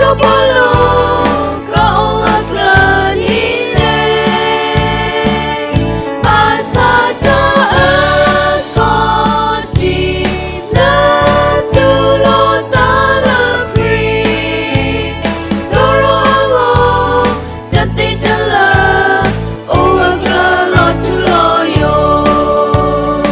ပှၤလီၤကအိၣ်အကျၢၤဒ်လဲၣ်, ဘၣ်ဆၣ်တၢ်အၢၣ်ကီၢ်ထံး လၢတူၢ်လိာ်သးလၢခရံာ်, စိရိၤဟးဂီၤ တသ့တလၢာ် အိၣ်အကျၢၤလီၤထူလီၤယိာ်.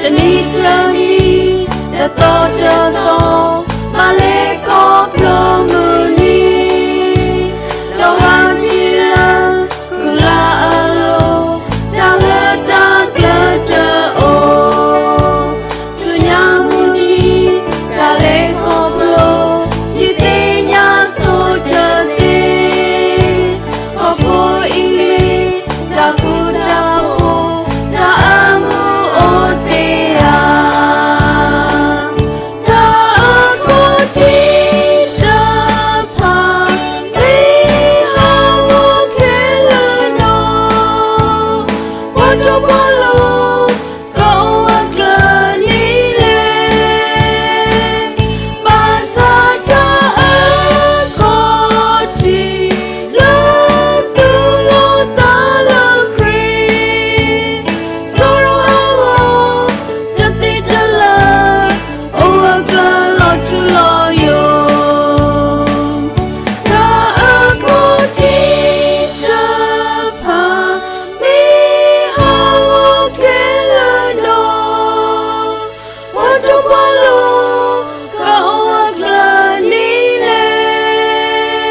တနံၤတနံၤ တသီတသီ ဘၣ်လဲၤခီဖျိမုၢ်နံၤ, လီၤဂာ်ထံလၢ ကုၢ်လၢအလိၤ, တၢ်ဂၢၢ်တၢ်ကျၢၤတအိၣ်, ဆူညါမုၢ်နံၤ တၢ်လဲၤခီဖျိ, ထံသ့ၣ်ညါဆိတသ့, ဟီၣ်ခိၣ်အံၤမ့ၢ် တၢ်ဃူတၢ်ဖိး, တၢ်အၢမူအိၣ်သ့ဧါ. တၢ်အၢၣ်ကီၢ်ထံးတဖၣ် မ့ၢ်ဟးဂီၤခဲလၢာ်နီၤ, ပှၤတီပှၤလိၤ ကအိၣ်အကျၢၤဒ်လဲၣ်, ဘၣ်ဆၣ်တၢ်အၢၣ်ကီၢ်ထံး လၢတူၢ်လိာ်သးလၢခရံာ်, စိရိၤဟးဂီၤ တသ့တလၢာ် အိၣ်အကျၢၤလီၤထူလီၤယိာ်. တၢ်အၢၣ်ကီၢ်ထံးတဖၣ် မ့ၢ်ဟးဂီၤခဲလၢာ်နီၤ, ပှၤတီပှၤလိၤ ကအိၣ်အကျၢၤဒ်လဲၣ်,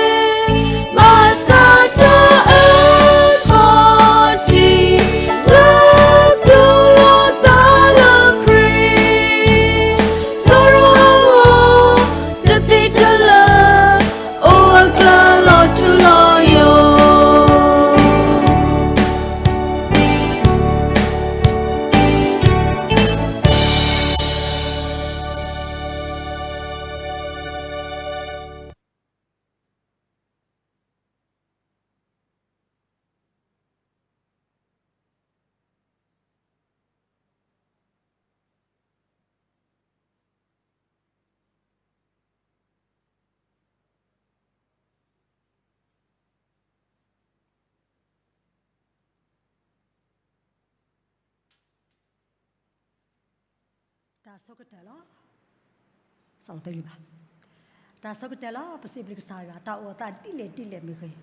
ဘၣ်ဆၣ်တၢ်အၢၣ်ကီၢ်ထံး လၢတူၢ်လိာ်သးလၢခရံာ်, စိရိၤဟးဂီၤ တသ့တလၢာ် အိၣ်အကျၢၤလီၤထူလီၤယိာ်. တၢ်ဆိကတၢၢ်လီၤ. တၢ်ဆိကတၢၢ်လီၤ. ပစံးဘျုးကစၢ်ယွၤ တၢ်အိၣ်သးဒ်လဲၣ်ဒ်လဲၣ်မ့ၢ်ဂ့ၤ,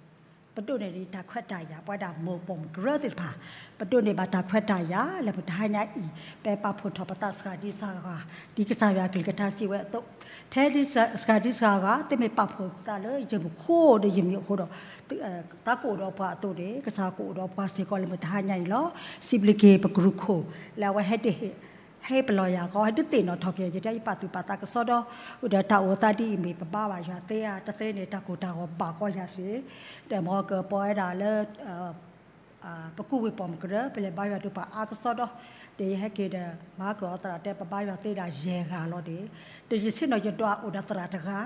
ပဒိးန့ၢ်ဒံးတၢ်ခွဲးတၢ်ယာ် ပဝဲဒၣ်မိၢ်ပိာ်မုၣ်ကရၢသ့ၣ်တဖၣ်, ပဒိးန့ၢ်ဘၣ်တၢ်ခွဲးတၢ်ယာ်လၢမုၢ်တဟါညါအံၤ, ပပာ်ဖှိၣ်ထီၣ်ပသးစှၤဒ်စှၤဂၤ, ဒ်ကစၢ်ယွၤအကလုၢ်ကထါစံးဝဲအသိး, ထဲဒ်စှၤဒ်စှၤဂၤ သုမ့ၢ်ပာ်ဖှိၣ်သးလၢယမုၢ်ဃိဒီးယမုၢ်အဃိဒီး, သးကအိၣ်ဒီးပှၤအသိးန့ၣ် ကစၢ်ကအိၣ်ဒီးပှၤစ့ၢ်ကီးလၢမုၢ်တဟါညါအံၤလီၤ. စံးဘျုးက့ၤပကရူၢ်ခိၣ် လၢအဝဲဟဲဒုး ဟ့ၣ်ပလီၢ်ယၤဃီ ဟဲဒုးသ့ၣ်နီၣ်ထီၣ်က့ၤ ယတၢ်အံၤပာ်သူၣ်ပာ်သးကစီဒီ, အိၣ်ဒီးတၢ်အိၣ်သးဒ်အံၤမ့ၢ်ပဘါဘၣ်ယွၤသ့ဧါ, တသ့န့ၣ် တၢ်ကိၢ်တၢ်ဂီၤဘၣ်ကီယၤစ့ၢ်, ဒီးမ်ကပီဝဲဒၣ်လၢ ပကူၣ်ဝံၤပိာ်မုၣ်ကရၢ ပလဲၤဘါယွၤဒုးပှၤအါကစီဒီ, ဒီးယဟဲက့ၤဒီး မၤကီၤအီၤသရၣ်တဲ ပဘါယွၤသ့ဒၣ်ယဲၢ်ဂၤလီၤဒီး, ဒီးယဆ့ၣ်နီၤယဒွးအိၣ်ဒီးသရၣ်တဂၤ,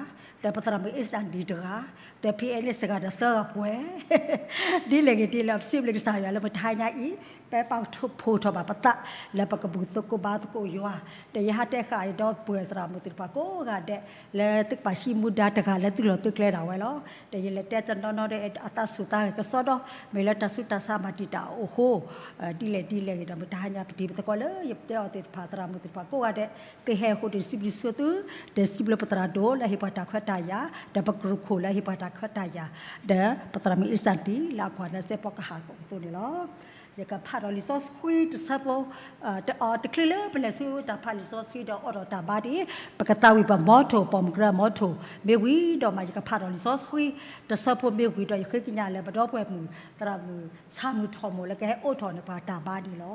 ဒီးပသရၣ်မုၣ်အ့ၣ်စၣ်ဒံတဂၤ, ဒီးဖံအဲၣ်လ့ၣ်စဂၤဒီးသၢဂၤပှဲၤ ဒ်လဲၣ်ဂ့ၤဒ်လဲၣ် ပစံးဘျုးကစၢ်ယွၤလၢမုၢ်တဟါညါအံၤ, ပပာ်ဖှိၣ်ထီၣ်ဘၣ်ပသး လၢပကဘူၣ်သကိးဘါသကိးယွၤ, ဒီးယဟးတဲဃာ်အံၤဒီးပှဲၤသရၣ်မုၣ်သ့ၣ်တဖၣ်ကိးဂၤဒဲး, လၢသုကပာ်ဆံးမူဒါတဂၤလၢသုလီၢ်သုကျဲဒၣ်ဝဲလီၤ. ဒီးယလဲၤတဲတနီၤနီၤဒီးအသးဆူၣ်သးဂဲၤကစီဒီ, မ့ၢ်လၢတၢ်ဆူးတၢ်ဆါမၤတံာ်တာ်အအိၣ်အဃိ, ဒ်လဲၣ်ဒ်လဲၣ်ဂ့ၤဒီး မုၢ်တဟါညါပတံၤပသကိးလၢယတဲအီၤသ့ၣ်တဖၣ် သရၣ်မုၣ်သ့ၣ်တဖၣ်ကိးဂၤဒဲး, သုဟဲအဃိဒီးစံးဘျုးဆိသု, ဒီးစံးဘျုးပသရၣ်ဒိၣ်လၢဟ့ၣ်ပှၤတၢ်ခွဲးတၢ်ယာ်, ဒီးပကရူၢ်ခိၣ်လၢဟ့ၣ်ပှၤတၢ်ခွဲးတၢ်ယာ်, ဒီးပသရၣ်မုၣ်အ့ၣ်စၣ်ဒံလၢအကွၢ်န့ၣ်စဲးဖီကဟၣ်ကအိၣ်အသိးန့ၣ်လီၤ. ယကဖးဒီးလံာ်စီဆှံတဆၢဖိ, တအီၤတချုးလၢပလဲၤဆူတၢ်ဖးလံာ်စီဆှံဒီးအိးထီၣ်တၢ်ဘါဒံး, ပကသးဝံၣ်ပမိၤထိၣ် ပိာ်မုၣ်ကရၢမိၤထိၣ်, မ့ၢ်ဝံၤဒီးမး ယကဖးဒီးလံာ်စီဆှံတဆၢဖိမ့ၢ်ဝံၤဒီး ယဃ့ကညးလၢပဒီပုၢ်ဝဲၢ်မုၣ် သရၣ်မုၣ် ဆၣ်မုၢ်ထီၣ်မိၢ်လၢကဟဲအိးထီၣ်န့ၢ်ပှၤတၢ်ဘါဒံးလီၤ.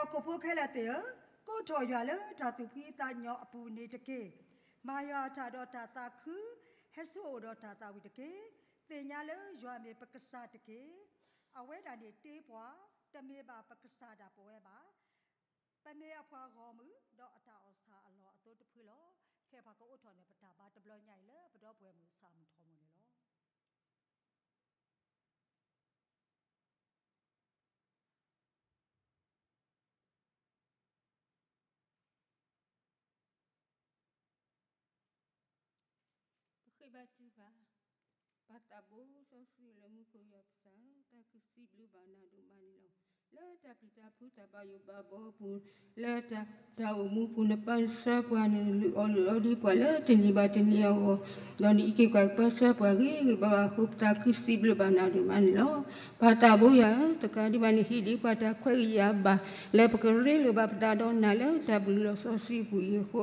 ဟီၣ်ခိၣ်ဖိခဲလၢာ်သ့ၣ်ဧၢ, ကိးထီၣ်ယွၤလၢတၢ်သူၣ်ဖှံသးညီအပူၤန့ၣ်တက့ၢ်. မၤယွၤအတၢ်ဒီးတၢ်သးခု, ဟဲဆူအအိၣ်ဒီးတၢ်သးဝံၣ်တက့ၢ်. သ့ၣ်ညါလၢယွၤမ့ၢ်ပကစၢ်တက့ၢ်. အဝဲဒၣ်န့ၣ်တ့ပှၤ, တမ့ၢ်ဘၣ်ပကစၢ်ဒၣ်ပဝဲဘၣ်. ပမ့ၢ်အပှၤဂီၢ်မုၢ်, ဒီးအတၢ်အီၣ်ဆၣ်အလီၢ်အသိတဖုလီၤ. ခဲအံၤပကအိးထီၣ်န့ၢ်ပတၢ်ဘါတဘျီညါအံၤလၢပဒီပုၢ်ဝဲၢ်မုၣ်ဆၣ်မုၣ်ထီၣ်မုၣ်န့ၣ်လီၤ. ပဃ့ဘါထုကဖၣ်, ပၢ်သးဘိ စီဆှံလၢမူခိၣ်ယွၤပကစၢ်, တၢ်ခုစံးဘျုးဘၣ်နၤဒိၣ်မးန့ၣ်လီၤ. လၢတၢ်ပျံၤတၢ်ဖုးတၢ်ဘၣ်ယိၣ်ဘၣ်ဘီအပူၤ, လၢတၢ်အိၣ်မူပူၤ နပၢဆှၢပှၤနလုၢ်အီၣ်လုၢ်အီဒ်ပှၤလၢတနံၤဘၣ်တနံၤအဂီၢ်, ဒီးနအံးက့ၤကွၢ်ကပၢဆှၢပှၤဂ့ၤဂ့ၤဘၣ်ဘၣ်အဃိ ပတၢ်ခုစံးဘျုးဘၣ်နၤဒိၣ်မးန့ၣ်လီၤ. ပၢ်သးဘိယွၤဧၢ, တကးဒံးဘၣ်န့ၣ် ဟ့ၣ်ဒံးပှၤတၢ်ခွဲးဂံၢ်ယၢ်ဘါ လၢပကရ့လိာ်ဘၣ်ပသးဒီးနၤလၢတၢ်ပှဲၤလီၢ်စီဆှံအပူၤအံၤအဃိ,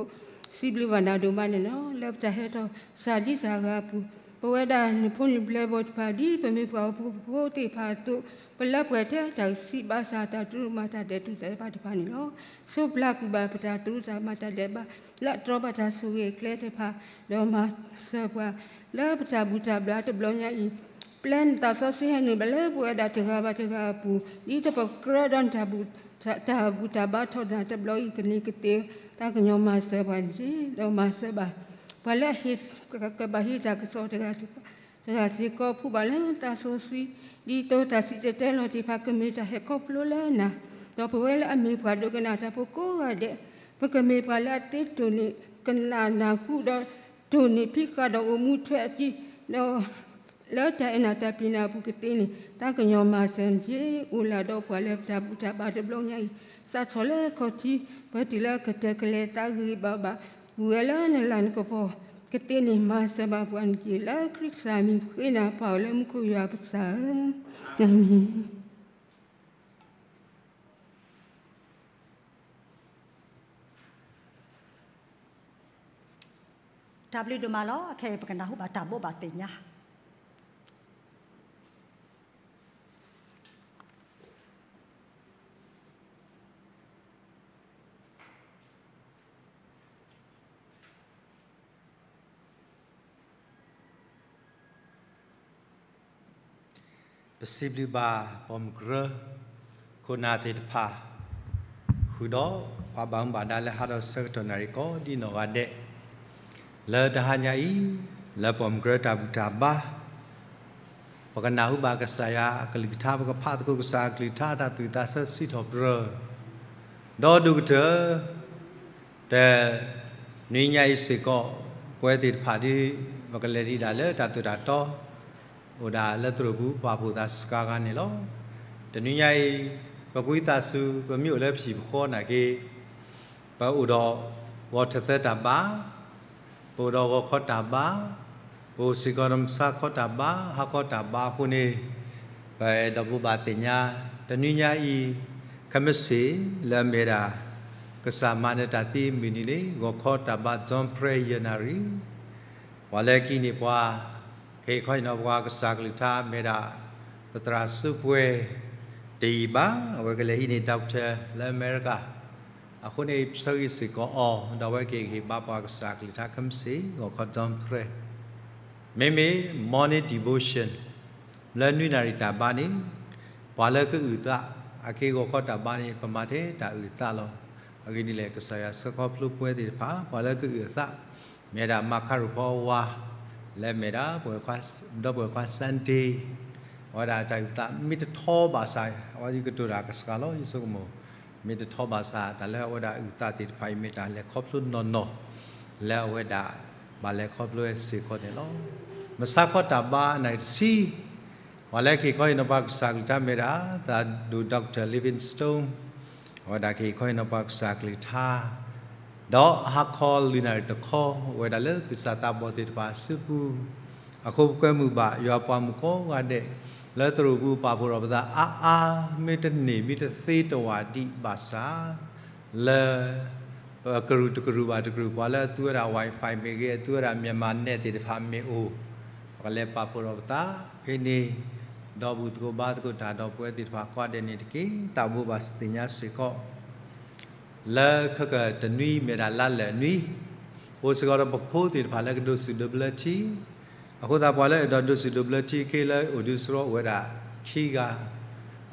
စံးဘျုးဘၣ်နၤဒိၣ်မးန့ၣ်လီၤ. လၢပတၢ်ဟဲထီၣ်စၢ်ဒံစၢ်ဂၤအပူၤ, ပဝဲဒၣ်နဖိနဘျၢဘီတဖၣ် ဒ်ပမ့ၢ်ပှၤဟီၣ်ခိၣ်ဖိသ့ၣ်တဖၣ်အသိး, ပလၢပှဲၤထဲတၢ်စံးဘၣ်ဆၣ်တၢ်တရူးမၤတၢ်ဒဲးတူၢ်တၢ်ဘါတဖၣ်န့ၣ်လီၤ. ဆိပျၢ်ကွံာ်ဘၣ်ပတၢ်တရူးတၢ်မၤတၢ်ဒဲးဘး, လၢအတြီဘၣ်တၢ်ဆိၣ်ဂ့ၤအကျဲတဖၣ်, ဒီးမၤစၢၤပှၤ လၢပတၢ်ဘူၣ်တၢ်ဘါတဘျီညါအံၤ, ပျဲနသးစီဆှံဟဲနုာ်ဘၣ်လၢပဝဲဒၣ်တဂၤဘၣ်တဂၤအပူၤ, ဒ်သိးပကြၢးဒီးနတၢ်ဘူၣ်, တၢ်ဘူၣ်တၢ်ဘါထီၣ်နၤတဘျီအံၤကန့ၢ်ကသ့, တၢ်ကညီၤမၤစၢၤပှၤန့ၣ်တက့ၢ်. ဒီးမၤစၢၤဘၣ် ပှၤလၢအဟ့ၣ်ကဘၣ်ဟ့ၣ်တၢ်ကစီၣ်တဂၤ တဂၤစ့ၢ်ကီးဖှူဘၣ်လၢတၢ်စီဆှံ, ဒ်သိးတၢ်စံၣ်တဲၤတဲလီၤသ့ၣ်တဖၣ်ကမ့ၢ်တၢ်ဟဲခီဖျိလၢနၤ, ဒီးပဝဲလၢအမ့ၢ်ပှၤဒိကနၣ်တၢ်ဖိကိးဂၤဒဲး, ပကမ့ၢ်ပှၤလၢအသ့တိၢ်န့ၢ်ကနၣ်နၢ်ဟူဒီး တိၢ်န့ၢ်ဖံးဃာ်ဒီးအိၣ်မူထွဲအသး, ဒီး လၢတၢ်အဲၣ်နၤတၢ်ပျံၤနၤအပူၤကသ့န့ၣ် တၢ်ကညီၤမၤစၢၤနက့ၢ်. အိၣ်လၢဒီးပှၤလၢပတၢ်ဘူၣ်တၢ်ဘါတဘျီညါအံၤ, စးထီၣ်လၢခီၣ်ထံး ပတုၤလၢကတၢၢ်ကလဲၤသးဂ့ၤဂ့ၤဘၣ်ဘၣ်, ဝံၤဝဲလၢနလၤနကပီၤကသ့န့ၣ် မၤစၢၤဘၣ်ပှၤနက့ၢ်. လၢခရံာ်ကစၢ်မံၤဃ့နၤ ပၢ်အိၣ်လၢမူခိၣ်ယွၤပကစၢ်ဧၢ, အၤမ့ၣ်. တၢ်ဘျုးဒိၣ်မးလီၤ. အခဲအံၤပကနၢ်ဟူဘၣ်တၢ်ဘိးဘၣ်သ့ၣ်ညါ ပစံးဘျုးဘၣ်ပိာ်မုၣ်ကရၢ ခိၣ်နၢ်သ့ၣ်တဖၣ် ဃုာ်ဒီးပှၤဘၣ်မူဘၣ်ဒါလၢဟးထီၣ်ဆၢကတီၢ်နၣ်ရံၣ်ကိးဒံနီၢ်ဂၤဒဲး လၢတဟါညါအံၤ လၢပိာ်မုၣ်ကရၢတၢ်ဘူၣ်တၢ်ဘါ ပကနၢ်ဟူဘၣ်ကစၢ်ယွၤအကလုၢ်ကထါ ပကဖးသကိးကစၢ်အကလုၢ်ကထါ တၢ်သူၣ်ဝံၣ်သးဆၢစံးထီၣ်ပတြၢၤ ဒီးဒိၣ်ကတၢၢ် တနွံညါအံၤစ့ၢ်ကီး ပဝဲသ့ၣ်တဖၣ်ဒ် ပကလဲၤဒံးဒၣ်လၢတၢ်သိၣ်တၢ်တီ အိၣ်ဒၣ်လၢသရိာ်ပူၤ ပာ်ဖှိၣ်သးစှၤဂၤန့ၣ်လီၤ. တနွံညါအံၤ ပကွံသးစူၤ ပမ့ၢ်အိၣ်လၢပဟံၣ်ပဃီနာ်က့ ပအိၣ်ဒီးဂီၤထၢၣ်သၢတၢ်ဘါ, ပအိၣ်ဒီးဂီၤခီတၢ်ဘါ, ပအိၣ်စ့ၢ်ကီးဒီးမုၢ်ဆါခီတၢ်ဘါ, ဟါခီတၢ်ဘါအဃိန့ၣ် ပအဲၣ်ဒိးဘိးဘၣ်သ့ၣ်ညါ တနွံညါအံၤ ခဲမုၢ်ဆ့ၣ်လၢအမ့ၢ်ဒၣ် ကစၢ်မၤနၢၤတၢ်သံအမုၢ်နံၤန့ၣ် ဂီၤခီတၢ်ဘါ Dawnprayer ယဲၢ်နၣ်ရံၣ် ပှၤလၢကဟံးန့ၢ်ပှၤ ခဲအံၤခီအံၤနီၤ ပှၤကစၢ်ကလုၢ်ကထါမ့ၢ်ဒၣ် ပသရၣ်စုပှဲၤတယံာ်ဘၣ်, အဝဲကလဲၤဟံးန့ၢ် doctor လၢအမဲရကၤ, အဃိန့ၣ် ပဆၢဂ့ၤစ့ၢ်ကီးအီၤ ဒီးအဝဲကဟ့ၣ်ဂံၢ်ဟ့ၣ်ဘါပှၤကစၢ်ကလုၢ်ကထါခဲမုၢ်ဆ့ၣ် ဂီၤခီ Dawnprayer မ့မ့ၢ် morning devotion လၢနွံနၣ်ရံၣ်တၢ်ဘါန့ၣ် ပှၤလၢကအုၣ်သး အက့ဂီၤခီတၢ်ဘါန့ၣ် ပမၤထဲတၢ်အုၣ်အသးလီၤ. အဂ့ၢ်ဒ်လဲၣ် ကစၢ်ယွၤဆှၢခီဖျိပဝဲသ့ၣ်တဖၣ် ပှၤလၢကအုၣ်အသး မ့ၢ်ဒၣ်မၤခါရူၢ်ဖီဝါ လၢမ့ၢ်ဒၣ် ဒီပုၢ်ဝဲၢ်ခွါ Sunday အဝဲဒၣ်တၢ်အုၣ်သးမ့ၢ်တထီဘၣ်ဆၣ် အဝဲသ့ၣ်ကတိၤတၢ်ကစှၤလီၤ ယဆိကမိၣ် မ့ၢ်တထီဘၣ်ဆၣ် တၢ်လၢအဝဲဒၣ်အုၣ်သးသ့ၣ်တဖၣ်အံၤ မ့ၢ်တၢ်လဲၤခီဖျိနီၢ်နီၢ် လၢအဝဲဒၣ်ဘၣ်လဲၤခီဖျိဝဲစ့ၢ်ကီးန့ၣ်လီၤ. မုၢ်ဆါခီတၢ်ဘါနၣ်ရံၣ်တဆံ ပှၤလၢကဟ့ၣ်ခီဟ့ၣ်နီၤပှၤကစၢ်ကလုၢ်ကထါမ့ၢ်ဒၣ် သရၣ်ဒိၣ် doctor Livingstone အဝဲဒၣ်ကဟ့ၣ်ခီဟ့ၣ်နီၤပှၤကစၢ်ကလုၢ်ကထါ ဒီးဟါခီလွံၢ်နၣ်ရံၣ်တခီ အိၣ်ဝဲဒၣ်လၢသူၣ်စၢ်သးဘီၣ်သ့ၣ်တဖၣ်အစုပူၤ အဃိပကွဲမုာ်ဘၣ် ယွၤပှၤမုၣ်ကိးဂၤဒဲး လၢသရိာ်ပူၤပာ်ဖှိၣ်ထီၣ်ပသးအါအါ မ့ၢ်တန့ၢ်မ့ၢ်တသ့တဝၢ်ဒံးဘၣ်ဆၣ် လၢ ပကရူၢ်တကရူၢ်ဘၣ်တကရူၢ် ပှၤလၢအသူဝဲဒၣ် Wi-Fi မ့ၢ်ဂ့ၤ အသူဝဲဒၣ် Myanmar Net သ့ၣ်တဖၣ်မ့ၢ်အိၣ် ပကလဲၤပာ်ဖှိၣ်ထီၣ်ပသးဖဲန့ၣ် ဒီးဘူၣ်သကိးဘါသကိးတၢ်ဒီးပဝဲသ့ၣ်တဖၣ်ကိးဂၤဒဲးန့ၣ်တက့ၢ်. တၢ်ဘိးဘၣ်သ့ၣ်ညါစ့ၢ်ကီး လၢခဲကတနွံမ့ၢ်ဒၣ်လါလၢာ်နွံ, အိၣ်စ့ၢ်ကီးဒီးပဖိသ့ၣ်တဖၣ်လၢကဒိးစူၣ်ဒိးဘျၢထံ, အဃိသတးပှၤလၢအဲၣ်ဒိးဒိးစူၣ်ဒိးဘျၢထံခဲလၢအိၣ်ဒုးစရီအိၣ်ဝဲဒၣ် ခံဂၤ,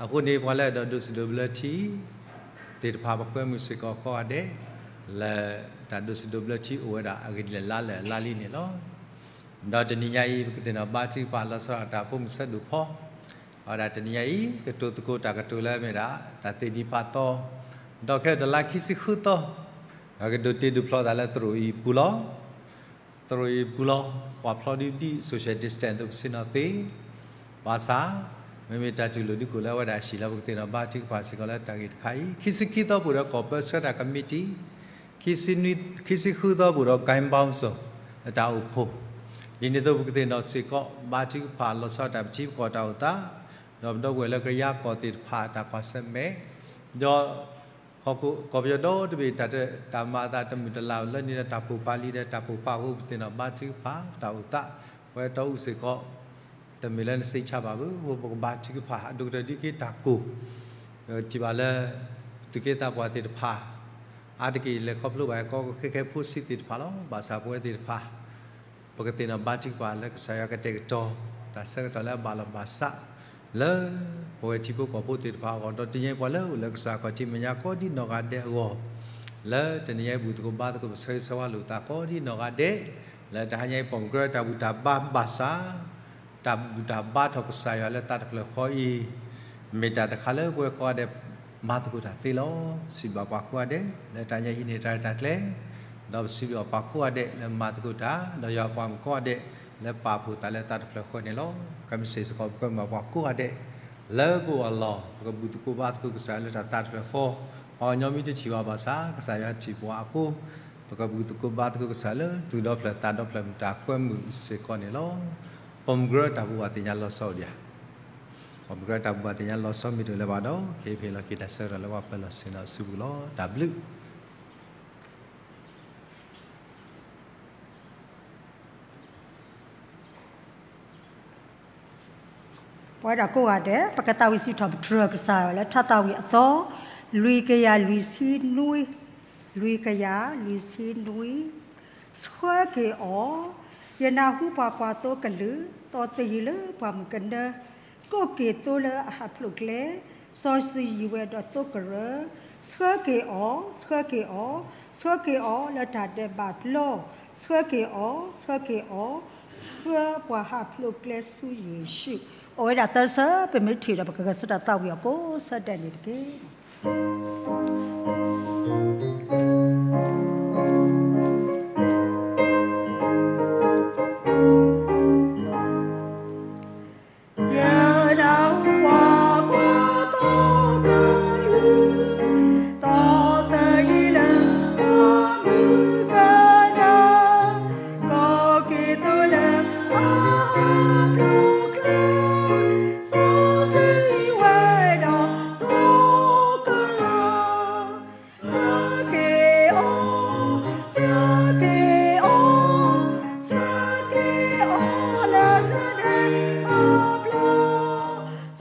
အဃိန့ၣ်ပှၤလၢအဲၣ်ဒိးဒိးစူၣ်ဒိးဘျၢထံ သ့ၣ်တဖၣ်ပကွဲမုာ်စ့ၢ်ကီးကိးဂၤဒဲး, လၢတၢ်ဒိးစူၣ်ဒိးဘျၢထံအိၣ်ဝဲဒၣ်အဂ့ၢ်ဒ်လဲၣ်လါလၢာ်လါလံန့ၣ်လီၤ. ဒီးတနံၤညါအံၤ ပကသ့ၣ်နီၣ်ဘါထုကဖၣ်လီၤဆီဒၣ်တၢ်ဖိမုၢ်ဆၢဒိၣ်ဖီ, အဝဲဒၣ်တနံၤညါအံၤ ကတိၤသကိးတၢ်ကတိၤလၢအမ့ၢ်ဒၣ် တၢ်သ့ၣ်ဒံးဖးသီ, ဒီးခဲအံၤတလါခံဆံဃုသီ, ကဒိးတ့ဒိးဖျီသးလၢသရိာ်အံၤပူၤလီၤ. သရိာ်အံၤပူၤလီၤ, ပှၤဖျီဒ်ဒ် social distance အသိးပဆ့ၣ်နီၤသ့, ဘၣ်ဆၣ် မ့မ့ၢ်တၢ်တူၢ်လိာ်ဒုးကိးလၢအဝဲဒၣ်အဟံၣ်လီၤ. ပကသ့ၣ်နီၣ်ဘါထုကဖၣ်စ့ၢ်ကီးလၢတၢ်ဂ့ၢ်တခါအံၤ, ခံဆံခံသီပူၤဒီး ကီၢ်ပၢဆှၢတၢ်ကမံးတံာ်, ခံဆံဃုသီပူၤဒီး Guidance Council အတၢ်အိၣ်ဖှိၣ်, ဒ်န့ၣ်အသိးပကသ့ၣ်နီၣ်စ့ၢ်ကီး ဘါထုကဖၣ်လီၤဆီတၢ်ပထံပကီၢ်တၢ်အိၣ်သး, ဒီးပဒီပုၢ်ဝဲၢ်လၢကယၤကီၢ်သ့ၣ်တဖၣ်တၢ်ကွၢ်ဆၢၣ်မဲာ်, ဒီး ဟီၣ်ခိၣ်ကီၢ်ပယီၤဒီတဘ့ၣ် တၢ်မၤအသးတမုာ်တလၤလၢန့ၣ်ဒီး တၢ်ပိာ်ပာ်လံဒီးတၢ်ပိာ်ပာ်အဃိ ပသ့ၣ်နီၣ်ဘါထုကဖၣ်တၢ်အိၣ်သး, ပဝဲတီအူစ့ၢ်ကီး တမ့ၢ်လၢနစံးဆၢဘၣ်ဘၣ်, အဃိပကဘါထုကဖၣ် အဒိၣ်ကတၢၢ်ဒ်က့ၤတၢ်ကိၢ်, ထံၣ်ဘၣ်လၢ သူၣ်က့သးပှၢ်သ့ၣ်တဖၣ် အါတက့ၢ်လဲၤခီဖျိဘၣ်ကီကီခဲခဲဖိဆံးသ့ၣ်တဖၣ်လီၤ. ဘၣ်ဆၣ်ပဝဲသ့ၣ်တဖၣ် ပကသ့ၣ်နီၣ်ဘါထုကဖၣ်လၢကစၢ်ယွၤကတဲာ်ကတီၤ တၢ်ဆၢကတီၢ်လၢအဘၣ်လီၤဘၣ်စး လၢပဝဲထံဖိကီၢ်ဖိသ့ၣ်တဖၣ်အဂီၢ်, ဒီးတနံၤညါအံၤပှၤလၢအိၣ်လၢကစၢ်ခီၣ်ထံးမဲာ်ညါကိးဒ်နီၢ်ဂၤဒဲးအဂီၢ်, လၢတနံၤညါအံၤဘူၣ်သကိးဘါသကိး ပဆၢဂ့ၤဆၢဝါလိာ်သးကိးဒ်နီၢ်ဂၤဒဲး, လၢတဟါညါအံၤ ပိာ်မုၣ်ကရၢတၢ်ဘူၣ်တၢ်ဘါဘၣ်ဆၣ် တၢ်ဘူၣ်တၢ်ဘါထီၣ်ကစၢ်ယွၤလၢသးတဖျၢၣ်ဃီအံၤ, မ့ၢ်တၢ်တခါလၢပဝဲကိးဂၤဒဲး မၤသကိးတၢ်သ့လီၤ. စံးဘျုးပှၤကိးဂၤဒဲး လၢတၢ်ညါဟံးန့ၢ်တၢ်ရဲၣ်တၢ်ကျဲၤ, ဒီးပစံးဘျုးပှၤကိးဂၤဒဲးလၢမၤသကိးတၢ်, ဒီးယွၤပှၤမုၣ်ကိးဂၤဒဲး လၢပာ်ဖှိၣ်သးလၢသးတဖျၢၣ်ဃီန့ၣ်လီၤ. ကမ့ၢ်စ့ၢ်ကီး ပကမၤပှၤကိးဂၤဒဲး လၢပအိၣ်အလီၢ် ပကဘူၣ်သကိးဘါသကိးကစၢ်လၢတၢ်သးတဖျၢၣ်ဃီ, ပှၤကညီမ့ၢ်တထံၣ်ဘၣ်ဘၣ်ဆၣ် ကစၢ်ယွၤထံၣ်ပှၤအဃိ, ပကဘူၣ်သကိးဘါသကိးကစၢ်လၢသူၣ်ဒီဖျၢၣ်သးဒီဖျၢၣ်မုၢ်တၢ်ကွဲမုာ်စ့ၢ်ကီးန့ၣ်လီၤ. ပိာ်မုၣ်ကရၢတၢ်ဘူၣ်ဘၣ်သ့ၣ်ညါလီၤဆီဒံးဧါ, ပိာ်မုၣ်ကရၢတၢ်ဘူၣ်ဘၣ်သ့ၣ်ညါလီၤဆီမ့ၢ်တအိၣ်လၢၤဘၣ်ဒီး ကဟ့ၣ်ဖဲလီၤက့ၤတၢ်ဆၢကတီၢ်လၢပှၤပၢၤလီၢ်ဆ့ၣ်နီၤအစုပူၤလီၤ. တၢ်ဘျုး ပဝဲဒၣ်ကိးဂၤဒဲး ပကသးဝံၣ်စံးထီၣ်ပတြၢၤကစၢ်ယွၤလၢထါသးဝံၣ်အသီ, လွံၢ်ကယၤလွံၢ်ဆံနွံ, လွံၢ်ကယၤလွံၢ်ဆံနွံ, ဆှၢက့ၤအီၤ, ယနၢ်ဟူပှၤကွၢ်သိကလုၢ်, သီသယုၢ်လၢပှၢ်မုၢ်ကနၢ, ကိးက့ၤသိလၢအဟးဖျိးကျဲ, စီၤစုၤယံၤဝဲဒီးသိကရၢ, ဆှၢက့ၤအီၤ, ဆှၢက့ၤအီၤ, ဆှၢက့ၤအီၤလၢတၢ်ဒဲးဘးပျီ, ဆှၢက့ၤအီၤ, ဆှၢက့ၤအီၤ, ဆှၢပှၤဟးဖျိးကျဲဆူယ့ၣ်ၡူး, အိၣ်ဝဲဒၣ်သၢဆၢ ပမ့ၢ်ထံၣ်ဒီး ပကဂဲၤဆၢထၢၣ်သးဝံၣ်အီၤကိးဆၢဒဲးန့ၣ်တက့ၢ်. ယနၢ်ဟူပှၤကွၢ်သိကလုၢ်, သီသယုၢ်လၢပှၢ်မုၢ်ကနၢ, ကိးက့ၤသိလၢအဟးဖျိးကျဲ, စီၤစုၤယံၤဝဲဒီးသိကရၢ, ဆှၢက့ၤအီၤ, ဆှၢက့ၤအီၤ, ဆှၢက့ၤအီၤလၢတၢ်ဒဲးဘးပျီ, ဆှၢက့ၤအီၤ, ဆှၢက့ၤအီၤ, ဆှၢပှၤဟးဖျိးကျဲဆူယ့ၣ်ၡူ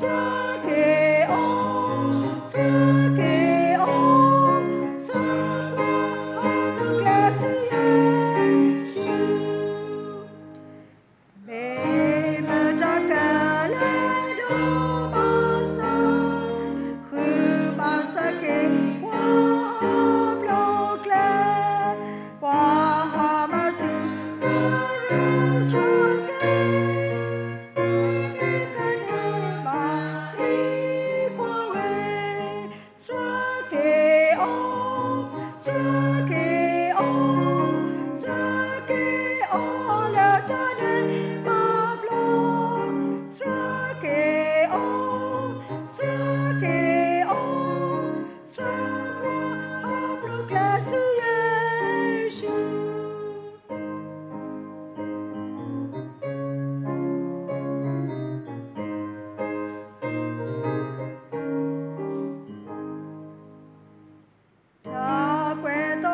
း မ့ၢ်မတၤတၢ်လဲၤဒီးဘၣ်ဆၣ်, ဃုဘၣ်ဆၢက့ၤ ပှၤဟးဖျိးကျဲ, ပှၤဟးမၤစၢၤကရၢဆှၢက့ၤ, မ့ၢ်ကန့ၢ်ဘၣ်ဒံးကွၢ်ဝဲ ဆှၢက့ၤအီၤ, ဆှၢက့ၤအီၤ, ဆှၢက့ၤအီၤလၢတၢ်ဒဲးဘးပျီ, ဆှၢက့ၤအီၤ, ဆှၢက့ၤအီၤ, ဆှၢပှၤဟးဖျိးကျဲဆူယ့ၣ်ၡူး တၢ်ကွဲးသိး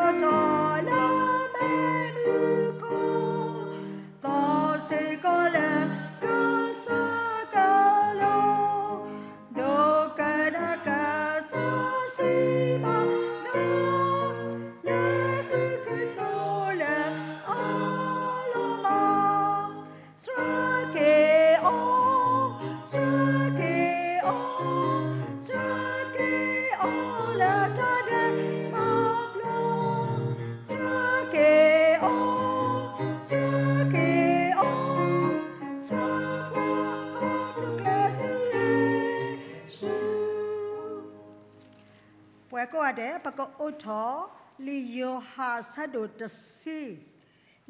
ကိးဂၤဒဲး ပကအိးထီၣ် လံာ်ယိၤဟၣ်အဆၢဒိၣ်တဆံ,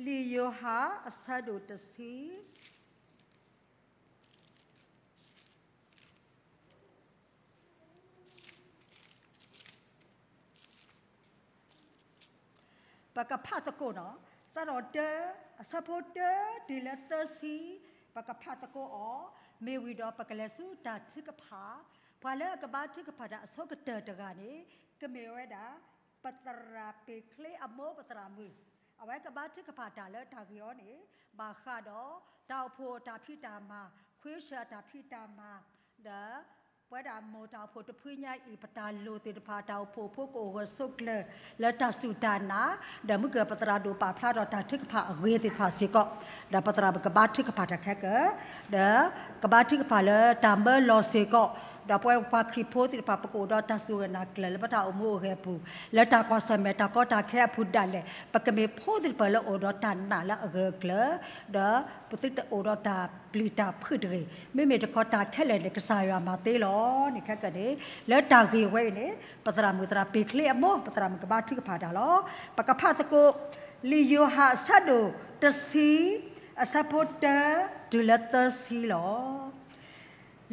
လံာ်ယိၤဟၣ်အဆၢဒိၣ်တဆံ ပကဖးသကိးနီၤ, စးထီၣ်တၢ, အဆၢဖိတၢတုၤလၢသၢဆံ, ပကဖးသကိးအီၤ, မ့ၢ်ဝံၤဒီးပကလဲၤဆူတၢ်ထုကဖၣ်, ပှၤလၢအကဘါထုကဖၣ်တၢ်အဆိကတၢၢ်တဂၤန့ၣ် ကမ့ၢ်ဝဲဒၣ် ပသရၣ်ပ့ၤချ့အမိၢ်ပသရၣ်မုၣ်, အဝဲကဘါထုကဖၣ်တၢ်လၢတၢ်ဂ့ၢ်အံၤန့ၣ် ဘၣ်ဃးဒီး တၢ်အိၣ်ဖှိၣ်အတၢ်ဖံးတၢ်မၤ, ခွ့ၡၢၣ်အတၢ်ဖံးတၢ်မၤ, ဒီး ပဝဲဒၣ်မိၢ်တၢ်အိၣ်ဖှိၣ်တဖုညါအံၤ ပတၢ်လိၣ်သ့ၣ်တဖၣ် တၢ်အိၣ်ဖှိၣ်ဖိကအိၣ်ဂၢၢ်ဆိးကျၢၤ လၢတၢ်စူၢ်တၢ်နာ်, ဒီးမုၢ်ကပသရၣ်ဒိၣ်ပာ်ဖျါထီၣ်တၢ်ထုကဖၣ်အဂ့ၤသ့ၣ်တဖၣ်စ့ၢ်ကီး, ဒီးပသရၣ်မုၣ်ကဘါထုကဖၣ်တၢ်ခဲကၢ, ဒီးကဘါထုကဖၣ်လၢတၢ်မၢလီၤစ့ၢ်ကီး, ဒီးပဝဲပှၤခရံာ်ဖိသ့ၣ်တဖၣ် ပကအိၣ်ဒီးတၢ်စူၢ်နာ်ကျၢၤလၢပတၢ်အိၣ်မူအဂ့ၢ်အပူၤ, လၢတၢ်ကွၢ်ဆၢၣ်မဲာ်တၢ်ကီတၢ်ခဲအပူၤဒၣ်လဲာ် ပကမ့ၢ်ဖိသ့ၣ်တဖၣ်လၢအိၣ်ဒီးတၢ်နာ်လၢအဂၢၢ်အကျၢၤ, ဒီးပသုတအိၣ်ဒီးတၢ်ပျံၤတၢ်ဖုးတဂ့ၤ, မ့မ့ၢ်တခီတၢ်ခဲလၢာ်န့ၣ် ကစၢ်ယွၤမၤသ့လီၤန့ၣ် ခဲကၢန့ၣ်, လၢတၢ်ဂ့ၢ်ဝဲအံၤန့ၣ် ပသရၣ်မုၣ်သရၣ်ပ့ၤချ့အမိၢ် ပသရၣ်မုၣ်ကဘါထုကဖၣ်တၢ်လီၤ. ပကဖးသကိး လံာ်ယိၤဟၣ်အဆၢဒိၣ်တဆံ, အဆၢဖိတၢတုၤလၢသၢဆံလီၤ.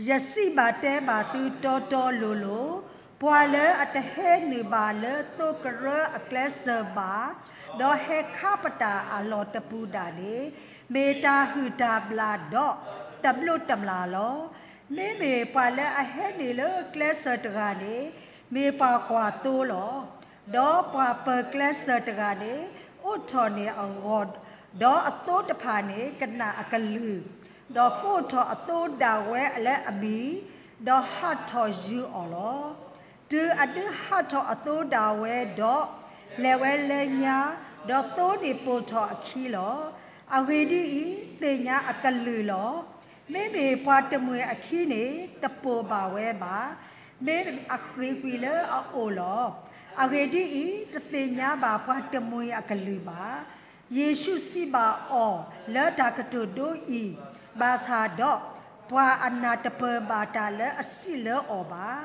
ယစံးဘၣ်တဲဘၣ်သုတီတီလိၤလိၤ, ပှၤလၢအတဟဲနုာ်ဘၣ်လၢသိကရၢအကျဲစၢၤဘၣ်, ဒီးဟဲခါပတာ်အလီၢ်တပူၤဒၣ်န့ၣ်, မ့ၢ်တၢ်ဟုၣ်တၢ်ဘျၣ်ဒီးတဘျိးတဘျၣ်လီၤ. မ့မ့ၢ်ပှၤလၢအဟဲနုာ်လၢကျဲစၢၤတဂၤန့ၣ်, မ့ၢ်ပှၤကွၢ်သိလီၤ. ဒီးပှၤပၢၤကျဲစၢၤတဂၤန့ၣ် အိးထီၣ်န့ၢ်အဂီၢ်, ဒီးအသိတဖၣ်န့ၣ် ကနၣ်အကလုၢ်, ဒီးကိးထီၣ်အသိဒၣ်ဝဲလၢအမံၤ, ဒီးဟးထီၣ်ယုၤအီၤလီၤ. တုၤအဒုးဟးထီၣ်အသိဒၣ်ဝဲဒီး, လဲၤဝဲလၢညါ, ဒီးသိန့ၣ်ပိာ်ထီၣ်အခံလီၤ. အဂ့ၢ်ဒ်အံၤ, သ့ၣ်ညါအကလုၢ်လီၤ. မ့မ့ၢ်ပှၤတမှံၤအခံန့ၣ် တပိာ်ဘၣ်ဝဲဘၣ်. မ့မ့ၢ်အဃ့ၢ်ကွံာ်လၢအအိၣ်လီၤ. အဂ့ၢ်ဒ်အံၤ, တသ့ၣ်ညါဘၣ်ပှၤတမှံၤအကလုၢ်ဘၣ်. ယ့ၣ်ၡူးစံးဘၣ်အီၤ, လၢတၢ်ကတိၤဒိအံၤ, ဘၣ်ဆၣ်ဒီး, ပှၤအနၢ်တပၢၢ်ဘၣ်တၢ်လၢအစံးလၢအီၤဘၣ်.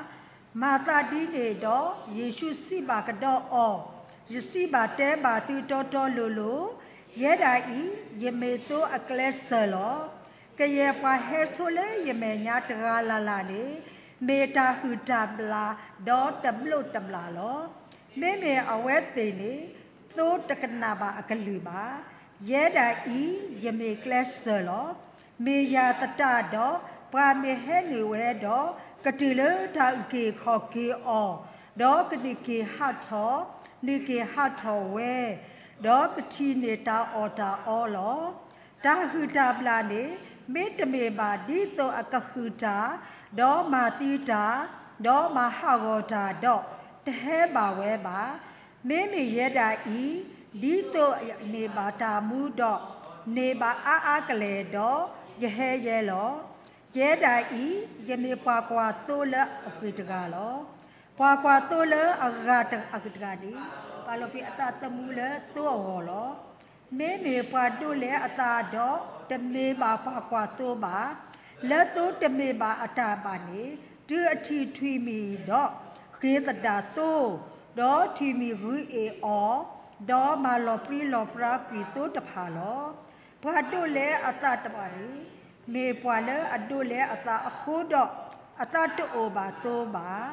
မၤသးဒ်န့ၣ်ဒီး, ယ့ၣ်ၡူးစံးဘၣ်ကဒီးအီၤ, ယစံးဘၣ်တဲဘၣ်သုတီတီလိၤလိၤ, ယဲဒၣ်အံၤ, ယမ့ၢ်သိအကျဲစၢၤလီၤ. ကယဲၢ်ပှၤဟဲဆိလၢယမဲာ်ညါတဂၤလၢ်လၢ်န့ၣ်, မ့ၢ်တၢ်ဟုၣ်တၢ်ဘျၣ်ဒီးတဘျိးတဘျၣ်လီၤ. မ့မ့ၢ်အဝဲသ့ၣ်န့ၣ်, သိတကနၣ်ဘၣ်အကလုၢ်ဘၣ်. ယဲဒၣ်အံၤ, ယမ့ၢ်ကျဲစၢၤလီၤ. မ့ၢ်ယၤသတးဒီး, ပှၤမ့ၢ်ဟဲနုာ်ဝဲဒီး, ကတုၤလၢတၢ်အုၣ်က့ၤခီၣ်က့ၤအီၤ, ဒီးကနုာ်က့ၤဟးထီၣ်, နုာ်က့ၤဟးထီၣ်ဝဲ, ဒီးကထံၣ်န့ၢ်တၢ်အီၣ်တၢ်အီလီၤ. တၢ်ဟုၣ်တၢ်ဘျၣ်န့ၣ်, မ့တမ့ၢ်ဘၣ်ဒ်သိးအကဟုၣ်တၢ်, ဒီးမၤသံတၢ်, ဒီးမၤဟးဂီၤတၢ်ဒီး, တဟဲဘၣ်ဝဲဘၣ်. မ့မ့ၢ်ယဲဒၣ်အံၤ, ဒ်သိးန့ၢ်ဘၣ်တၢ်မူဒီး, န့ၢ်ဘၣ်အါအါကလဲာ်ဒီး, ယဟဲယဲလီၤ. ယဲဒၣ်အံၤ, ယမ့ၢ်ပှၤကွၢ်သိလၢအဂ့ၤတဂၤလီၤ. ပှၤကွၢ်သိလၢအဂၤအဂ့ၤတဂၤန့ၣ်, ပာ်လီၤကွံာ်အသးသမူလၢသိအဂီၢ်လီၤ. မ့မ့ၢ်ပှၤဒိးလဲအသးဒီး, တမ့ၢ်ဘၣ်ပှၤကွၢ်သိဘၣ်. လၢသိတမ့ၢ်ဘၣ်အတၢ်ဘၣ်န့ၣ်, တုၤအထံၣ်ထွံၣ်မံၤဒီး, ဃ့သဒၣ်သိ, ဒီးထွံၣ်မံၤဂုာ်အ့ၣ်အီၤ, ဒီးမၤလီၤပြံလီၤပြါကွံာ်သိတဖၣ်လီၤ. ပှၤဒိးလဲအသးတဖၣ်န့ၣ်, မ့ၢ်ပှၤလၢအဒိးလဲအသးအဃိဒီး, အသးတအိၣ်ဘၣ်သိဘၣ်,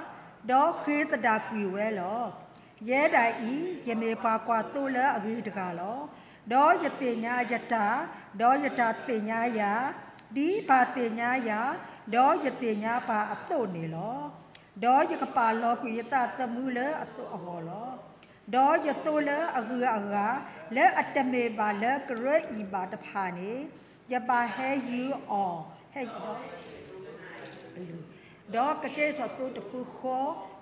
ဒီးဃ့သဒၣ်ကွံာ်ဝဲလီၤ. ယဲဒၣ်အံၤ, ယမ့ၢ်ပှၤကွၢ်သိလၢအဂ့ၤတဂၤလီၤ. ဒီးယသ့ၣ်ညါယတၢ်, ဒီးယတၢ်သ့ၣ်ညါယၤ, ဒ်ပၢ်သ့ၣ်ညါယၤ, ဒီးယသ့ၣ်ညါပၢ်အသိးန့ၣ်လီၤ. ဒီးယကပာ်လီၤကွံာ်ယသးသမူလၢအသိအဂီၢ်လီၤ. ဒီးယသိလၢအဂုၤအဂၤ, လၢအတမ့ၢ်ဘၣ်လၢကရၢအံၤဘၣ်တဖၣ်န့ၣ်, ယဘၣ်ဟဲယုၤအီၤ, ဟဲယုၤဒီး ဒီးကကဲထီၣ်သိတဖုဃီ,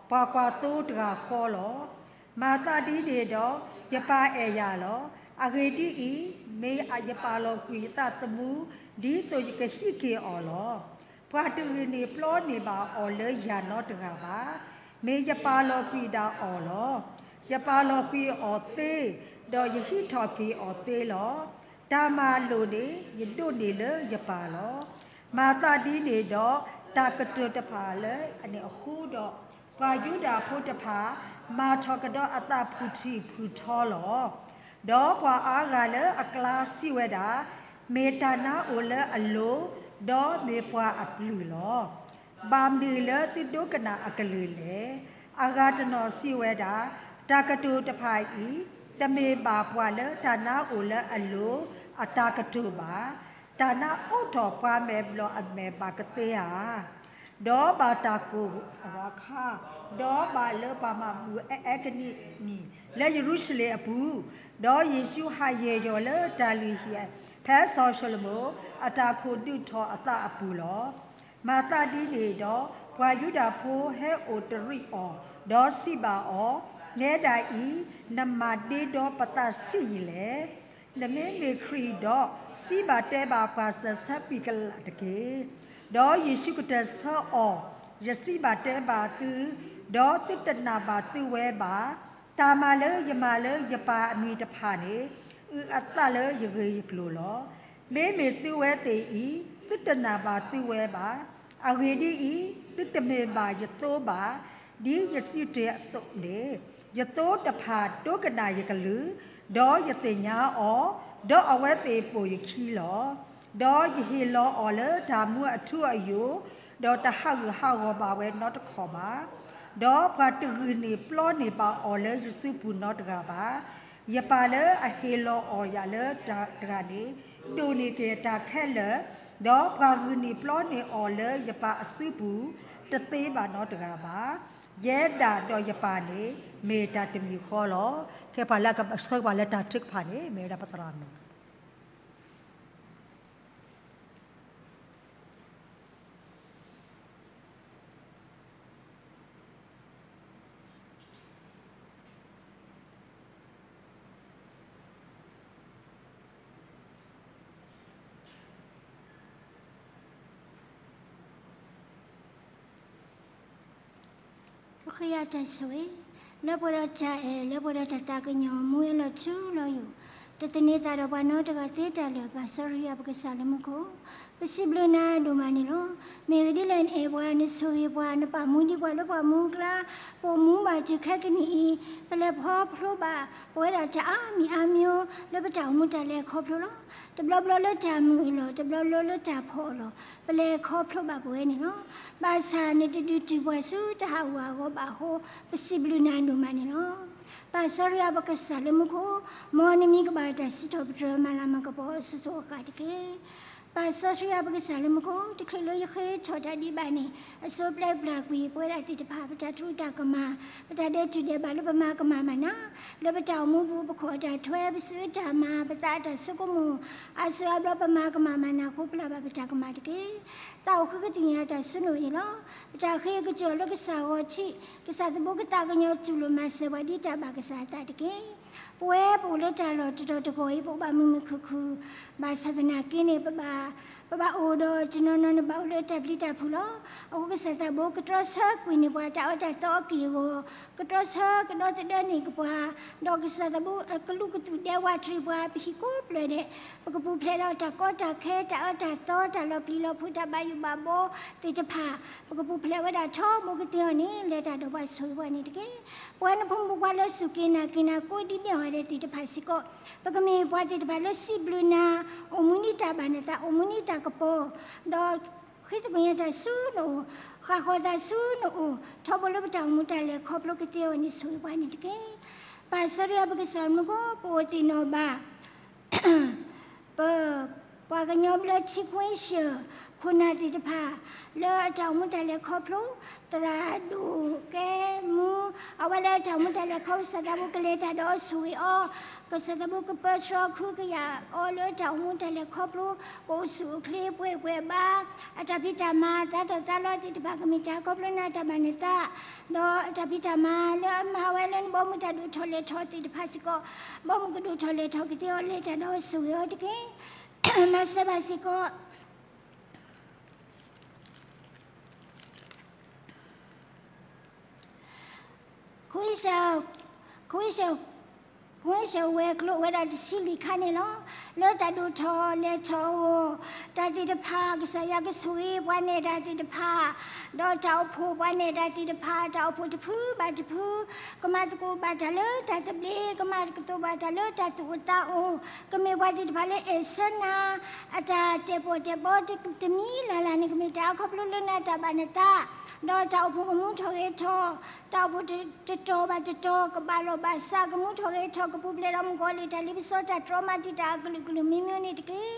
ပှၤကွၢ်သိတဂၤဃီလီၤ. မၤသးဒ်န့ၣ်ဒီး, ယပၢ်အဲၣ်ယၤလီၤ. အဂ့ၢ်ဒ်အံၤ, မ့ၢ်ယပာ်လီၤကွံာ်ယသးသမူ, ဒ်သိးယကဟံးက့ၤအီၤလီၤ. ပှၤတဂ့ၤန့ၣ်ပျီန့ၢ်ဘၣ်အီၤလၢယၤနီတဂၤဘၣ်. မ့ၢ်ယပာ်လီၤကွံာ်ဒၣ်အီၤလီၤ. ယပာ်လီၤကွံာ်အီၤသ့, ဒီးယဟံးထီၣ်က့ၤအီၤသ့လီၤ. တၢ်မၤလိာ်န့ၣ်, ယဒိးန့ၢ်လၢယပၢ်လီၤ. မၤသးဒ်န့ၣ်ဒီး, တၢ်ကတိၤတဖၣ်လၢအန့ၣ်အဃိဒီး, ပှၤယူဒၤဖိတဖၣ် မၤထီၣ်ကဒီးအသးဖုၣ်ထံဖုၣ်ထီလီၤ. ဒီးပှၤအါဂၤလၢအကျါစံးဝဲဒၣ်, မ့ၢ်တၢ်နါအိၣ်လၢအလိၤ, ဒီးမ့ၢ်ပှၤအပျုၢ်လီၤ. ဘၣ်မနုၤလၢသုဒိကနၣ်အကလုၢ်လဲၣ်. အဂၤတနီၤစံးဝဲဒၣ်, တၢ်ကတိၤတဖၣ်အံၤ တမ့ၢ်ဘၣ်ပှၤလၢတၢ်နါအိၣ်လၢအလိၤအတၢ်ကတိၤဘၣ်. တၢ်နါအိးထီၣ်ပှၤမဲာ်ဘျီၣ်အမဲာ်ဘၣ်ကသ့ဧါ. ဒီးဘၣ်တၢ်ကိၢ်အဂီၤအခါ, ဒီးဘၣ်လၢပှၤမၤဘူၣ်အအဲကနံၣ်မံၤ လၢယရူၤၡလ့ၣ်အပူၤ, ဒီးယ့ၣ်ၡူးဟးယဲၢ်ယီၤလၢတၢ်လုၢ်ဟံၣ် ဖဲစီၤၡလိၤမိၣ် အတၢ်ခိၣ်ဒုးထီၣ်အသးအပူၤလီၤ. မၤသးဒ်န့ၣ်ဒီး, ပှၤယူဒၤဖိဟဲအိၣ်တရံးအီၤ, ဒီးစံးဘၣ်အီၤ, နဲဒၣ်အံၤ, နမၤဒ့ဒီပသးဆံးယံာ်လဲၣ်. နမ့မ့ၢ်ခရံာ်ဒီး, စံးဘၣ်တဲဘၣ်ပှၤစၢၤဆၢကွံာ်ကလာ်တက့ၢ်. ဒီးယ့ၣ်ၡူးကတၢၢ်ဆၢအီၤ, ယစံးဘၣ်တဲဘၣ်သု, ဒီးသုတနာ်ဘၣ်သုဝဲဘၣ်. တၢ်မၤလၢယမၤလၢယပၢ်အမံၤတဖၣ်န့ၣ်, အုၣ်အသးလၢယဂ့ၢ်ယကျိၤလီၤ. မ့မ့ၢ်သုဝဲသ့ၣ်အံၤ, သုတနာ်ဘၣ်သုဝဲဘၣ်. အဂ့ၢ်ဒ်အံၤ, သုတမ့ၢ်ဘၣ်ယသိဘၣ်. ဒ်ယစံးတ့ၢ်အသိးန့ၣ်, ယသိတဖၣ်ဒိကနၣ်ယကလုၢ်, ဒီးယသ့ၣ်ညါအီၤ, ဒီးအဝဲသ့ၣ်ပိာ်ယခံလီၤ. ဒီးယဟ့ၣ်လီၤအီၤလၢတၢ်မူအထူအယိာ်, ဒီးတဟးဂူာ်ဟးဂီၤဘၣ်ဝဲနီတခီၣ်ဘၣ်. ဒီးပှၤတဂုာ်န့ၢ်ပျီန့ၢ်ဘၣ်အီၤလၢယစုပူၤနီတဂၤဘၣ်. ယပၢ်လၢအဟ့ၣ်လီၤအီၤယၤလၢတဂၤန့ၣ်, ဒိၣ်န့ၢ်က့ၤတၢ်ခဲလၢာ်, ဒီးပှၤဂုာ်န့ၢ်ပျီန့ၢ်အီၤလၢယပၢ်အစုပူၤ, တသ့ဘၣ်နီတဂၤဘၣ်. ယဲဒၣ်ဒီးယပၢ်န့ၣ်, မ့ၢ်တၢ်တမံၤဃီလီၤ. ခဲပှၤလၢအကဆှၢပှၤလၢတၢ်ထုကဖၣ်န့ၣ်, မ့ၢ်ဝဲဒၣ်ပသရၣ်မုၣ် ပဃ့ယၤတၢ်ဆိၣ်ဂ့ၤ, လၢပှဲၤဒီးတၢ်အဲၣ်, လၢပှဲၤဒီးတၢ်သးကညီၤ, မူဝဲလီၤထူလီၤယိာ်, တသန့ၤသးဒီးပှၤနီတဂၤသ့တၢ်လၢာ်, ပၢ်စီဆှံယွၤပကစၢ်လၢမူခိၣ်, ပစံးဘျုးနၤဒိၣ်မးန့ၣ်လီၤ. မ့ၢ်ဂ့ၢ်ဒ်လဲၣ်နအဲၣ်ပှၤ, နဆိၣ်ဂ့ၤပှၤ, နပာ်မူဒံးပှၤလၢပှၤမူအကျါ, ပအိၣ်မူဘၣ်တုၤခဲကနံၣ်အံၤ, ပလဲၤခီဖျိဘၣ်ပဝဲဒၣ်တၢ်အါမံၤအါမံၤ, လၢပတၢ်အိၣ်မူတၢ်လဲၤခီဖျိလီၤ. တဘျီဘျီလၢတၢ်မုာ်အလီၢ်, တဘျီဘျီလၢတၢ်ဖှီၣ်အလီၢ်, ပလဲၤခီဖျိဘၣ်ပဝဲန့ၣ်လီၤ. ဘၣ်ဆၣ်နတဒုးတုၤပှၤဆူတၢ်ဟးဂူာ်ဟးဂီၤဘၣ်အဃိ, ပစံးဘျုးနၤဒိၣ်မးန့ၣ်လီၤ. ပၢ်စီဆှံယွၤပကစၢ်လၢမူခိၣ်, မ်နမံၤကဘၣ်တၢ်စံးထီၣ်ပတြၢၤ မၤလၤမၤကပီၤအီၤစိၤစိၤအဃၣ်ဃၣ်တက့ၢ်. ပၢ်စီဆှံယွၤပကစၢ်လၢမူခိၣ်, တချုးလၢယဃ့ထီၣ်တၢ်ဒံးဘၣ်န့ၣ်, အစိပျဲပျၢ်ကွံာ်ပဝဲဒၣ်သ့ၣ်တဖၣ် ပတၢ်တြူးတၢ်ကမၣ်, ပတၢ်ဒဲးတူၢ်ဒဲးဘၣ်လၢပမၤကမၣ်မၤနၢၤ, လၢပတၢ်အိၣ်မူပူၤ ပခီၣ်တၢ်ထွဲ, ပစုတၢ်မၤ, ပသးတၢ်ဆိကမိၣ်, အါစုအါဘျီပမၤကမၣ်မၤနၢၤအဃိ ပျၢ်ဘၣ်ပတၢ်ကမၣ်တက့ၢ်. သးအိၣ်ဃုကသ့ၣ်ညါတၢ်ဆိန့ၣ်လီၤ. ပတၢ်ဃ့ကစၢၢ်လၢကစၢ်ဂီၤထံး, ကစၢ်သဘိကသးကညီၤတူၢ်လိာ်မၤစၢၤပှၤဒ်တၢ်ဘၣ်ကစၢ်အသးတက့ၢ်. ပဝဲပအိၣ်လၢတၢ်လီၢ်တတီၤတကီၢ်အံၤ ပအိၣ်ဘၣ်မုာ်မုာ်ခုၣ်ခုၣ်, ဘၣ်ဆၣ်သနာ်က့န့ၣ် ပဘၣ်, ပဘၣ်အိၣ်ဒီးတနီၤနီၤန့ၣ်ဘၣ်အိၣ်လၢတၢ်ပျံၤတၢ်ဖုးလီၤ. အဃိကစၢ်သးဘိကတြီဆၢကွံာ်န့ၢ်ပှၤ တၢ်အၢတၢ်သီအက့ၢ်အဂီၤ, ကတြီဆၢကဒီသဒၢန့ၢ်က့ၤပှၤ, ဒီးကစၢ်သးဘိကလူးကသူၣ်ဒဲဝးတရံးပှၤ ပဟံၣ်ကိးဖျၢၣ်ဒဲး, ပကပူၤဖျဲးဒီးတၢ်ကီတၢ်ခဲ တၢ်အၢတၢ်သီ တၢ်လီၤပျံၤလီၤဖုး တၢ်ဘၣ်ယိၣ်ဘၣ်ဘီသ့ၣ်တဖၣ်, ပကပူၤဖျဲးဝဲဒၣ်ထီဘိကသ့အီၤန့ၣ် လဲၤတၢ်ဒီးပှၤဆိၣ်ဂ့ၤပှၤန့ၣ်တက့ၢ်. ပဝဲနဖိမုၣ်ဖိခွါလၢစူၢ်က့ၤနာ်က့ၤနၤ ကိးဒ်န့ၣ်အဂီၢ်ဒဲးသ့ၣ်တဖၣ်စ့ၢ်ကီး, ပကမ့ၢ်ပှၤသ့ၣ်တဖၣ်လၢစံးဘျုးနၤ, အိၣ်မူဒ်တၢ်ဘၣ်နသး, အိၣ်မူဒ်တၢ်ကပီၤ, ဒီးဃ့သကွံာ်ညါတၢ်ဆူနအိၣ်, ဃၣ်ဃီၤသးဆူနအိၣ်, ထီဘိလၢပတၢ်အိၣ်မူတၢ်လဲၤခီဖျိကသ့အီၤန့ၣ် ဆိၣ်ဂ့ၤပှၤန့ၣ်တက့ၢ်. ပၢ်စီဆှံယွၤပကစၢ်မူခိၣ် ပအိၣ်သ့ၣ်နီၣ်ဘၣ် ပ, ပှၤကညီဘျၢထံခွ့ၡၢၣ် ခိၣ်နၢ်သ့ၣ်တဖၣ် လၢအတၢ်အိၣ်မူတၢ်လဲၤခီဖျိ, သရၣ်ဒိၣ်ကဲမူ, အဝဲလၢအတၢ်အိၣ်မူတၢ်လဲၤခီဖျိ ကစၢ်သးဘိကလဲၤတၢ်ဒီးအီၤဆိၣ်ဂ့ၤအီၤ, ကစၢ်သးဘိကပၢဆှၢခုကယာ်အီၤလၢတၢ်အိၣ်မူတၢ်လဲၤခီဖျိ, ကအိၣ်ဆူၣ်အိၣ်ချ့ပှဲၤပှဲၤဘၣ်, အတၢ်ဖံးတၢ်မၤသးတီၢ်သးလီသ့ၣ်တဖၣ် ကမ့ၢ်တၢ်ခီဖျိနၤတၢ်ဘၣ်နသး, ဒီးအတၢ်ဖံးတၢ်မၤလၢအမၤဝဲလၢနဘီမုၢ်တၢ်ဒိၣ်ထီၣ်လဲၤထီၣ်သ့ၣ်တဖၣ်စ့ၢ်ကီး, ဘီမုၢ်ကဒိၣ်ထီၣ်လဲၤထီၣ်ကသ့အီၤ လဲၤတၢ်ဒီးအီၤဆိၣ်ဂ့ၤအီၤတက့ၢ်. မၤစၢၤဘၣ်စ့ၢ်ကီး ခွ့ၡၢၣ်, ခွ့ၡၢၣ် ကွၢ်စၢၤဝဲၤကျိၤဝဲဒၣ်တဆံလွံၢ်ခါန့ၣ်လီၤ. လၢတၢ်ဒိၣ်ထီၣ်လဲၤထီၣ်အဂီၢ် တၢ်သ့ၣ်တဖၣ် ကစၢ်ယွၤကဆိၣ်ဂ့ၤပှၤနဲၣ်တၢ်သ့ၣ်တဖၣ်, ဒီးတၢ်အိၣ်ဖှိၣ်ပှၤနဲၣ်တၢ်သ့ၣ်တဖၣ် တၢ်အိၣ်ဖှိၣ်တဖုဘၣ်တဖု ကမၤသကိးဘၣ်တၢ်လၢတၢ်သဘျ့, ကမၤသကိးဘၣ်တၢ်လၢတၢ်သူၣ်အိၣ်သးအိၣ်, ကမ့ၢ်ပှၤသ့ၣ်တဖၣ်လၢအဲၣ်ဆၢနၤ အတၢ်တဲာ်ပီၣ်တဲာ်ပီတမံၤလၢ်လၢ်န့ၣ် ကမ့ၢ်တၢ်အခီဖျိလၢနၤတၢ်ဘၣ်နသး, ဒီးတၢ်အိၣ်ဖှိၣ်ကမူထီၣ်ဂဲၤထီၣ်, တၢ်အိၣ်ဖှိၣ်တတီၤဘၣ်တတီၤ ကဘၣ်လီၢ်ဘၣ်စး ကမူထီၣ်ဂဲၤထီၣ် ကပူၤဖျဲးဒီးမုၣ်ကီၤလံၢ်တၢ်လ့ပစီတၢ်တြီမၤတံာ်တာ်အကလုာ်ကလုာ်မံၤမံၤန့ၣ်တက့ၢ်.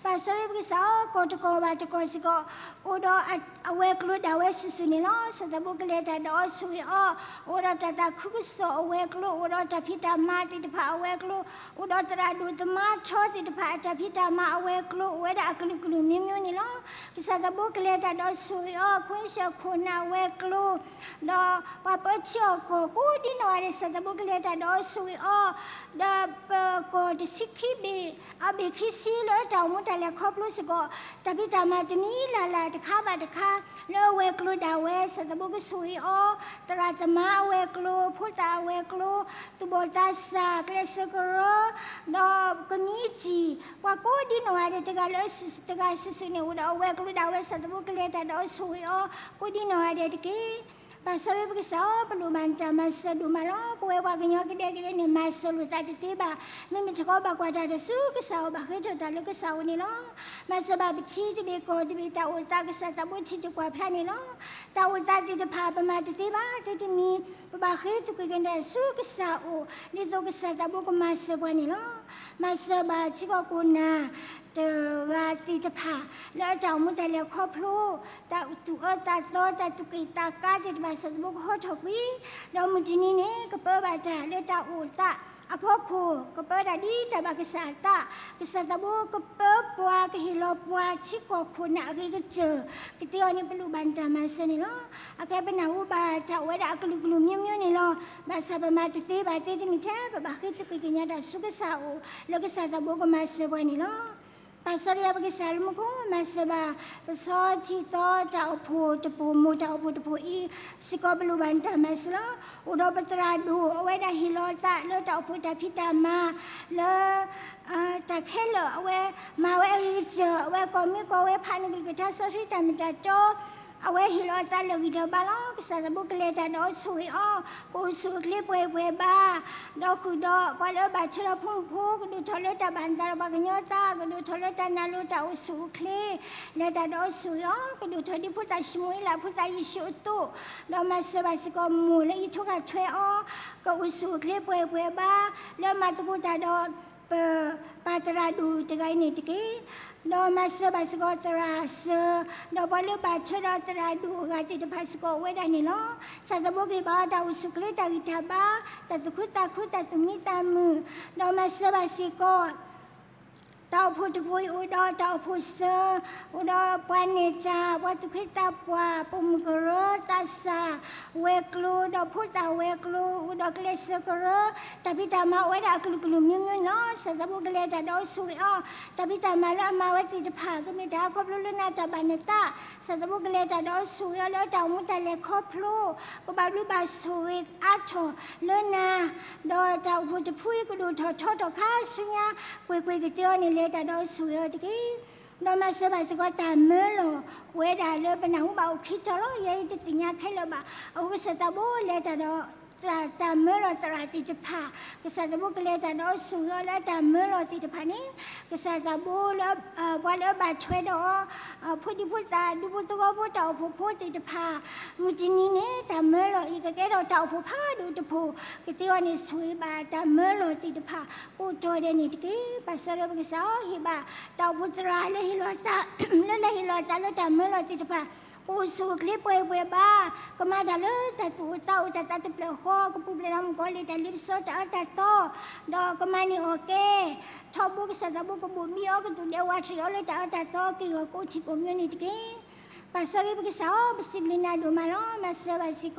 ဘၣ်ဆၣ်ဒီးပကစၢ်အီၤ ကီၢ်တကီၢ်ဘၣ်တကီၢ်စ့ၢ်ကီး အိၣ်ဒီးအဝဲၤကျိၤဒၣ်ဝဲစုာ်စုာ်န့ၣ်လီၤ. ကစၢ်သးဘိကလဲၤတၢ်ဒီးအီၤဆိၣ်ဂ့ၤအီၤ, အိၣ်ဒီးတၢ်သးခုကစီၣ်အဝဲၤကျိၤ, အိၣ်ဒီးတၢ်ဖံးတၢ်မၤသ့ၣ်တဖၣ်အဝဲၤကျိၤ, အိၣ်ဒီးသရၣ်ဒိၣ်သမါထီသ့ၣ်တဖၣ်အတၢ်ဖံးတၢ်မၤအဝဲၤကျိၤ အိၣ်ဝဲဒၣ်အကလုာ်ကလုာ်မံၤမံၤန့ၣ်လီၤ. ကစၢ်သးဘိကလဲၤတၢ်ဒီးအီၤဆိၣ်ဂ့ၤအီၤ, ကွၢ်စၢၤခိၣ်နၢ်ဝဲၤကျိၤ ဒီးပှၤပၢထံအီၣ်ကီၢ်ကိးဒ်နီၢ်ဂၤဒဲး ကစၢ်သးဘိကလဲၤတၢ်ဒီးအီၤဆိၣ်ဂ့ၤအီၤ, ဒီးပကီၢ်တဆံခံဘ့ၣ် အဘ့ၣ်ခံဆံလၢတၢ်အိၣ်မူတၢ်လဲၤခီဖျိစ့ၢ်ကီး တၢ်ဖံးတၢ်မၤတမံၤလၢ်လၢ်တခါဘၣ်တခါ လၢအဝဲၤကျိၤဒၣ်ဝဲ ကစၢ်သးဘိကဆိၣ်ဂ့ၤအီၤ, သရၣ်သမါအဝဲၤကျိၤ, ဖိသၣ်အဝဲၤကျိၤ, သူၣ်ဘီၣ်သးစၢ်, ကျဲးစၢးကရၢ, ဒီးကမံးတံာ်, ပှၤကိးဒ်နီၢ်ဂၤဒဲး တဂၤလၢတဂၤစုာ်စုာ်န့ၣ် အိၣ်ဒီးအဝဲၤကျိၤဒၣ်ဝဲ ကစၢ်သးဘိကလဲၤတၢ်ဒီးအီၤဆိၣ်ဂ့ၤအီၤ ကိးဒ်နီၢ်ဂၤဒဲးတက့ၢ်. ဘၣ်ဆၣ်ဒီးပကစၢ်အီၤ ပလိၣ်ဘၣ်တၢ်မၤစၢၤဒိၣ်မးလီၤ. ပဝဲပှၤကညီကဒဲကဒဲန့ၣ် မၤစၢၤလိာ်သးတသ့ဘၣ်. မ့မ့ၢ်တခီဘၣ်ကွၢ်တၢ်တၢ်ဆူကစၢ်အအိၣ် ဘၣ်ဃ့ထီၣ်တၢ်လၢကစၢ်အအိၣ်န့ၣ်လီၤ. မၤစၢၤဘၣ်ပထံတဘ့ၣ်ကီၢ်တဘ့ၣ် တၢ်အိၣ်သး ကစၢ်သးဘိထံတကွၢ်ဖျါန့ၣ်လီၤ. တၢ်အိၣ်သးသ့ၣ်တဖၣ် ပမၤတသ့ဘၣ် သ့တမံၤ ပဘၣ်ဃ့သကွံာ်က့ၤတၢ်ဆူကစၢ်အအိၣ် ဒ်သိးကစၢ်သးဘိကမၤစၢၤပှၤန့ၣ်လီၤ. မၤစၢၤဘၣ်ထံကီၢ်ခိၣ်နၢ် တဂၤသ့ၣ်တဖၣ် လၢအတၢ်အိၣ်မူတၢ်လဲၤခီဖျိ တၢ်သူၣ်အၢသးသီ တၢ်သူၣ်က့ၣ်သးကါသ့ၣ်တဖၣ် ကစၢ်သးဘိကဟီထီၣ်ကွံာ်, ဒီးမုၢ်တနံၤန့ၣ် ကပၢဘၣ်တၢ်လၢတၢ်အိၣ်သး အဖီခိၣ် ကပၢတၢ်ဒ်တၢ်ဘၣ်ကစၢ်အသး, ကစၢ်သးဘိကပၢပှၤ ကဟ့ၣ်လီၤပှၤထံကီၢ်ခိၣ်နၢ်အဂ့ၤကတၢၢ် ကသ့အီၤန့ၣ် ပလိၣ်ဘၣ်နတၢ်မၤစၢၤန့ၣ်လီၤ. အကဲပနၢ်ဟူဘၣ်တၢ်အိၣ်ဝဲဒၣ်အကလုာ်ကလုာ်မံၤမံၤန့ၣ်လီၤ. ဘၣ်ဆၣ်ပမၤတသ့ဘၣ်သ့တမံၤထဲ ပဘၣ်ဃ့သကွံာ်က့ၤညါတၢ်ဆူကစၢ်အအိၣ် လၢကစၢ်သးဘိကမၤစၢၤပှၤန့ၣ်လီၤ. ဘၣ်ဆၣ်ဒီးယွၤပကစၢ်လၢမူခိၣ် မၤစၢၤဘၣ် ပဆီထံသီတၢ်အိၣ်ဖှိၣ်တပိာ် မိၢ်တၢ်အိၣ်ဖှိၣ်တပိာ်အံၤ စ့ၢ်ကီးပလိၣ်ဘၣ်နတၢ်မၤစၢၤလီၤ. အိၣ်ဒီးပသရၣ်ဒိၣ် အဝဲဒၣ်ဟ့ၣ်လီၤအသးလၢတၢ်အိၣ်ဖှိၣ်တၢ်ဖံးတၢ်မၤ လၢ တၢ်ခဲလၢာ် အဝဲမၤဝဲအဂ့ၤကတၢၢ် အဝဲကိးမံၤကိးဝဲ ဖးန့ၢ်ကလုၢ်ကထါ စီဆှံတၢ်မ့ၢ်တၢ်တီ အဝဲဟ့ၣ်လီၤအသးလၢာ်ဂံၢ်လၢာ်ဘါလီၤ. ကစၢ်သးဘိကလဲၤတၢ်ဒီးအီၤဆိၣ်ဂ့ၤအီၤ ကအိၣ်ဆူၣ်အိၣ်ချ့ပှဲၤပှဲၤဘါ, ဒီးဃုာ်ဒီးပှၤလၢအဘၣ်ထွဲဒီးဖိမုၣ်ဖိ ကဒိၣ်ထီၣ်လၢတၢ်ဘၣ်နသးဒီးပှၤကညီသး ကဒိၣ်ထီၣ်လၢတၢ်နာ်လိၤတၢ်အိၣ်ဆူၣ်အိၣ်ချ့ လဲၤတၢ်ဒီးအီၤဆိၣ်ဂ့ၤအီၤ ကဒိၣ်ထီၣ်ဒ်ဖိသၣ်ၡမူၤအ့လး ဖိသၣ်ယ့ၣ်ၡူးအသိး, ဒီးမၤစၢၤဘၣ်စ့ၢ်ကီးမိၢ်လၢအံးထိဃၣ်ထွဲအီၤ ကအိၣ်ဆူၣ်အိၣ်ချ့ပှဲၤပှဲၤဘါ လၢမၤသကိးတၢ်ဒီး ပပၢ်သရၣ်ဒိၣ်တဂၤအံၤန့ၣ်တက့ၢ်. ဒီးမၤစၢၤဘၣ်စ့ၢ်ကီးသရၣ်စၢၤ ဒီးပှၤလၢဘၣ်ထွဲဒီးသရၣ်ဒိၣ်အဂၤသ့ၣ်တဖၣ်စ့ၢ်ကီး အိၣ်ဝဲဒၣ်န့ၣ်လီၤ. ကစၢ်သးဘိကဟ့ၣ်ဘၣ်အီၤတၢ်အိၣ်ဆူၣ်အိၣ်ချ့ တၢ်ဂံၢ်တၢ်ဘါ တၢ်သူၣ်ခုသးခု တၢ်သူၣ်မံသးမုာ်, ဒီးမၤစၢၤဘၣ်စ့ၢ်ကီး တၢ်အိၣ်ဖှိၣ်တဖှိၣ်အံၤ အိၣ်ဒီးတၢ်အိၣ်ဖှိၣ်စၢၤ, အိၣ်ဒီးပှၤနဲၣ်တၢ် ပှၤသူၣ်က့သးပှၢ် ပိာ်မုၣ်ကရၢ သးစၢ်ဝဲၤကျိၤ ဒီးဖိသၣ်ဝဲၤကျိၤ အိၣ်ဒီးကျဲးစၢးကရၢ, တၢ်ဖံးတၢ်မၤအိၣ်ဝဲဒၣ်အကလုာ်ကလုာ်မံၤမံၤန့ၣ်လီၤ. ကစၢ်သးဘိကလဲၤတၢ်ဒီးအီၤဆိၣ်ဂ့ၤအီၤ, တၢ်ဖံးတၢ်မၤလၢအမၤဝဲသ့ၣ်တဖၣ် ကမ့ၢ်တၢ်အခီဖျိလၢနၤတၢ်ဘၣ်နသး, ကစၢ်သးဘိကလဲၤတၢ်ဒီးအီၤဆိၣ်ဂ့ၤအီၤ လၢတၢ်အိၣ်မူတၢ်လဲၤခီဖျိ ကဘၣ်ဘျုးဘၣ်ဆိၣ်ဂ့ၤအါထီၣ်လၢနၤ ဒီးတၢ်အိၣ်ဖှိၣ်တဖုအံၤ ကဒိၣ်ထီၣ်ထီထီၣ်ခါဆူညါ ကွ့ၢ်ကွ့ၢ်ကသ့အီၤန့ၣ် လဲၤတၢ်ဒီးအီၤဆိၣ်ဂ့ၤအီၤတက့ၢ်. ဒီးမၤစၢၤဘၣ်စ့ၢ်ကီးတၢ်မၢလီၤ အိၣ်ဝဲဒၣ်လၢပနၢ်ဟူဘၣ်အိၣ်ခံတီၤလီၤ. ယဲအံၤတသ့ၣ်ညါခဲလၢာ်ဘၣ်. အဃိကစၢ်သးဘိလဲၤတၢ်ဒီး တၢ်မၢလီၤသရၣ်သ့ၣ်တဖၣ်, ကစၢ်သးဘိကလဲၤတၢ်ဒီးအီၤဆိၣ်ဂ့ၤအီၤလၢတၢ်မၢလီၤသ့ၣ်တဖၣ်န့ၣ်, ကစၢ်သးဘိလၢ ပှၤလၢအဘၣ်ထွဲဒီး ဖိဒံဖိသၣ် ဒူဖိသဝီဖိ တၢ်အိၣ်ဖှိၣ်ဖိသ့ၣ်တဖၣ်, မုၢ်တနံၤန့ၣ် တၢ်မၢလီၤအံၤ ကကဲထီၣ်တၢ်အိၣ်ဖှိၣ်ဖးဒိၣ်တဖှိၣ် ကသ့အီၤန့ၣ် ဆိၣ်ဂ့ၤဘၣ်တၢ်မၢလီၤသ့ၣ်တဖၣ် ကိးတီၤဒဲးန့ၣ်တက့ၢ်. ဘၣ်ဆၣ်ဒီးပကစၢ်အီၤဟ့ၣ်ဘၣ် တၢ်အိၣ်ဖှိၣ်သရၣ်လၢဟ့ၣ်လီၤသး လၢလဲၤဟ့ၣ်လီၤသးလၢတၢ်မၢလီၤသ့ၣ်တဖၣ် ကအိၣ်ဆူၣ်အိၣ်ချ့ပှဲၤပှဲၤဘါ, ကမၤတၢ်လၢတၢ်သူၣ်အိၣ်သးအိၣ် တၢ်သးတဖျၢၣ်ဃီ ကပူၤဖျဲးဒီးမုၣ်ကီၤလံၢ်တၢ်လ့ပစီတၢ်အၢတၢ်သီ, ဒီးကမၤန့ၢ်အီၣ်ကဲ ထီဘိကစၢ်သးဘိကဘိၣ်ဘံအီၤ ကသူၣ်ဒဲဝးတရံးအီၤလၢတၢ်အၢတၢ်သီ က့ၢ်ဂီၤကိးထံၣ်ကိးမံၤန့ၣ်တက့ၢ်. ဘၣ်ဆၣ်ဒီးပကစၢ်အီၤ ပစံးဘျုးနၤဒိၣ်မးလီၤ. မၤစၢၤဘၣ်စ့ၢ်ကီး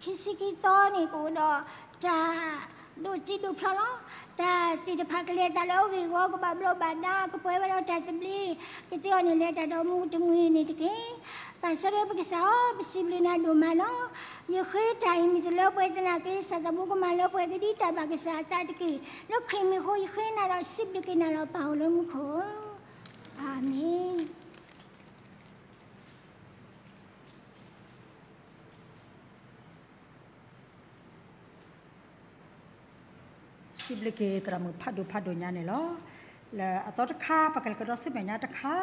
ခံဆံခံသီန့ၣ် ကအိၣ်ဒီးတၢ်ဒိးတံၢ်ဒိးဖျီလီၤ. တၢ်သ့ၣ်တဖၣ်ကလဲၤသးလၢအဂ့ၢ်အဂီၢ် ကဘၣ်ဘျီးဘၣ်ဒါ ကပှဲၤဝဲဒီးတၢ်သဘျ့, ကသ့အီၤန့ၣ် လဲၤတၢ်ဒီးမူတမှံၤန့ၣ်တက့ၢ်. ပၢ်ဆၢဒိၣ်ပကစၢ်ဧၢ, ပစံးဘျုးနၤဒိၣ်မးလီၤ. ယဃ့တၢ်အံၤမ့ၢ်တလၢပှဲၤသနာ်က့ ကစၢ်သးဘိကမၤလၢပှဲၤက့ၤဒ်တၢ်ဘၣ်ကစၢ်အသးတက့ၢ်. လၢခရံာ်မံၤအဃိ ယဃ့နၤဒီးစံးဘျုးက့ၤနၤလီၤ ပၢ်အိၣ်လၢမူခိၣ်ဧၢ. အၤမ့ၣ်. စံးဘျုးက့ၤသရၣ်မုၣ်ဖးဒိၣ်ဖးဒိၣ်ညါန့ၣ်လီၤ. လၢအသီတခါ ပကလဲၤကဒီးဆူမဲာ်ညါတခါ,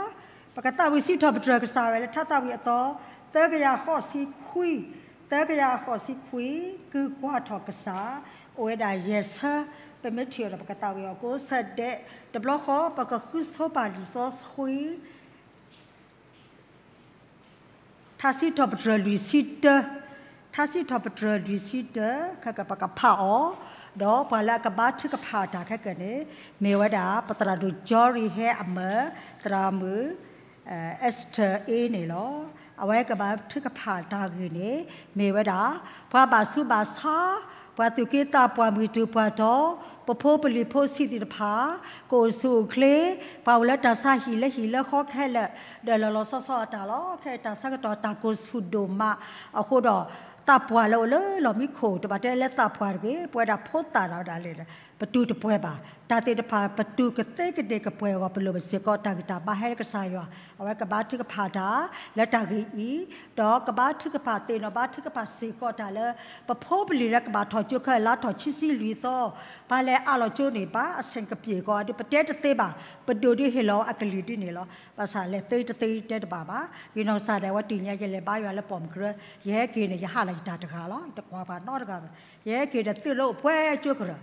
ပကသးဝံၣ်စံးထီၣ်ပတြၢၤကစၢ်ယွၤလၢ ထါသးဝံၣ်အသီ သၢကယၤဃိးဆံခွံ, သၢကယၤဃိးဆံခွံ, ကုၢ်ကွၢ်ထီၣ်ကစၢ်, အိၣ်ဝဲဒၣ်ယဲၢ်ဆၢ, ပမ့ၢ်ထံၣ်အီၤဒီး ပကသးဝံၣ်အီၤကိးဆၢဒဲး, တဘျီဃီ ပကဃုဆိပာ်လံာ်စီဆှံ ထါစံးထီၣ်ပတြၢၤလွံၢ်ဆံတၢ, ထါစံးထီၣ်ပတြၢၤလွံၢ်ဆံတၢ, ခဲကပကဖးအီၤ, ဒီးပှၤလၢအကဘါထုကဖၣ်တၢ်ခဲကနံၣ်န့ၣ် မ့ၢ်ဝဲဒၣ် ပသရၣ်ဒိၣ်ကၠီရံၤဟဲအမၢၢ် သရၣ်မုၣ် Esther A န့ၣ်လီၤ. အဝဲကဘါထုကဖၣ်တၢ်ဂ့ၢ်န့ၣ် မ့ၢ်ဝဲဒၣ် ပှၤဘၣ်ဆူးဘၣ်ဆါ, ပှၤသူၣ်က့သးပှၢ်မုၢ်တုၤပှၤတီၤ, ပဖိပလံၤဖိဆံးသ့ၣ်တဖၣ် ကအိၣ်ဆူၣ်အိၣ်ချ့, ပှၤအိၣ်လၢတၢ်ဆါဟံၣ်လၢဟံၣ်လၢဃီခဲလၢာ်, ဒီးလီၤလီၤဆီဆီအတၢ်လီၤ. ခဲအံၤတၢ်ဆၢကတီၢ်တၢ်ကိၢ်ဆူၣ်ဒိၣ်မးအဃိဒီး သးပှၢ်လၢအိၣ်လၢလီၢ်မံခိၣ် တဘၣ်တဲလၢသးပှၢ်တဂ့ၤ, ပဝဲဒၣ်ဖိသၣ်ဒၣ်ဝဲဒၣ်လဲာ် ပတူၢ်တပှဲၤဘၣ်. တၢ်သ့ၣ်တဖၣ် ပတူၢ်ကသ့ကဒ့ၣ်ကပှဲၤအဂီၢ် ပလိၣ်ပစ့ၢ်ကီးတၢ်ဂံၢ်တၢ်ဘါဟဲလၢကစၢ်ယွၤ, အဝဲကဘါထုကဖၣ်တၢ်လၢတၢ်ဂ့ၢ်အံၤ, ဒီးကဘါထုကဖၣ်သ့ၣ်နီၣ်ဘါထုကဖၣ်စ့ၢ်ကီးတၢ်လၢ ပဖိပလံၤလၢကဘၣ်ထီၣ်ကၠိခဲလါထီၣ်ခံဆံလွံၢ်သီ, ပှၤလဲၤအးလီၤကၠိန့ၣ် ဘၣ်အဆ့ၣ်ကပံာ်ကီးဒီး ပတဲတသ့ဘၣ်, ပဒိၣ်ဒုးဟ့ၣ်လီၤအကလံၤဒ်န့ၣ်လီၤ. ဘၣ်ဆၣ်လဲၤသ့တသ့တဲတဘၣ်ဘၣ်. ယနီၢ်ကစၢ်ဒၣ်ဝဲတနံၤညါ ယလဲၤဘါယွၤလၢပိာ်မုၣ်ကရၢ, ယဟဲက့ၤန့ၣ် ယဟးလီၤယတၢ်တဂၤလီၤ, ယတကွၢ်ပှၤနီတဂၤဘၣ်. ယဟဲက့ၤဒီးသုးလၢအိၣ်ပှဲၤကၠိကရၢ,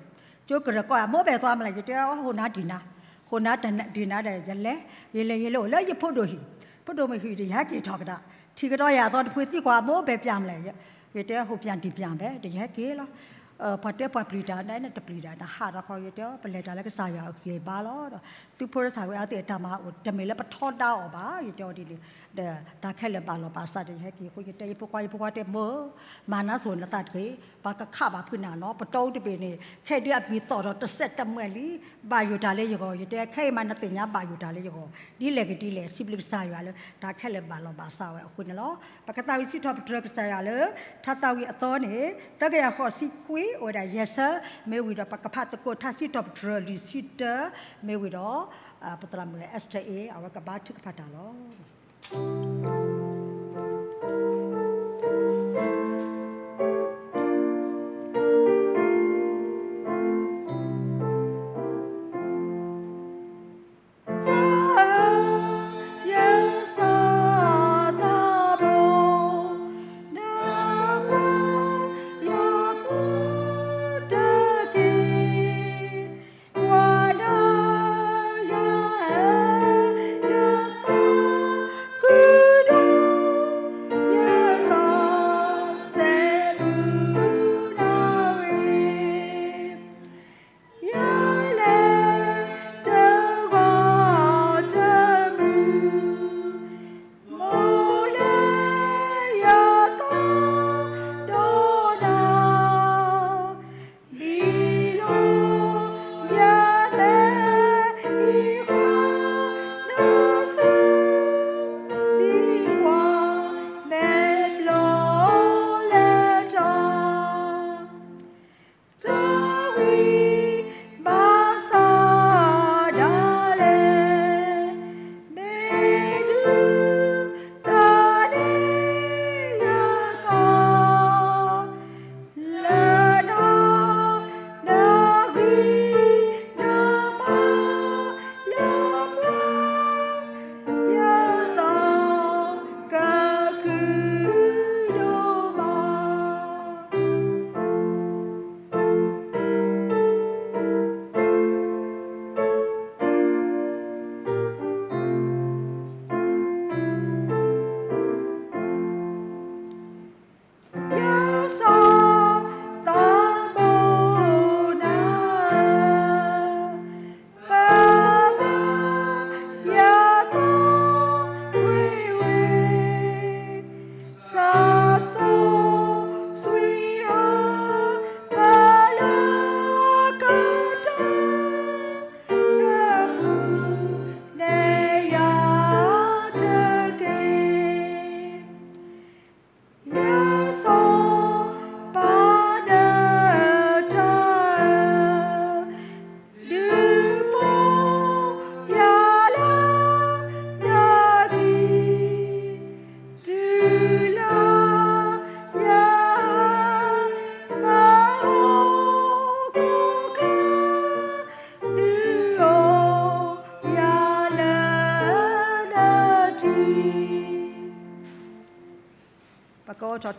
ကၠိကရၢကိးအမိၢ်ဘဲၣ်သွါမလဲၣ်, ယတဲအီၤ ဟိၣ်နၤဒံၣ်နၤ, ဟိၣ်နၤဒံၣ်နၤဒီး ယလဲၤ, ယလဲၤယလဲၤအိၣ်လၢယဖိဒိၣ်ဟံၣ်, ဖိဒိၣ်မုၣ်ဟံၣ်ဒီး ယဟဲက့ၤထီၣ်ကဒါ, ထံၣ်ကဒီးယၤအသီတဖုသံကွၢ်အမိၢ်ဘဲၣ်ပၠၣ်မလဲၣ်, ယတဲဟိၣ်ပၠၣ်ဒံၣ်ပၠၣ်ဘဲၣ်ဒီး ယဟဲက့ၤလီၤ. ပှၤတဲပှၤပျံၤတၢ်ဒ်န့ၣ် တပျံၤတၢ် နဟးထီၣ်ခီ ယတဲအီၤ ပလဲၤတၢ်လၢကစၢ်ယွၤအဂံၢ်အဘါလီၤ. ဒီးသုးဖိသးဝံၣ်အဝဲသ့ၣ်အတၢ်မၤအိၣ် တမ့ၢ်လၢပထီဒါအီၤဘၣ်, ယတဲအီၤဒ်န့ၣ်, ဒီးတၢ်ခဲလၢာ်ဘၣ်လီၤဘၣ်စးဒီး ယဟဲက့ၤအဃိ ယတဲယဖိခွါ ယဖိခွါတဲ မိၢ်, မၤနၢၤစိၤနသးတဂ့ၤ, ပှၤကခးဘၣ်ဖုးနၤနီၤ, ပတီၢ်အူတဘ့ၣ်န့ၣ် ခဲအံၤဒ်အမံၤသီၣ်ဒီးတစဲးတမှဲာ်လံ, ဘၣ်ယိၣ်တၢ်လၢယဂီၢ်, ယတဲခဲအံၤမးနသ့ၣ်ညါဘၣ်ယိၣ်တၢ်လၢယဂီၢ်, ဒ်လဲၣ်ဂ့ၤဒ်လဲၣ် စံးဘျုးကစၢ်ယွၤလၢ တၢ်ခဲလၢာ်ဘၣ်လီၤဘၣ်စးဝဲအဃိန့ၣ်လီၤ. ပကသးဝံၣ်စံးထီၣ်ပတြၢၤကစၢ်ယွၤလၢ ထါသးဝံၣ်အသီန့ၣ် သၢကယၤဃိးဆံခွံ အိၣ်ဝဲဒၣ်ယဲၢ်ဆၢ, မ့ၢ်ဝံၤဒီးပကဖးသကိးထါစံးထီၣ်ပတြၢၤလွံၢ်ဆံတၢ, မ့ၢ်ဝံၤဒီး ပသရၣ်မုၣ် Esther A အဝဲကဘါထုကဖၣ်တၢ်လီၤ.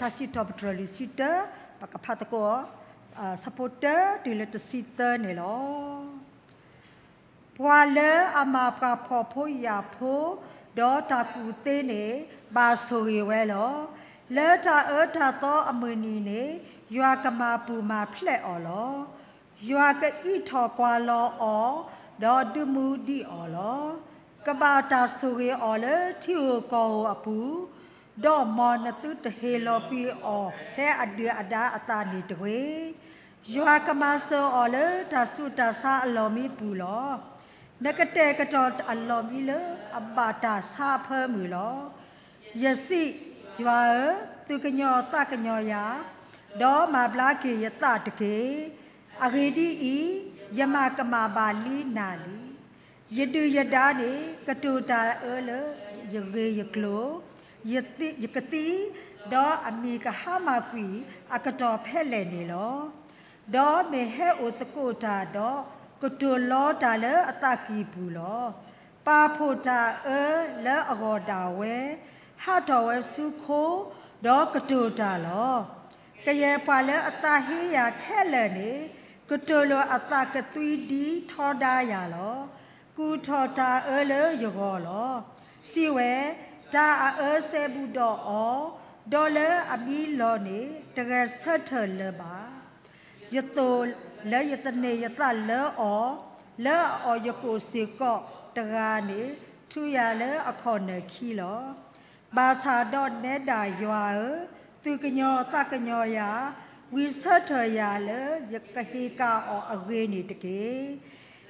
တၢ်စံးထီၣ်ပတြၢၤလွံၢ်ဆံတၢ, ပကဖးသကိး ဆၢဖိတၢတုၤလၢတဆံသၢန့ၣ်လီၤ. ပှၤလၢအမၤပှၤဖှီၣ်ဖိယာ်ဖိ, ဒီးတၢ်ကူၣ်သ့န့ၣ်, ဘၣ်ဆိၣ်ဂ့ၤဝဲလီၤ. လၢတၢ်အၢတၢ်သီအမုၢ်နံၤန့ၣ်, ယွၤကမၤပူၤမၤဖျဲးအီၤလီၤ. ယွၤကအံးထီၣ်ကွၢ်လီၤအီၤ, ဒီးဒုးမူဒံးအီၤလီၤ. ကဘၣ်တၢ်ဆိၣ်ဂ့ၤအီၤလၢထံဧိၤကီၢ်ဧိၤအပူၤ, ဒီးမ်နသုတဟ့ၣ်လီၤကွံာ်အီၤဖဲအဒုၣ်အဒါအသးန့ၣ်တဂ့ၤ. ယွၤကမၤစၢၤအီၤလၢတၢ်ဆူးတၢ်ဆါအလီၢ်မံပူၤလီၤ. နကတဲာ်ကတီၤအလီၢ်မံလၢအဘၣ်တၢ်ဆါအဖၢမုၢ်လီၤ. ယစံး, ယွၤဧၢ, သူၣ်ကညီၤသးကညီၤယၤ, ဒီးမၤဘျါက့ၤယသးတက့ၢ်. အဂ့ၢ်ဒ်အံၤ, ယမၤကမၣ်ဘၣ်လံနၤလံ. ယဒုၣ်ယဒါန့ၣ် ကတိၤတၢ်အၢလၢယဂ့ၢ်ယကျိၤ, ယကသံ, ဒီးအမံၤကဟါမၢ်ကွံာ်အကတီၢ်ဖဲလဲၣ်န့ၣ်လီၤ. ဒီးမ့ၢ်ဟဲအိၣ်သကိးတၢ်ဒီး, ကတိၤလီတၢ်လၢအသးကံၢ်ပူၤလီၤ. ပာ်ဖှိၣ်တၢ်အၢလၢအဂီၢ်ဒၣ်ဝဲ, ဟးထီၣ်ဝဲဆူခိ, ဒီးကတိၤတၢ်လီၤ. ကယဲၢ်ပှၤလၢအသးဟ့ယၤခဲလၢာ်န့ၣ်, ကတိၤလိာ်အသးကသွံဒ်ထီဒါယၤလီၤ. ကူၣ်ထီၣ်တၢ်အၢလၢယဂီၢ်လီၤ. စံးဝဲ, တၢ်အအၢစဲဘူးဒီးအီၤ, ဒီးလၢအမံလီၤန့ၣ် တဂဲၤဆၢထၢၣ်လၢၤဘၣ်. ယသိၣ်လၢယသန့ၤယသးလၢအီၤ, လၢအအီၣ်ယကိာ်စ့ၢ်ကီးတဂၤန့ၣ်, ထူယၤလၢအခီၣ်နၢၣ်ခံလီၤ. ဘၣ်ဆၣ်ဒီးနဲဒၣ်ယွၤဧၢ, သူၣ်ကညီၤသးကညီၤယၤ, ဝံၤဆၢထၢၣ်ယၤလၢယကဟ့ၣ်ကၣ်အီၤအဂ့ၢ်န့ၣ်တက့ၢ်.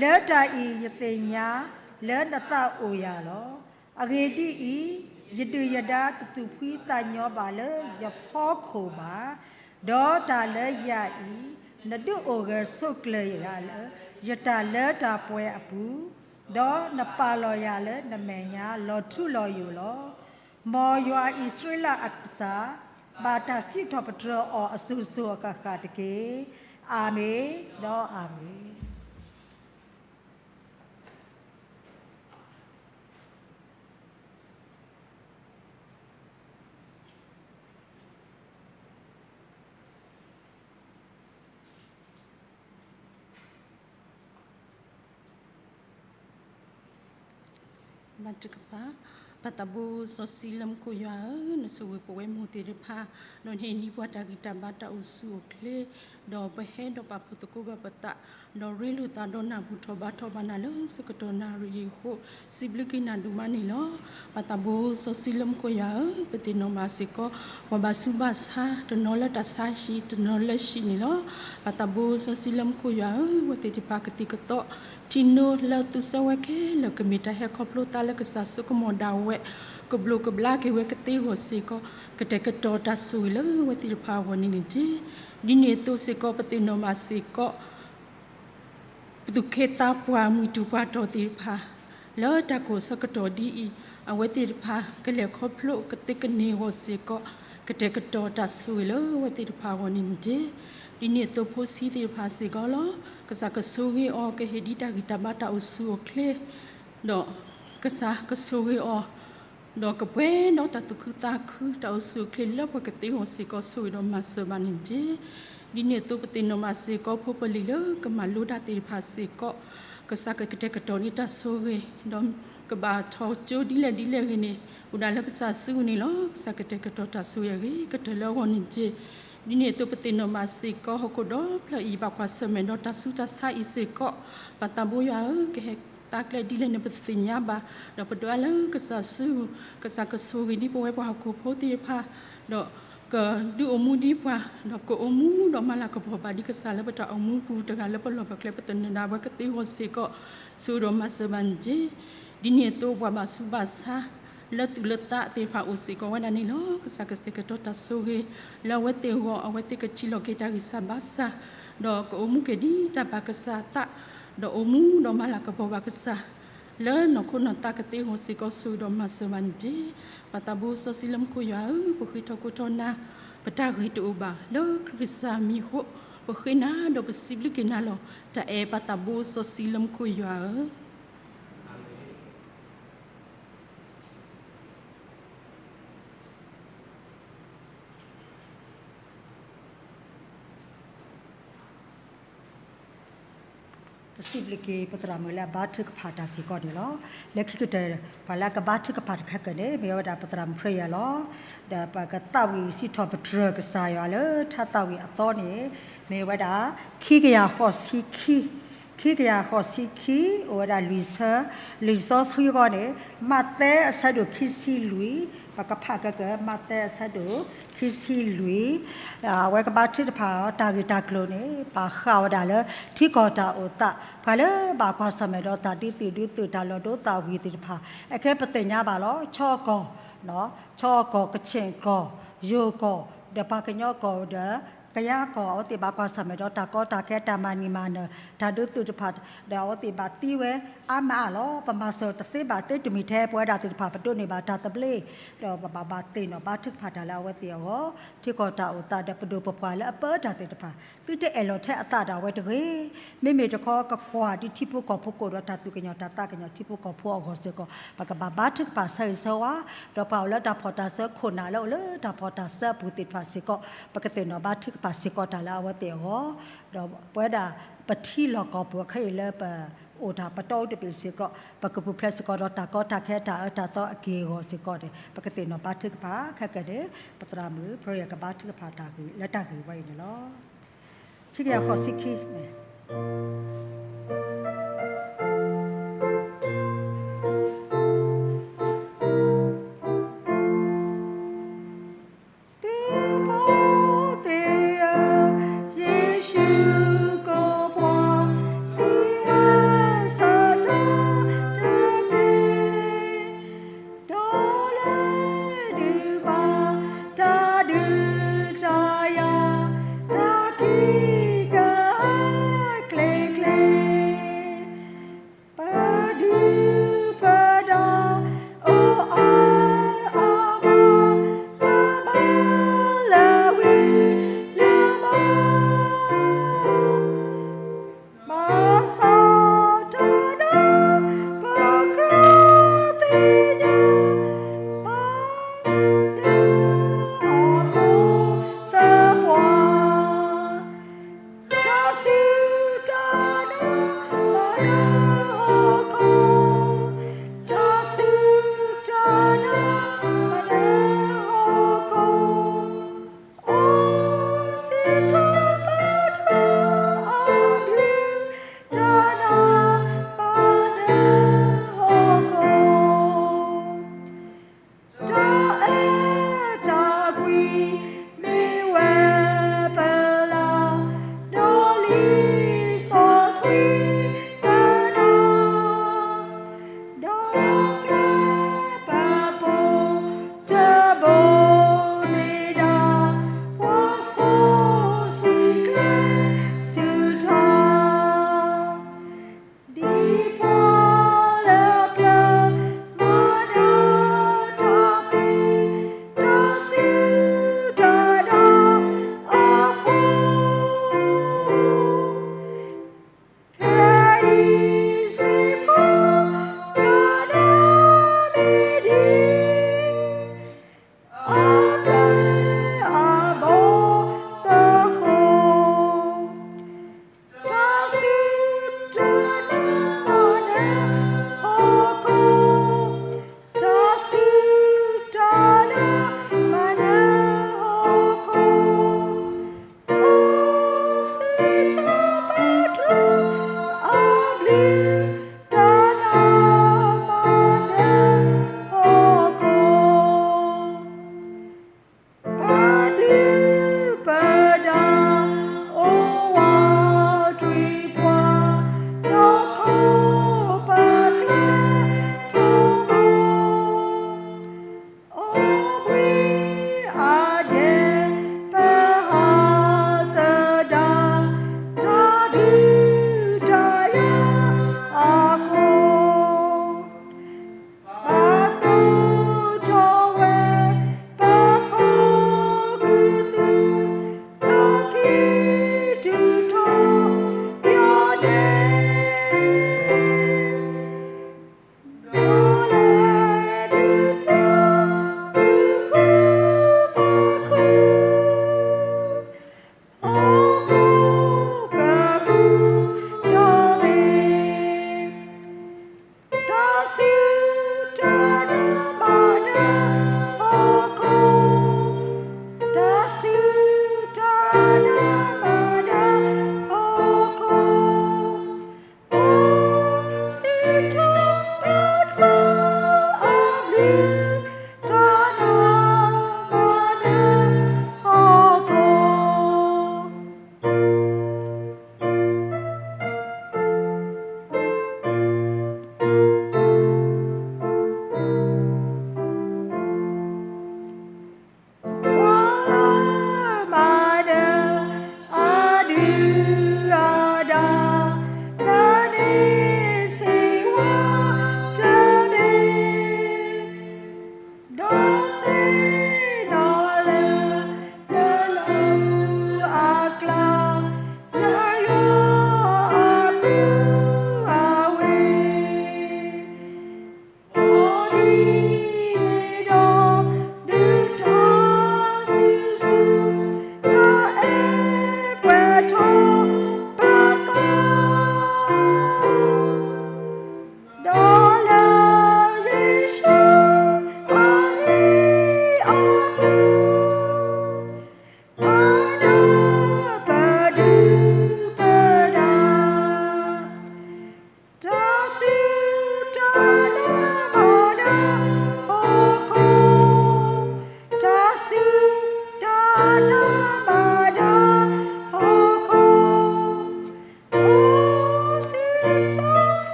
လၢတၢ်အံၤယသ့ၣ်ညါလၢနသးအိၣ်ယၤလီၤ. အဂ့ၢ်ဒ်အံၤ, ယဒုၣ်ယဒါတသူၣ်ဖှံသးညီဘၣ်လၢယဖီခိၣ်ဘၣ်. ဒီးတၢ်လၢယၤအံၤ, နဒုးအိၣ်ဂၢၢ်ဆိးကျၢၤယၤလၢယတၢ်လၢတၢ်ပှဲၤအပူၤ, ဒီးနပာ်လီၤယၤလၢနမဲာ်ညါလီၤထူလီၤယိာ်လီၤ. မ်ယွၤအံၣ်စရ့လးအကစၢ် ဘၣ်တၢ်စံးထီၣ်ပတြၢၤအီၤအစိၤစိၤအဃၣ်ဃၣ်တက့ၢ်. အၤမ့ၣ်, ဒီးအၤမ့ၣ်. ဘါထုကဖၣ်, ပၢ်သးဘိစီဆှံလၢမူခိၣ်ယွၤဧၢ, နဆိၣ်ဂ့ၤပဝဲမိၢ်သ့ၣ်တဖၣ်, ဒီးနဟ့ၣ်ဒံးပှၤတၢ်ဂံၢ်တၢ်ဘါတၢ်အိၣ်ဆူၣ်အိၣ်ချ့, ဒီးပဟဲဒီးပာ်ဖှိၣ်သကိးဘၣ်ပသး, ဒီးရ့လိာ်သးဒီးနၢ်ပူၤထီၣ်ဘါထီၣ်ဘၣ်နၤလၢဆၢကတီၢ်နၣ်ရံၣ်အံၤအဃိ, စံးဘျုးက့ၤနၤဒိၣ်မးန့ၣ်လီၤ. ပၢ်သးဘိစီဆှံလၢမူခိၣ်ယွၤဧၢ, ပသ့ၣ်နီၣ်ဘၣ်စ့ၢ်ကီး, ပှၤဘၣ်ဆူးဘၣ်ဆါ, တနီၤလၢတၢ်ဆါဟံၣ်, တနီၤလၢဟံၣ်န့ၣ်လီၤ. ပၢ်သးဘိစီဆှံလၢမူခိၣ်ယွၤဧၢ, အဝဲသ့ၣ်တဖၣ်ကသံၣ်ကသီ, ထံနိလၢသူဆၢဝဲခဲလၢာ် ကမ့ၢ်တၢ်ဟဲခီဖျိသးလၢကစၢ်စိကမီၤဒၣ်ဝဲ, ကဘျိးကဘျါက့ၤဝဲကသ့အဂီၢ်စ့ၢ်ကီး, ကတဲာ်ကတီၤတၢ်ဆိၣ်ဂ့ၤလၢအဝဲသ့ၣ်တဖၣ်အဂီၢ်န့ၣ်န့ၣ်တက့ၢ်. ဒ်န့ၣ်အသိးစ့ၢ်ကီး ပသ့ၣ်နီၣ်ဘၣ်စ့ၢ်ကီး ပသူၣ်က့သးပှၢ်မုၢ်တူၢ်ပှၢ်တီၢ်သ့ၣ်တဖၣ်, လၢတၢ်ကိၢ်ဆၢကတီၢ်ဒ်အံၤ, အဝဲသ့ၣ်တဖၣ်ကလဲၤခီဖျိကသ့ကန့ၢ်အဂီၢ်စ့ၢ်ကီး, ကတဲာ်ကတီၤတၢ်ဆိၣ်ဂ့ၤလၢအဝဲသ့ၣ်တဖၣ်အဂီၢ်န့ၣ်န့ၣ်တက့ၢ်. ဒ်န့ၣ်အသိးဖိဆံးသ့ၣ်တဖၣ်စ့ၢ်ကီးလီၤ. ကစၢ်ကဆိၣ်ဂ့ၤအီၤ, ကဟ့ၣ်ဒံးတၢ်ဂံၢ်တၢ်ဘါတၢ်အိၣ်ဆူၣ်အိၣ်ချ့, ဒီးကစၢ်ကဆိၣ်ဂ့ၤအီၤ, ဒီးကပှဲၤဒီးတၢ်သူၣ်ခုသးခု တၢ်အိၣ်ဆူၣ်အိၣ်ချ့လၢပှၤကသ့အဂီၢ်စ့ၢ်ကီး ဆိၣ်ဂ့ၤဒီးမၤစၢၤဘၣ်န့ၣ်တက့ၢ်. ဒ်န့ၣ်အသိးပသ့ၣ်နီၣ်ဘၣ်စ့ၢ်ကီး ဖိပလံၤလၢကမၤလိတၢ်သ့ၣ်တဖၣ်စ့ၢ်ကီး, ကစၢ်ကကတဲာ်ကတီၤန့ၢ်တၢ်ဆိၣ်ဂ့ၤ, ဒီးကဘၣ်ထီၣ်ကၠိဒ်လဲၣ်ဒ်လဲၣ်ဂ့ၤန့ၣ်, အိၣ်ဒၣ်လၢကစၢ်စုပူၤန့ၣ်လီၤ. ကစၢ်ကတဲာ်ကတီၤတၢ်ဆိၣ်ဂ့ၤအဂ့ၤ ကတၢၢ်လၢအဂီၢ်န့ၣ်တက့ၢ်. ဒ်န့ၣ်အသိးပသ့ၣ်နီၣ်ဘၣ်စ့ၢ်ကီး ဟီၣ်ခိၣ်ဒီဖျၢၣ်အံၤ ဘၣ်ကွၢ်ဆၢၣ်မဲာ်ဒီးတၢ်ဆူးတၢ်ဆါအံၤစ့ၢ်ကီး, ပၢ်သးဘိယွၤဧၢ, ကဟဲသါကျဲဒ်လဲၣ်န့ၣ် ပတသ့ၣ်ညါဘၣ်, ဒီးပဒိးအါလၢကစၢ်စုပူၤ, ကစၢ်ကဆိၣ်ဂ့ၤဒံးပဝဲပှၤဟီၣ်ခိၣ်ဖိသ့ၣ်တဖၣ်, ဒီးကဒုးအိၣ်မူဒံးပှၤ, ဒီးကအိၣ်မူဒီးမၤလၤကပီၤဘၣ်ဒံးကစၢ်လၢပတၢ်အိၣ်မူပူၤ တဂၤလၢပလီၢ်ပကျဲ ပသနၢၣ်ဒၣ်ဝဲကသ့အဂီၢ်စ့ၢ်ကီး, ဆိၣ်ဂ့ၤဒီးမၤစၢၤဘၣ်န့ၣ်တက့ၢ်. ဒ်န့ၣ်အသိးပှၤဘၣ်ဆူးဘၣ်ဆါ လၢသူၣ်လၢသးသ့ၣ်တဖၣ်အိၣ်စ့ၢ်ကီးဝဲဒၣ်န့ၣ်လီၤ. ကစၢ်ကတဲာ်ကတီၤတၢ်ဆိၣ်ဂ့ၤ လၢအဝဲသ့ၣ်အဂီၢ်, အဝဲသ့ၣ်ကထံၣ်လီၤက့ၤတၢ်ဂံၢ်စၢ်ဘါစၢ်, ဒီးကအိၣ်မူက့ၤဒ်တၢ်ဘၣ်ကစၢ်အသး, ဒီးအိၣ်မူဒီးမၤလၤကပီၤဘၣ်ကစၢ်, လၢနီၢ်ခိနီၢ်သးကသ့အဂီၢ်စ့ၢ်ကီး ဆိၣ်ဂ့ၤဒီးမၤစၢၤဘၣ်န့ၣ်တက့ၢ်. ပၢ်သးဘိစီဆှံလၢမူခိၣ်ယွၤဧၢ, ပဃ့ထီၣ်ကိးထီၣ်နၤ, ပတၢ်ဂ့ၤတအိၣ်ဘၣ်, လၢခရံာ်ကစၢ်မံၤအဃိ, ပဃ့နၤဒီးပစံးဘျုးက့ၤနၤလီၤ. တၢ်အဲၣ်ပၢ်သးဘိစီဆှံလၢမူခိၣ်ယွၤဧၢ. ပစံးဘျုးက့ၤ ပသရၣ်မုၣ်လၢအဘါထုကဖၣ်တၢ်စ့ၢ်ကီးန့ၣ်လီၤ. လၢခံကတၢၢ် ပှၤလၢအကဘါထုကဖၣ်တခါကတၢၢ်န့ၣ် မ့ၢ်ဝဲဒၣ်ပသရၣ်မုၣ် Prayer လီၤ. ဒီးပကသးဝံၣ်စံးထီၣ်ပတြၢၤကစၢ်ယွၤလၢထါသးဝံၣ်အသီန့ၣ် မ့ၢ်ဝဲဒၣ် ခံကယၤဃိးဆံခံ ခံကယၤဃိးဆံခံ အိၣ်ဝဲဒၣ်လွံၢ်ဆၢ, လံာ်စီဆှံအဂီၢ်န့ၣ် မးသဲအဆၢဒိၣ်ခံဆံလွံၢ်, ပကဖးကက မးသဲအဆၢဒိၣ်ခံဆံလွံၢ်, အဝဲကဘါထုကဖၣ်အီၤ တၢ်ဂ့ၢ်တၢ်ကျိၤန့ၣ် ပာ်ဃာ်ဝဲဒၣ်လၢ ထံကီၢ်တၢ်အိၣ်သး ပှၤလၢဘၣ်ကွၢ်ဆၢၣ်မဲာ်ဒီးတၢ်ဒုးသုးဒုးသုး တၢ်လီၢ်ဒိသးဝံၤသ့ၣ်တဖၣ် အခဲပသ့ၣ်ညါဘၣ်လီၤ. ခၠ့ၣ်ကီၢ်, ခၠ့ၣ်ကီၢ်, ကခ့ၣ်ကီၢ်, ယိၤကီၢ်, ဒီးပှၤကညီကီၢ်ဒီး ကယၤကီၢ် အဝဲသ့ၣ်ဘၣ်ကွၢ်ဆၢၣ်မဲာ်ဒီးတၢ်ကီတၢ်ခဲ တၢ်မၤနံၤမၤနၢၤ တၢ်ဒုးသုးတဖၣ် ဒီးအဝဲသ့ၣ်ဘၣ်သံဝဲအါမးအါလီၤ. ပမၤစၢၤတသ့ဘၣ်သ့တမံၤထဲ ပဝဲဒၣ်သ့ၣ်တဖၣ် ပဒိးန့ၢ်ဘၣ်တၢ်သဘျ့, ဒီးပဘၣ်ဘၣ်သ့ၣ်နီၣ်ဘါထုကဖၣ်တၢ်လၢအဝဲသ့ၣ်အဂီၢ်, ထံကီၢ်တၢ်အိၣ်သးဒီးပဒိၣ်ပပှၢ်လၢအပၢတၢ်သ့ၣ်တဖၣ် သုတအဲၣ်လီၤထဲအသးဒီးအဝဲတဂ့ၤ. မ့မ့ၢ်တခီကကွၢ်ဒ်ထံဖိကီၢ်ဖိကအိၣ်ဒီးတၢ်သူၣ်ကညီၤတၢ်သးကညီၤထံဖိကီၢ်ဖိအဂီၢ်စ့ၢ်ကီး ပကဘၣ်ဘါထုကဖၣ်ဆၢဂ့ၤဆၢဝါ, ဒီးပှၤအိၣ်လၢတၢ်ဖီၣ်တၢ်စၢ ခိၣ်နၢ်လၢအိၣ်လၢတၢ်ဖီၣ်တၢ်စၢအပူၤသ့ၣ်တဖၣ်စ့ၢ်ကီး ပကသ့ၣ်နီၣ်ဘါထုကဖၣ်စ့ၢ်ကီးတၢ်လၢအဝဲသ့ၣ်အဂီၢ်, ဒီးပဝဲဒၣ်ပထံလီၢ်ကီၢ်ပူၤခဲအံၤလၢပအိၣ်တၢ်ပတီၢ်အူတဘ့ၣ်စ့ၢ်ကီး ပကပူၤဖျဲးစ့ၢ်ကီးဒီးတၢ်ကီတၢ်ခဲတၢ်အၢတၢ်သီအက့ၢ်အဂီၢ်စ့ၢ်ကီးန့ၣ် ပကသ့ၣ်နီၣ်ဘါထုကဖၣ်ခဲကနံၣ်န့ၣ် ပသရၣ်မုၣ် Prayer ကဘါထုကဖၣ်တၢ်ဂ့ၢ်လၢတၢ်ဂ့ၢ်ဝဲအံၤန့ၣ်လီၤ. ဆံကယၤဃိးဆံခံ သုးဖိသ့ၣ်ဧၢ, ယ့ၣ်ၡူးကိးပှၤ စံးဝဲဆၢတၢ်တက့ၢ်, ဒီးလဲၤဒုးဘၣ် တၢ်ဒုးတၢ်ယၤ တၢ်ခံကကျ့ကျ့ ပဒုၣ်ပဒါ အိၣ်အါအါမး ပဘၣ်လဲၤဝံၤလၢမး ဘၣ်ဆၣ်တၢ်ဒီး ပကြၢးသ့ၣ်ညါ ဘၣ်ဒၢအဖိသၢပှၤ တၢ်စူၢ်တၢ်နာ်မၤနၢၤဟီၣ်ခိၣ်, တၢ်စူၢ်တၢ်နာ်မၤနၢၤဟီၣ်ခိၣ်, အိၣ်စ့ၢ်ကီးပတြၢၤအဘျုး, တၢ်နာ်မၤနၢၤဟီၣ်ခိၣ် တၢ်အဲၣ်တၢ်ကွံ မ့ၢ်ဝဲပလၢ ဒီးလံ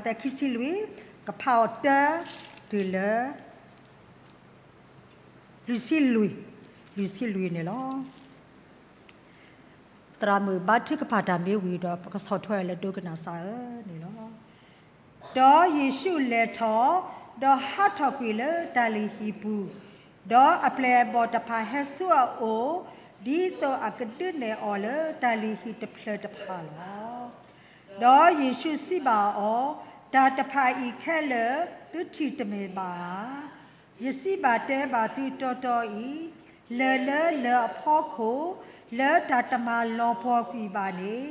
အဆၢဒိၣ်ခံဆံလွံၢ်, ကဖးအီၤတၢ တုၤလၢ လွံၢ်ဆံလွံၢ်, လွံၢ်ဆံလွံၢ်န့ၣ်လီၤ. သရၣ်မုၣ်ဘါထုကဖၣ်တၢ်မ့ၢ်ဝံၤဒီး ပကဆီၣ်ထွဲလၢဒိကနၣ်စၢ်ဧၢန့ၣ်လီၤ. ဒီးယ့ၣ်ၡူးလဲၤထီၣ်, ဒီးဟးထီၣ်ကွံာ်လၢတၢ်လုၢ်ဟံၣ်ပူၤ, ဒီးအပျဲၢ်အဘီၣ်တဖၣ်ဟဲဆူအအိၣ်, ဒ်သိးအကဒုးနဲၣ်အီၤလၢတၢ်လုၢ်ဟံၣ်တဖျၢၣ်တဖၣ်လီၤ. ဒီးယ့ၣ်ၡူးစံးဘၣ်အီၤ, တၢ်တဖၣ်အံၤခဲလၢာ်သုထံၣ်တမ့ၢ်ဘၣ်ဧါ. ယစံးဘၣ်တဲဘၣ်သုတီတီအံၤ, လၢၢ်လၢလၢၢ်အဖီခိၣ်, လၢတၢ်တမၤလီၤပှီၢ်ကွံာ်ဘၣ်န့ၣ်,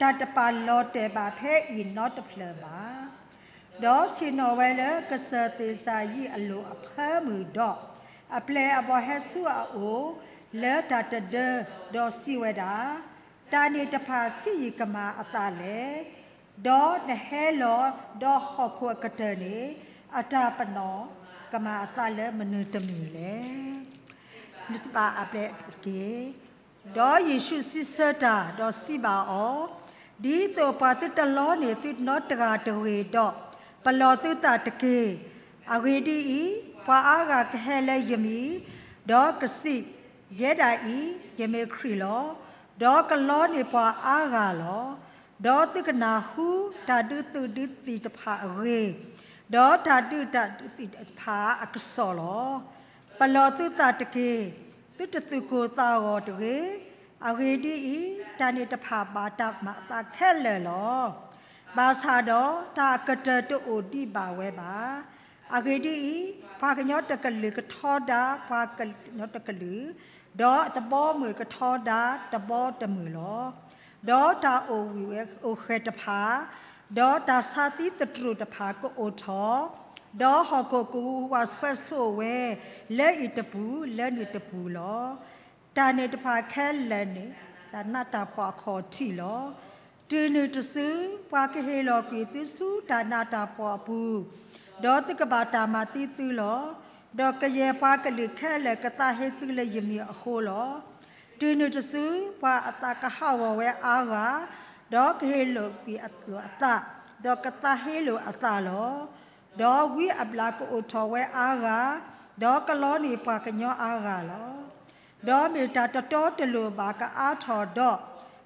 တၢ်တပာ်လီၤတဲာ်ဘၣ်ဖဲအံၤနီတဖျၢၣ်ဘၣ်. ဒီးဆ့ၣ်နီၤဝဲလၢကစၢၢ်သ့ၣ်စၤယံးအလိၤအဖၢမုၢ်ဒီး, အပျဲၢ်အဘီၣ်ဟဲဆူအအိၣ်, လၢတၢ်တဒၢ, ဒီးစံးဝဲဒၣ်, တၢ်န့ၣ်တဖၣ်ဆံးယံာ်ကမၤအသးလဲၣ်. ဒီးနဟဲလီၤဒီးဟီၣ်ခိၣ်အကတၢၢ်န့ၣ်, အတၢ်ပနီၣ်ကမၤအသးလၢမနုၤတမံၤလဲၣ်. နစံးဘၣ်အပျဲၢ်တက့ၢ်. ဒီးယ့ၣ်ၡူးစံးဆၢတၢ်, ဒီးစံးဘၣ်အီၤ, ဒ်သိးပှၤသုတလီန့ၢ်သုနီတဂၤတဂ့ၤဒီး, ပလီၢ်သုသးတက့ၢ်. အဂ့ၢ်ဒ်အံၤ, ပှၤအါဂၤကဟဲလၢယမံၤ, ဒီးကစံး, ယဲဒၣ်အံၤ, ယမ့ၢ်ခရံာ်လီၤ. ဒီးကလီန့ၢ်ပှၤအါဂၤလီၤ. ဒီးသုကနၢ်ဟူတၢ်ဒုးသုးဒုးသံၣ်တဖၣ်အဂ့ၢ်, ဒီးတၢ်ဒုးတၢ်ဒုးသံၣ်တဖၣ်အကစီၣ်လီၤ. ပလီၢ်သုသးတက့ၢ်. သုတသုးကိၢ်သးဂီၤတဂ့ၤ. အဂ့ၢ်ဒ်အံၤ, တၢ်န့ၣ်တဖၣ်ဘၣ်တၢ်မၤအသးခဲလၢာ်လီၤ. ဘၣ်ဆၣ်ဒီးတၢ်အကတၢၢ်တအိၣ်ဒံးဘၣ်ဝဲဘၣ်. အဂ့ၢ်ဒ်အံၤ, ပှၤကညီတကလုာ်ကထီဒါပှၤကညီတကလုာ်, ဒီးအတဘီမုၢ်ကထီဒါတဘီတမုၢ်လီၤ. ဒီးတၢ်အိၣ်ဝံၣ်ဝဲအိၣ်ဃဲၤတဖၣ်, ဒီးတၢ်ဆါသံသတြိာ်တဖၣ်ကအိၣ်ထီၣ်, ဒီးဟီၣ်ခိၣ်ကဝးဆှဲဆိၣ်ဝဲ, လၢအံၤတပူၤလၢနံၤတပူၤလီၤ. တၢ်န့ၣ်တဖၣ်ခဲလၢာ်န့ၣ်, တၢ်နးတၢ်ဖှီၣ်အခီၣ်ထံးလီၤ. တုၤနုၤတစု, ပှၤကဟ့ၣ်လီၤကွံာ်သုဆူတၢ်နးတၢ်ဖှီၣ်အပူၤ, ဒီးသုကဘၣ်တၢ်မၤသံသုလီၤ. ဒီးကယဲၢ်ပှၤကလုာ်ခဲလၢာ်ကသးဟ့သုလၢယမံၤအဃိလီၤ. တုၤနုၤတစု, ပှၤအသးကဟးဂီၤဝဲအါဂၤ, ဒီးကဟ့ၣ်လိာ်ကွံာ်လိာ်အသး, ဒီးကသးဟ့လိာ်အသးလီၤ. ဒီးဝံအဘျၣ်ကအိၣ်ထီၣ်ဝဲအါဂၤ, ဒီးကလီန့ၢ်ပှၤကညီအါဂၤလီၤ. ဒီးမ့ၢ်တၢ်တတီတလိၤဘၣ်ကအါထီၣ်ဒီး,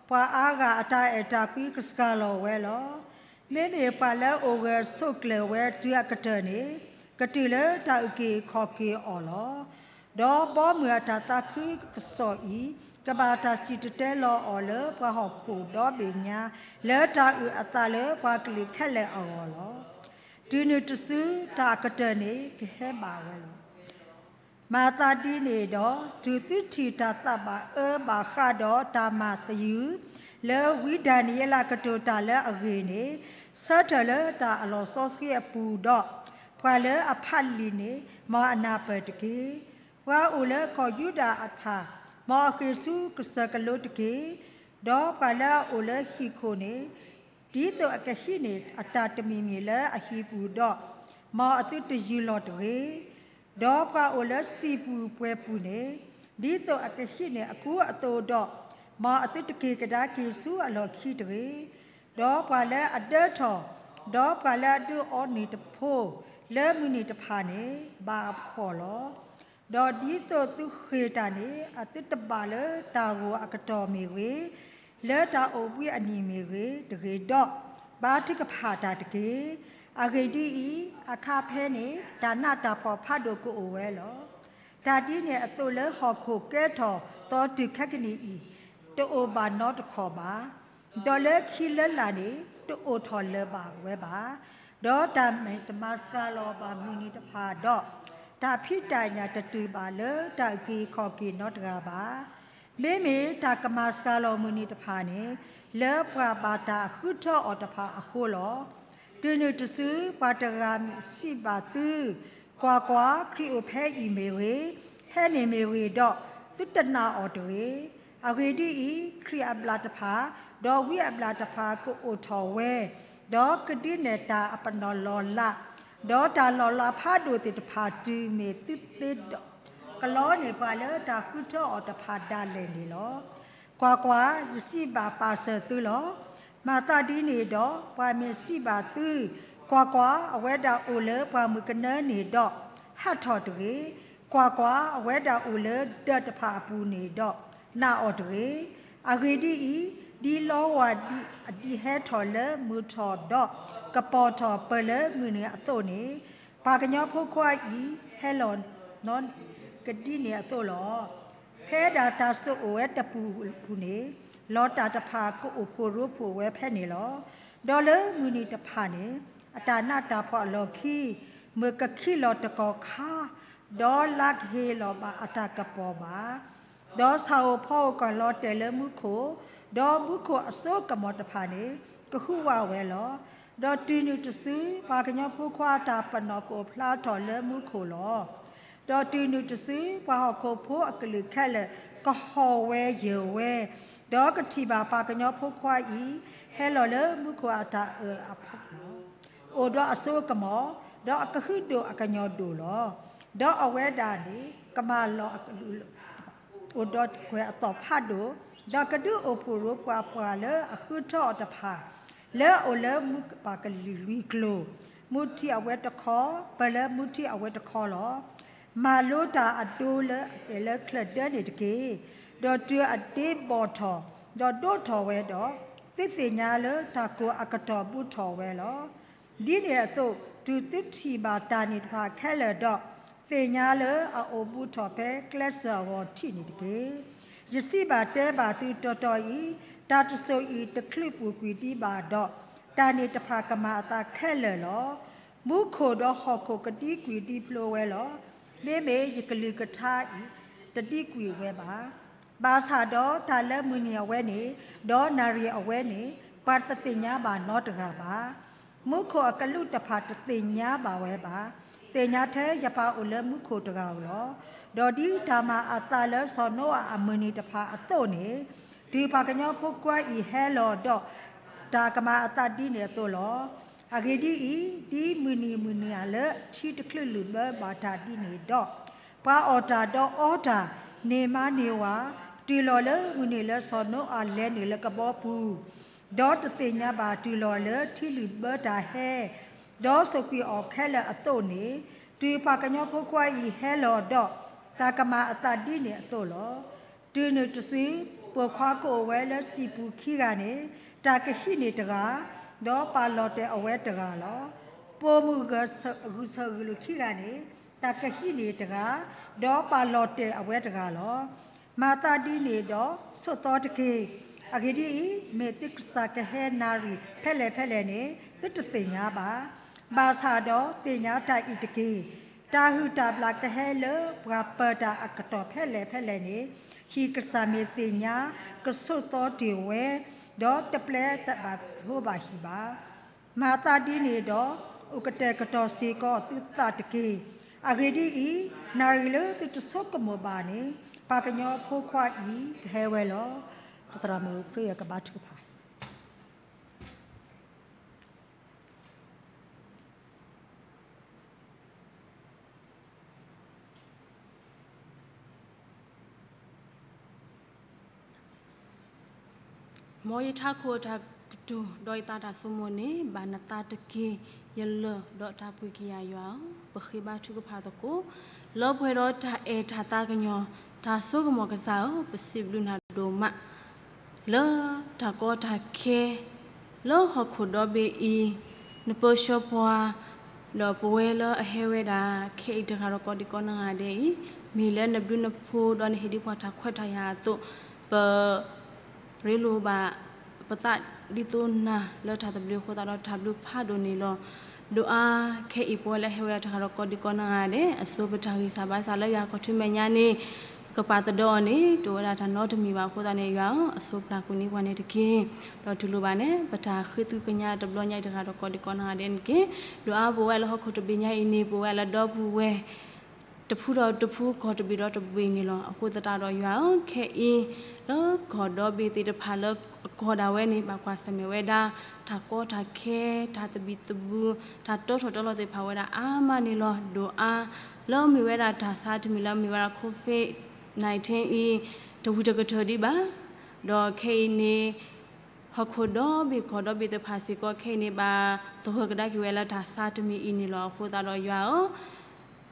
ပှၤအါဂၤအတၢ်အဲၣ်တၢ်ကွံကစှၤလီၤဝဲလီၤ. မ့မ့ၢ်ပှၤလၢအအိၣ်ဂၢၢ်ဆိးကျၢၤဝဲတုၤအကတၢၢ်န့ၣ်, ကတုၤလၢတၢ်အုၣ်က့ၤခီၣ်က့ၤအီၤလီၤ. ဒီးဘီမုၢ်အတၢ်သးခုကစီၣ်အံၤ, ကဘၣ်တၢ်စံၣ်တဲၤတဲလီၤအီၤလၢပှၤဟီၣ်ခိၣ်ဒီဘ့ၣ်ညါ, လၢတၢ်အုၣ်အသးလၢပှၤကလုာ်ခဲလၢာ်အဂီၢ်လီၤ. တုၤနုၤတစု, တၢ်အကတၢၢ်န့ၣ်ကဟဲဘၣ်ဝဲလီၤ. မၤသးဒ်န့ၣ်ဒီး, တုၤသုထံၣ်တၢ်သးဘၣ်အၢဘၣ်ဃးဒီးတၢ်မၤသယုၢ်, လၢဝံဒၤနံးယ့လးကတိၤတၢ်လၢအဂ့ၢ်န့ၣ်, ဆၢထၢၣ်လၢတၢ်အလီၢ်စီဆှံအပူၤဒီး, ပှၤလၢအဖးလံာ်န့ၣ်, မ်အနၢ်ပၢၢ်တက့ၢ်. ပှၤအိၣ်လၢကီၢ်ယူဒၤအဖၣ်, မ်အဃ့ၢ်ဆူကစၢၢ်ကလိတက့ၢ်. ဒီးပှၤလၢအအိၣ်လၢဟံၣ်ခိၣ်န့ၣ်, ဒ်သိးအကဟံးန့ၢ်အတၢ်တမံၤမံၤလၢအဟံၣ်ပူၤဒီး, မ်အသုတယူၢ်လီၤတဂ့ၤ. ဒီးပှၤအိၣ်လၢစံာ်ပူၤပှဲၤပူၤန့ၣ်, ဒ်သိးအကဟံးန့ၢ်အကူအသိးဒီး, မ်အသုတက့ၤကဒါက့ၤဆူအလီၢ်ခံတဂ့ၤ. ဒီးပှၤလၢအဒၢထီၣ်, ဒီးပှၤလၢအဒုးအီနံၤတဖိ, လၢမုၢ်နံၤတဖၣ်န့ၣ်, ဘၣ်အဖှီၣ်လီၤ. ဒီးဒ်သိးသုဃ့ၢ်တၢ်န့ၣ်, အသုတဘၣ်လၢတၢ်ဂိၢ်အကတီၢ်မ့ၢ်ဂ့ၤ, လၢတၢ်အိၣ်ဘှံးအနံၤမ့ၢ်ဂ့ၤ, တဂ့ၤဒီး, ဘါထုကဖၣ်တၢ်တက့ၢ်. အဂ့ၢ်ဒ်အံၤ, အခါဖဲန့ၣ်, တၢ်နးတၢ်ဖှီၣ်ဖးဒိၣ်ကအိၣ်ဝဲလီၤ. တၢ်ဒ်န့ၣ်အသိးလၢဟီၣ်ခိၣ်ကဲထီၣ်သီတုၤခဲကနံၣ်အံၤ, တအိၣ်ဘၣ်နီတခီၣ်ဘၣ်. ဒီးလၢခံလၢလာ်န့ၣ်, တအိၣ်ထီၣ်လၢၤဘၣ်ဝဲဘၣ်. ဒီးတၢ်မ့ၢ်တမၤစှၤလီၤဘၣ်မုၢ်နံၤတဖၣ်ဒီး, တၢ်ဖံးတၢ်ညၣ်တတုၤဘၣ်လၢတၢ်အုၣ်က့ၤခီၣ်က့ၤနီတဂၤဘၣ်. မ့မ့ၢ်တၢ်ကမၤစှၤလီၤမုၢ်နံၤတဖၣ်န့ၣ်, လၢပှၤဘၣ်တၢ်ဃုထၢအီၤတဖၣ်အဃိလီၤ. တုၤနုၤတစု, ပှၤတဂၤမ့ၢ်စံးဘၣ်သု, ကွၢ်ကွၢ်, ခရံာ်အိၣ်ဖဲအံၤမ့ၢ်ဂ့ၤ, ဖဲန့ၣ်မ့ၢ်ဂ့ၤဒီး, သုတနာ်အီၤတဂ့ၤ. အဂ့ၢ်ဒ်အံၤ, ခရံာ်အဘျၣ်တဖၣ်, ဒီးဝံအဘျၣ်တဖၣ်ကအိၣ်ထီၣ်ဝဲ, ဒီးကဒုးနဲၣ်တၢ်အပနီၣ်လီၤလး, ဒီးတၢ်လီၤလးဖးဒိၣ်သ့ၣ်တဖၣ်တုၤမ့ၢ်သုသ့ဒီး, ကလီန့ၢ်ပှၤလၢတၢ်ဃုထၢအီၤတဖၣ်ဒၣ်လဲာ်န့ၣ်လီၤ. ကွၢ်ကွၢ်, ယစံးဘၣ်ပာ်စၢၤသုလီၤ. မၤသးဒ်န့ၣ်ဒီး, ပှၤမ့ၢ်စံးဘၣ်သု, ကွၢ်ကွၢ်, အဝဲဒၣ်အိၣ်လၢပှၢ်မုၢ်ကနၢန့ၣ်ဒီး, ဟးထီၣ်တဂ့ၤ. ကွၢ်ကွၢ်, အဝဲဒၣ်အိၣ်လၢဒၢးတဖၣ်အပူၤန့ၣ်ဒီး, နာ်အီၤတဂ့ၤ. အဂ့ၢ်ဒ်အံၤ, ဒ်လီဝၢ်ဒ်အဒ်ဟဲထီၣ်လၢမုၢ်ထီၣ်ဒီးကပီၤထီၣ်ပၢၢ်လၢမုၢ်နုာ်အသိးန့ၣ်, ပှၤကညီဖိခွါအံၤ ဟဲလီၤနီၢ်ကဒ်န့ၣ်အသိးလီၤ. ဖဲဒၣ်တၢ်စိာ်အိၣ်ဝဲတပူၤပူၤန့ၣ်, လီၤတၢ်တဖၣ်ကအိၣ်ဖှိၣ်ရိဖှိၣ်ဝဲဖဲန့ၣ်လီၤ. ဒီးလၢမုၢ်နံၤတဖၣ်န့ၣ်, အတၢ်နးတၢ်ဖှီၣ်အလီၢ်ခံ, မုၢ်ကခံးလီၤတကီၢ်ခါ, ဒီးလါကဟ့ၣ်လီၤဘၣ်အတၢ်ကပီၤဘၣ် ဒီးဆၣ်ဧိၤဖီဧိၤကလီၤတဲာ်လၢမူခိၣ်, ဒီးမူခိၣ်အစိကမီၤတဖၣ်န့ၣ် ကဟူးဝးဝဲလီၤ. ဒီးတုၤနုၤတစု, ပှၤကညီဖိခွါအတၢ်ပနီၣ်ကအိၣ်ဖျါထီၣ်လၢမူခိၣ်လီၤ. ဒီးတုၤနုၤတစု, ပှၤဟီၣ်ခိၣ်ဖိအကလုာ်ခဲလၢာ် ကဟီၣ်ဝဲယၢၤဝဲ, ဒီးကထံၣ်ဘၣ်ပှၤကညီဖိခွါအံၤ ဟဲလီၤလၢမူခိၣ်အတၢ်အၢၣ်အဖီလာ် အိၣ်ဒီးအစိအကမီၤ, ဒီးအကဟုဒိၣ်အကညီၤဒိၣ်လီၤ. ဒီးအဝဲဒၣ်န့ၣ် ကမၤလီၤအကလုာ် အိၣ်ဒီးကွဲၤအသီၣ်ဖးဒိၣ်, ဒီးကဒုးအိၣ်ဖှိၣ်ရိပှၤပှၢ်လၢအဃုထၢအီၤတဖၣ်, လၢအအိၣ်လၢမူကပၤကလုာ်လွံၢ်ကျိၤ, မူထံအဝဲတခီ, ပၢၢ်လၢမူထံအဝဲတခီလီၤ. မၤလိတၢ်အဒိလၢအတဲာ်လၢချၢၣ်ဒၢန့ၣ်တက့ၢ်. ဒီးတုၤအဒ့ဘီၣ်ထီၣ်, ဒီးဒိးထီၣ်ဝဲဒီး, သုသ့ၣ်ညါလၢတၢ်ကိၢ်အကတီၢ်ဘူးထီၣ်ဝဲလီၤ. ဒ်န့ၣ်အသိး, တုၤသုထံၣ်ဘၣ်တၢ်န့ၣ်တဖၣ်ခဲလၢာ်ဒီး, သ့ၣ်ညါလၢအအိၣ်ဘူးထီၣ်ဖဲကျဲစၢၤအဂီၢ်ထံးန့ၣ်တက့ၢ်. ယစံးဘၣ်တဲဘၣ်သုတီတီအံၤ, တၢ်တစိၤအံၤတချုးပူၤကွံာ်ဒံးဘၣ်ဒီး, တၢ်န့ၣ်တဖၣ်ကမၤအသးခဲလၢာ်လီၤ. မူခိၣ်ဒီးဟီၣ်ခိၣ်ကဒံကွံာ်ဒံဖျိဝဲလီၤ. မ့မ့ၢ်ယကလုၢ်ကထါအံၤ တဒံကွံာ်ဝဲဘၣ်. ဘၣ်ဆၣ်ဒီးတၢ်လၢမုၢ်နံၤအဝဲန့ၣ်, ဒီးနၣ်ရံၣ်အဝဲန့ၣ်, ပှၤတသ့ၣ်ညါဘၣ်နီတဂၤဘၣ်. မူခိၣ်အကလူးတဖၣ်တသ့ၣ်ညါဘၣ်ဝဲဘၣ်. သ့ၣ်ညါထဲယပၢ်အိၣ်လၢမူခိၣ်တဂၤဧိၤလီၤ. ဒီးဒ်တၢ်မၤအသးလၢစီၤနိအၤအမုၢ်နံၤတဖၣ်အသိးန့ၣ်, တုၤပှၤကညီဖိခွါအံၤဟဲလီၤဒီး, တၢ်ကမၤအသးဒ်န့ၣ်အသိးလီၤ. အဂ့ၢ်ဒ်အံၤ, ဒ်မုၢ်နံၤမုၢ်နၤလၢထံတချုးလုာ်ဘၢဘၣ်တၢ်ဒ်န့ၣ်ဒီး, ပှၤအီၣ်တၢ်ဒီးအီတၢ်, န့ၢ်မါန့ၢ်ဝၤ, တုၤလီၤလၢမုၢ်နံၤလၢစီၤနိအၤလဲၤနုာ်လၢကဘီပူၤ, ဒီးတသ့ၣ်ညါဘၣ်တုၤလီၤလၢထံလုာ်ဘၢတၢ်ဟဲ, ဒီးစိာ်ကွံာ်အီၤခဲလၢာ်အသိးန့ၣ်, တုၤပှၤကညီဖိခွါအံၤဟဲလီၤဒီး, တၢ်ကမၤအသးဒ်န့ၣ်အသိးလီၤ. တုၤနုၤတစု, ပိာ်ခွါကအိၣ်ဝဲလၢစံာ်ပူၤခံဂၤန့ၣ်, တၢ်ကဟံးန့ၢ်တဂၤ, ဒီးပာ်လီၤတဲာ်အဝဲတဂၤလီၤ. ပိာ်မုၣ်ဂုာ်ဆၢၣ်ဂုာ်လိာ်ခံဂၤန့ၣ်, တၢ်ကဟံးန့ၢ်တဂၤ, ဒီးပာ်လီၤတဲာ်အဝဲတဂၤလီၤ. မၤသးဒ်န့ၣ်ဒီး, ဆိးသီတက့ၢ်. အဂ့ၢ်ဒ်အံၤ, မ့ၢ်သုကစၢ်ကဟဲနၣ်ရံၣ်ဖဲလဲၣ်ဖဲလဲၣ်န့ၣ်, သုတသ့ၣ်ညါဘၣ်. ဘၣ်ဆၣ်ဒီးသ့ၣ်ညါတၢ်အံၤတက့ၢ်. တၢ်ဟုၣ်တၢ်ဘျၣ်ကဟဲလၢပှၤပၢၤတၢ်အကတီၢ်ဖဲလဲၣ်ဖဲလဲၣ်န့ၣ်, ဟံၣ်ကစၢ်မ့ၢ်သ့ၣ်ညါ, ကဆိးသီတ့ၢ်ဝဲ, ဒီးတပျဲတဘၣ်ဖိဘၣ်ဟံၣ်ဘၣ်. မၤသးဒ်န့ၣ်ဒီး, အိၣ်ကတဲာ်ကတီၤစ့ၢ်ကီးသုသးတက့ၢ်. အဂ့ၢ်ဒ်အံၤ, နၣ်ရံၣ်လၢသုတဆိကမိၣ်ဘၣ်န့ၣ်, ပှၤကညီဖိခွါအံၤကဟဲဝဲလီၤ. သရၣ်မုၣ်ခရံာ်အကဘါထုကဖၣ် မ်ယထးခိၣ်တၢ်ကတိၤ ဒီးယသးတၢ်ဆိကမိၣ်န့ၣ် ဘၣ်နသးတက့ၢ်. ယလၢၢ်ဒီးတၢ်ပှ့ၤက့ၤယၤယွၤဧၢ, ပဃ့ဘါထုကဖၣ်သကိး လၢပှဲၤဒီးတၢ်အဲၣ်တၢ်သးကညီၤ တၢ်စိကမီၤကစၢ်ဧၢ, ပစံးဘျုးနၤဒိၣ်မး လၢတၢ်ကီတၢ်ခဲ လၢဟီၣ်ခိၣ်ဒီဘ့ၣ်အံၤ နပၢဆှၢပှၤ ဒီးပဝဲလၢအဟဲဝဲဒၣ် ခဲအံၤတဂၤဒီးကိးဒံကိးနီၢ်ဂၤဒဲးအံၤ မ့ၢ်လၢနဘျုးနဖှိၣ်ဒီးနဟ့ၣ်ဒံးပှၤတၢ်ခွဲးတၢ်ယာ်အသိး ပ ရ့လိာ်ဘၣ်ပသးဒ်သိးနၤလၢတၢ်သဘျ့အဃိသတးဒီး တၢ်ဘျုးဖးဒိၣ်န့ၣ်လီၤ. ဒိးအါခဲအံၤ ပဝဲလၢဟဲဝဲဒၣ်တဂၤဒီးကိးဒံကိးနီၢ်ဂၤဒဲး အစိပတၢ်ဂံၢ်စၢ်ဘါစၢ်လၢယွၤကီၢ်ထူမဲာ်ညါန့ၣ် ကပာ်သဒီအီၤန့ၣ် တအိၣ်ဝဲဒၣ်တၢ်နီတမံၤဘၣ်အဃိသတးန့ၣ် ယွၤဧၢ အစိပျၢ်ကွံာ်န့ၢ်ပှၤန့ၣ်တက့ၢ်. ဒီးတူၢ်လိာ်ဘၣ်န့ၣ် ပတၢ်ဃ့သုးကညးတဘျီညါအံၤတဂၤဒီးကိးဒံကိးနီၢ်ဂၤဒဲးန့ၣ်တက့ၢ်. ဒိးအါပဝဲလၢဟီၣ်ခိၣ်တဘ့ၣ်ညါအံၤန့ၣ် ပဝဲလၢဒီပုၢ်ဝဲၢ် တဖုဒီးတဖု ကီၢ်တဘ့ၣ်ဒီးတဘ့ၣ်န့ၣ်လီၤ. အဃိသတးဒီးယွၤဧၢ ခဲအံၤ လၢကီၢ်ဒီဘ့ၣ်သ့ၣ်တဖၣ်လၢအကီၢ်ဒၣ်ဝဲန့ၣ် ဘၣ်ကွၢ်ဆၢၣ်မဲာ်ဝဲဒၣ် တၢ်ကီတၢ်ခဲ တၢ်သဘံၣ်သဘုၣ် တၢ်တီထီၣ်တီလီၤသ့ၣ်တဖၣ်ဝဲဒၣ်အါမးန့ၣ်လီၤ. ဒိးအါ လၢအမ့ၢ်ဝဲဒၣ်တၢ်ဆါတမံၤလၢအမ့ၢ်ဝဲဒၣ် COVID nineteen အံၤ တဝံၤတကတၢၢ်ဒံးဘၣ်. ဒီးခဲအံၤန့ၣ် ဟီၣ်ခိၣ်ဒီဘ့ၣ်ကီၢ်ဒီဘ့ၣ်သ့ၣ်တဖၣ်စ့ၢ်ကီးခဲအံၤန့ၣ် ဘၣ်သဂၢၢ်ကဒါက့ၤဝဲလၢတၢ်ဆါတမံၤအံၤန့ၣ်လီၤ. အဃိသတးဒီးယွၤဧၢ,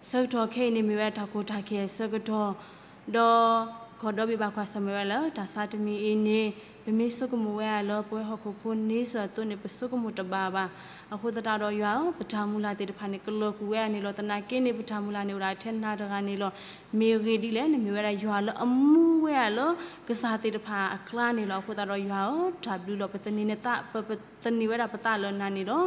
ဆၢကတီၢ်ခဲအံၤန့ၣ် မ့ၢ်ဝဲဒၣ်တၢ်ကီတၢ်ခဲအဆၢကတီၢ်, ဒီးကီၢ်ဒီဘ့ၣ်ဘၣ်ကွၢ်ဆၢၣ်မဲာ်ဝဲလၢတၢ်ဆါတမံၤအံၤန့ၣ် ပမ့ၢ်ဆိကမိၣ်ဝဲဒၣ်လၢပဝဲဟီၣ်ခိၣ်ဖိန့ဆၢၣ်အသိးန့ၣ် ပဆိကမိၣ်တဘၣ်ဘၣ်. အဃိသတးဒီးယွၤဧၢ, ပတၢ်မုၢ်လၢ်သ့ၣ်တဖၣ်န့ၣ် ကလီၤကွံာ်ဝဲဒၣ်န့ၣ်လီၤ. သနာ်က့န့ၣ် ပတၢ်မုၢ်လၢ်န့ၣ်အိၣ်ဒၣ်ထဲနၤတဂၤန့ၣ်လီၤ. မ့ၢ်ဂ့ၢ်ဒ်လဲၣ်, နမ့ၢ်ဝဲဒၣ်ယွၤလၢအမူဝဲဒၣ်လၢကစၢ်သ့ၣ်တဖၣ်အကျါန့ၣ်လီၤ. အဃိသတးဒီးယွၤဧၢ, တၢ်ဘျုးလီၤ. ပသန့ၤနသး, ပ, ပသန့ၤဝဲဒၣ်ပသးလၢနၤန့ၣ်လီၤ.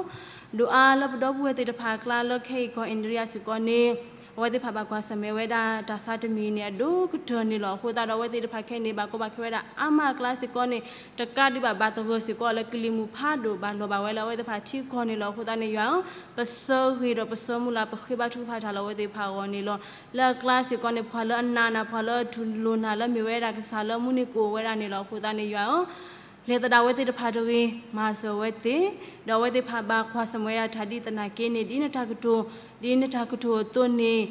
ဒိၣ်အါလၢပဒီပုၢ်ဝဲၢ်သ့ၣ်တဖၣ်အကျါလၢခဲအံၤကီၢ်အ့ဒရံယါစ့ၢ်ကီးန့ၣ် အဝဲသ့ၣ်တဖၣ်ဘၣ်ကွၢ်ဆၢၣ်မဲာ်ဝဲဒၣ်တၢ်ဆါတမံၤန့ၣ် အဒိၣ်ကတၢၢ်န့ၣ်လီၤ. အဃိသတးဒီးအဝဲသ့ၣ်တဖၣ်ခဲအံၤန့ၣ် ဘၣ်ကီဘၣ်ခဲဝဲဒၣ်အါမးအကျါစ့ၢ်ကီးန့ၣ် တကးဒံးဘၣ် ဘၣ်သဂၢၢ်စ့ၢ်ကီးလၢကလံၤမုၢ်ဖးဒိၣ် ဘၣ်လီၤဘၣ်ဝဲလၢအဝဲသ့ၣ်တဖၣ်ထံကီၢ်န့ၣ်လီၤ. အဃိသတးန့ၣ်ယွၤဧၢ, ပဆၢဂ့ၤဒီးပဆၢမုၢ်လၢ် ပဃ့ဘါထုကဖၣ်တၢ်လၢအဝဲသ့ၣ်တဖၣ်အဂီၢ်န့ၣ်လီၤ. လၢအကျါစ့ၢ်ကီးန့ၣ် ပှၤလၢအနာ်နၤ ပှၤလၢအတူၢ်လိာ်နၤလၢမ့ၢ်ဝဲဒၣ်ကစၢ်လၢမူန့ၢ်ကအိၣ်ဝဲဒၣ်န့ၣ်လီၤ. အဃိသတးန့ၣ်ယွၤဧၢ, လဲၤသဒၣ်ဝဲသ့ၣ်တဖၣ်တဂ့ၤ, မၤစၢၤဝဲသ့ၣ်, ဒီးအဝဲသ့ၣ်တဖၣ်ဘၣ်ကွၢ်ဆၢၣ်မဲာ်ဝဲဒၣ်တၢ်ဒ်သနာ်က့န့ၣ် ဒ်နတၢ်ကတိၤ, ဒ်နတၢ်ကတိၤအသိးန့ၣ်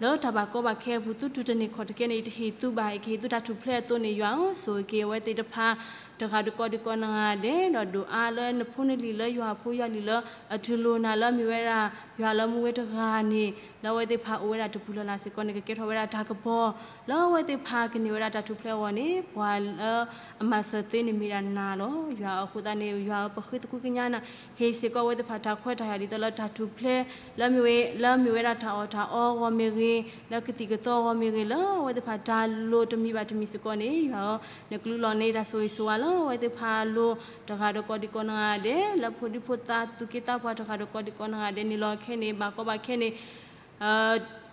လၢတၢ်ဘၣ်ကီဘၣ်ခဲအပူၤ သုတူၢ်တန့ၢ်ခီၣ်တကဲန့ၣ် ယတဟ့ၣ်သုဘၣ်, ယကဟ့ၣ်သုတၢ်ထူၣ်ဖျဲးအသိးန့ၣ် ယွၤဧၢ, ဆိၣ်ဂ့ၤက့ၤအဝဲသ့ၣ်တဖၣ် တဂၤဒီးကိးဒံးကိးနဂၤဒဲး, ဒီးဒိၣ်အါလၢနဖိနလံၤလၢယွၤအဖိယွၤလံၤလၢ အတူၢ်လိာ်နၤလၢမ့ၢ်ဝဲဒၣ် ယွၤလၢမူဝဲတဂၤန့ၣ် လၢအဝဲသ့ၣ်တဖၣ်အိၣ်ဝဲဒၣ်တပူၤလၢ်လၢ်စ့ၢ်ကီးန့ၣ် ကကဲထီၣ်ဝဲဒၣ်တၢ်ကပီၤ လၢအဝဲသ့ၣ်တဖၣ်ကန့ၢ်ဝဲဒၣ်တၢ်ထူၣ်ဖျဲးအဂီၢ်န့ၣ် ပှၤလၢအမၤစၢၤသ့န့ၣ်မ့ၢ်ဒၣ်နၤလီၤ. ယွၤဧၢ, အဃိသတးန့ၣ် ယွၤဧၢ, ပဃ့သကွံၢ်ကညးနၤ, ဟ့ၣ်စ့ၢ်ကီးအဝဲသ့ၣ်တဖၣ်တၢ်ခွဲးတၢ်ယာ်ဒ်သိးလၢတၢ်ထူၣ်ဖျဲး လၢမ့ၢ်ဝဲ, လၢမ့ၢ်ဝဲဒၣ်တၢ်အီၣ်တၢ်အီအဂီၢ်မ့ၢ်ဂ့ၤ, လၢကသံၣ်ကသီအဂီၢ်မ့ၢ်ဂ့ၤ, လၢအဝဲသ့ၣ်တဖၣ်တၢ်လိၣ်တမံၤဘၣ်တမံၤစ့ၢ်ကီးန့ၣ် ယွၤဧၢ, နကလူလီၤန့ၢ်တၢ်ဆိၣ်ဂ့ၤဆိၣ်ဝါလၢအဝဲသ့ၣ်တဖၣ်အလိၤ တဂၤဒီးကိးဒံးကိးနဂၤဒဲး, လၢဖိဒံဖိသၣ်သူၣ်က့သးပှၢ်တဂၤဒီးကိးဒံးကိးနဂၤဒဲးန့ၣ်လီၤ. ခဲအံၤန့ၣ် ဘၣ်ကီဘၣ်ခဲန့ၣ်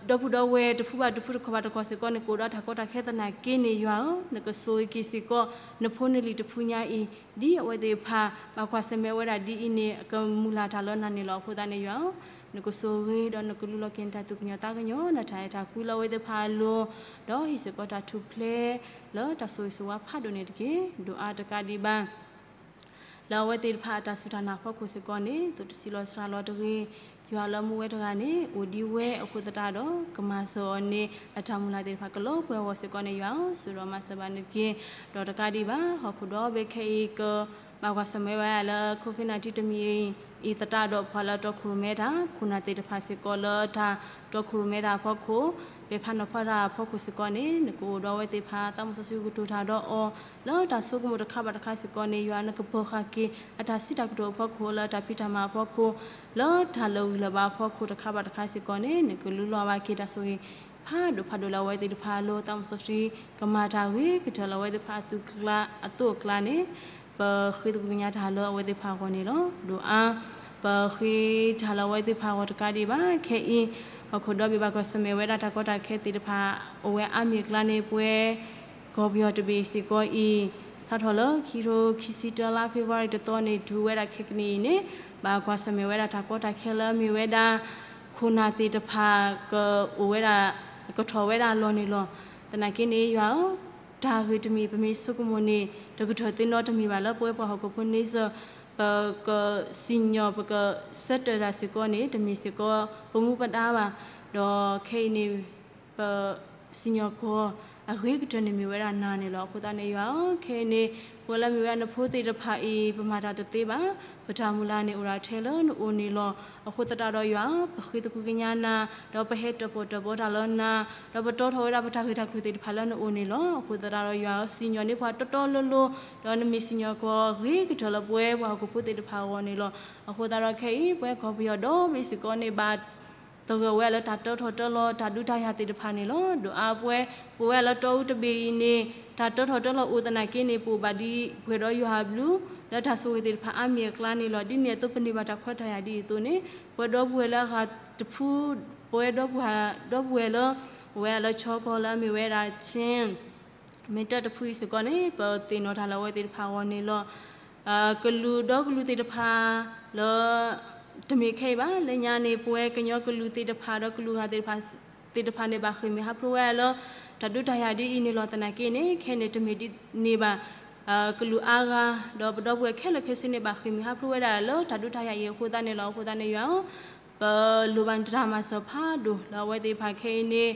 ဒီပုၢ်ဒီဝဲၢ်တဖုဘၣ်တဖု တခီၣ်ဘၣ်တခီၣ်စ့ၢ်ကီးန့ၣ် ကအိၣ်ဒီးတၢ်ကီတၢ်ခဲသနာ်က့န့ၣ် ယွၤဧၢ, နကဆိၣ်ဂ့ၤက့ၤစ့ၢ်ကီး နဖိနလံၤတဖုညါအံၤ ဒ်အဝဲသ့ၣ်တဖၣ် ဘၣ်ကွၢ်ဆၢၣ်မဲာ်ဝဲဒၣ်ဒ်အံၤန့ၣ် အကမုၢ်လၢ်တၢ်လၢနၤန့ၣ်လီၤ. အဃိသတးန့ၣ်ယွၤဧၢ, နကဆိၣ်ဂ့ၤဒီးနကလူလီၤက့ၤနတၢ်သူၣ်ကညီၤသးကညီၤ နတၢ်အဲၣ်တၢ်ကွံလၢအဝဲသ့ၣ်တဖၣ်အလိၤ, ဒီးဟ့ၣ်စ့ၢ်ကီးတၢ်ထူၣ်ဖျဲး လၢတၢ်ဆိၣ်ဂ့ၤဆိၣ်ဝါဖးဒိၣ်န့ၣ်တက့ၢ်. ဒိၣ်အါတကးဒံးဘၣ် လၢအဝဲသ့ၣ်တဖၣ်အတၢ်စူၢ်တၢ်နာ်အဖီခိၣ်စ့ၢ်ကီးန့ၣ် သုတဆံးလီၤစှၤလီၤတဂ့ၤ, ယွၤလၢမူဝဲတဂၤန့ၣ် အိၣ်ဒံးဝဲအဃိသတးဒီး ကမၤစၢၤအီၤန့ၣ် အတၢ်မုၢ်လၢ်သ့ၣ်တဖၣ်ကလီၤပှဲၤအဂီၢ်စ့ၢ်ကီးန့ၣ် ယွၤဧၢ, စိးဒီးမၤစၢၤဘၣ်န့ၣ်တက့ၢ်. ဒီးတကးဒံးဘၣ် ဟီၣ်ခိၣ်ဒီဘ့ၣ်ခဲအံၤ ကဘၣ်ကွၢ်ဆၢၣ်မဲာ်ဝဲဒၣ်လၢ COVID nineteen တမံၤအံၤအသတးဒီး ပှၤလၢတီခိၣ်ရိၣ်မဲတၢ် ခိၣ်နၢ်သ့ၣ်တဖၣ်စ့ၢ်ကီးလၢတၢ်တီခိၣ်ရိၣ်မဲတၢ်အဖီခိၣ်, ပဲာ်ဖးနီၤဖးတၢ်အဖီခိၣ်စ့ၢ်ကီးန့ၣ် နကအိၣ်ဒီးအဝဲသ့ၣ်တဖၣ် သးမူစီဆှံကတိၤတၢ်ဒီးအီၤ လၢတၢ်ဆိကမိၣ်တခါဘၣ်တခါစ့ၢ်ကီးန့ၣ် ယွၤနကပၢၤဃာ်က့ၤ အတၢ်စံးတၢ်ကတိၤအဖီခိၣ် လၢတၢ်ဖံးတၢ်မၤအဖီခိၣ် လၢတၢ်လၢာ်ဂံၢ်လၢာ်ဘါအဖီခိၣ်တခါဘၣ်တခါစ့ၢ်ကီးန့ၣ် နကလူလီၤဘၣ်က့ၤတၢ်ဆိၣ်ဂ့ၤ ဖးဒိၣ်ဖးဒိၣ်လၢအဝဲသ့ၣ်တဖၣ်အလိၤ သးမူစီဆှံ ကမၤတၢ်ဂ့ၤကတၢၢ်လၢအဝဲသ့ၣ်တဖၣ်အသူၣ်ကျါအသိးအကျါန့ၣ် ပဃ့သကွံၢ်ကညးတၢ်လၢအဝဲသ့ၣ်တဖၣ်အဂီၢ်န့ၣ်လီၤ. ဒိၣ်အါ ပဃ့တၢ်လၢအဝဲသ့ၣ်တဖၣ်အဂီၢ်တကးဒံးဘၣ် ခဲအံၤ ဟီၣ်ခိၣ်ဒီဘ့ၣ်ဘၣ်ကွၢ်ဆၢၣ်မဲာ်ဝဲဒၣ်တၢ်ကီတၢ်ခဲသ့ၣ်တဖၣ် အိၣ်ဝဲအါမံၤအကျါန့ၣ် ပဝဲ ကီၢ်ပယီၤတဘ့ၣ်စ့ၢ်ကီးအံၤ စးထီၣ်လၢခံကထိခံဆံတၢလါ February တသီန့ၣ် တုၤဝဲဒၣ်ခဲကနံၣ်အံၤန့ၣ် ဘၣ်ကွၢ်ဆၢၣ်မဲာ်ဝဲဒၣ်တၢ်ကီတၢ်ခဲလၢမ့ၢ်ဝဲဒၣ် ခိၣ်နၢ်သ့ၣ်တဖၣ်ကအိၣ်ဝဲဒၣ် ကထီၣ်ဝဲဒၣ်အလီၢ်န့ၣ်လီၤ. သနာ်က့န့ၣ် ယွၤဧၢ, တၢ်ဂ့ၢ်တမံၤ ပမ့ၢ်ဆိကမိၣ်န့ၣ် တကထၢၣ်သ့နီတမံၤဘၣ်လၢပဝဲပှၤဟီၣ်ခိၣ်ဖိန့ဆၢၣ် ပကစံၣ်ညီၣ် ပကဆၢတဲာ်တၢ်စ့ၢ်ကီးန့ၣ် တမ့ၢ်စ့ၢ်ကီးပမူပဒါဘၣ်. ဒီးခဲအံၤန့ၣ် ပစံၣ်ညီၣ်ကွီၢ်အဂ့ၤကတၢၢ်န့ၣ်မ့ၢ်ဝဲဒၣ်နၤန့ၣ်လီၤ. အဃိသတးန့ၣ်ယွၤဧၢ, ခဲအံၤန့ၣ် ပဝဲလၢမ့ၢ်ဝဲဒၣ်နဖိသ့ၣ်တဖၣ်အံၤ ပမၤတၢ်တသ့ဘၣ်, ပတၢ်မုၢ်လၢ်န့ၣ်အိၣ်ဒၣ်ထဲလၢနအိၣ်န့ၣ်လီၤ. အဃိသတးဒီးယွၤဧၢ, ပဃ့သကွံၢ်ကညးနၤ, ဒီးပဟဲတၢၣ်ပီၣ်တၢၣ်ပီတၢ်လၢနၤ, ဒီးပတီထီၣ်ဝဲဒၣ်ပတၢ်ဂ့ၢ်တၢ်ကျိၤသ့ၣ်တဖၣ်လၢနအိၣ်န့ၣ်လီၤ. အဃိသတးဒီးယွၤဧၢ, စံၣ်ညီၣ်န့ၢ်ပှၤတီတီလိၤလိၤ, ဒီးနမ့ၢ်စံၣ်ညီၣ်ကွီၢ်အဂ့ၤကတၢၢ်လၢပဝဲပှၤဟီၣ်ခိၣ်ဖိသ့ၣ်တဖၣ်အဂီၢ်န့ၣ်လီၤ. အဃိသတးဒီးခဲအံၤ ပဝဲကီၢ်ပယီၤဒီဘ့ၣ်စ့ၢ်ကီးန့ၣ် ဘၣ်သဂၢၢ်ဝဲလၢတၢ်တၢထီၣ်တၢလီၤတၢ်ဒုးတၢ်ယၤသ့ၣ်တဖၣ်န့ၣ်လီၤ. ဒိၣ်အါပဝဲ, ပဝဲလၢတီအူတဘ့ၣ်အံၤန့ၣ် တၢ်တၢထီၣ်တၢလီၤအိၣ်သနာ်က့န့ၣ် ပအိၣ်ဘၣ်ဒံးပှဲၤဒီးယွၤအဘျုး လၢတၢ်ဆိၣ်ဂ့ၤသ့ၣ်တဖၣ်အါမံၤအကျါန့ၣ်လီၤ. ဒ်န့ၣ်အသိးပန့ၢ်ဘၣ်တၢ်ခွဲးတၢ်ယာ်ဒ်အံၤအသိးန့ၣ် ပဝဲဒီပုၢ်ဝဲၢ်လၢအဂၤတဖု, ပဝဲဒီပုၢ်ဝဲၢ်လၢ အိၣ်ဝဲလၢဆီကီၢ်လၢအမ့ၢ်ဝဲဒၣ် Chin မ့ၢ်တၢ်တဖုအံၤစ့ၢ်ကီးန့ၣ် ပသ့ၣ်နီၣ်တၢ်လၢအဝဲသ့ၣ်တဖၣ်အဂီၢ်န့ၣ်လီၤ. ကလုာ်ဒီကလုာ်သ့ၣ်တဖၣ်လၢ တမ့ၢ်ခဲအံၤဘၣ်, လၢညါန့ၣ် ပဝဲကညီကလုာ်သ့ၣ်တဖၣ်ဒီးကလုာ်ဂၤသ့ၣ်တဖၣ် သ့ၣ်တဖၣ်န့ၣ် ဘၣ်ဃ့ၢ်မှံဟးဖျိးဝဲဒၣ်လၢ တၢ်ဒုးတၢ်ယၤဒ်အံၤန့ၣ်လီၤ. သနာ်က့န့ၣ် ခဲအံၤန့ၣ် တမ့ၢ်ဒ်န့ၣ်ဘၣ်. ကလုာ်အါဂၤ ဒီးပဒီပုၢ်ဝဲၢ်ခဲလၢာ်ခဲဆ့န့ၣ် ဘၣ်ဃ့ၢ်မှံဟးဖျိးဝဲဒၣ်လၢတၢ်ဒုးတၢ်ယၤအံၤအဃိသတးန့ၣ်လီၤ. အဃိသတးန့ၣ်ယွၤဧၢ, ပလိၣ်ဘၣ်နတၢ်မၤစၢၤဖးဒိၣ်လၢအဝဲသ့ၣ်တဖၣ်ခဲအံၤန့ၣ်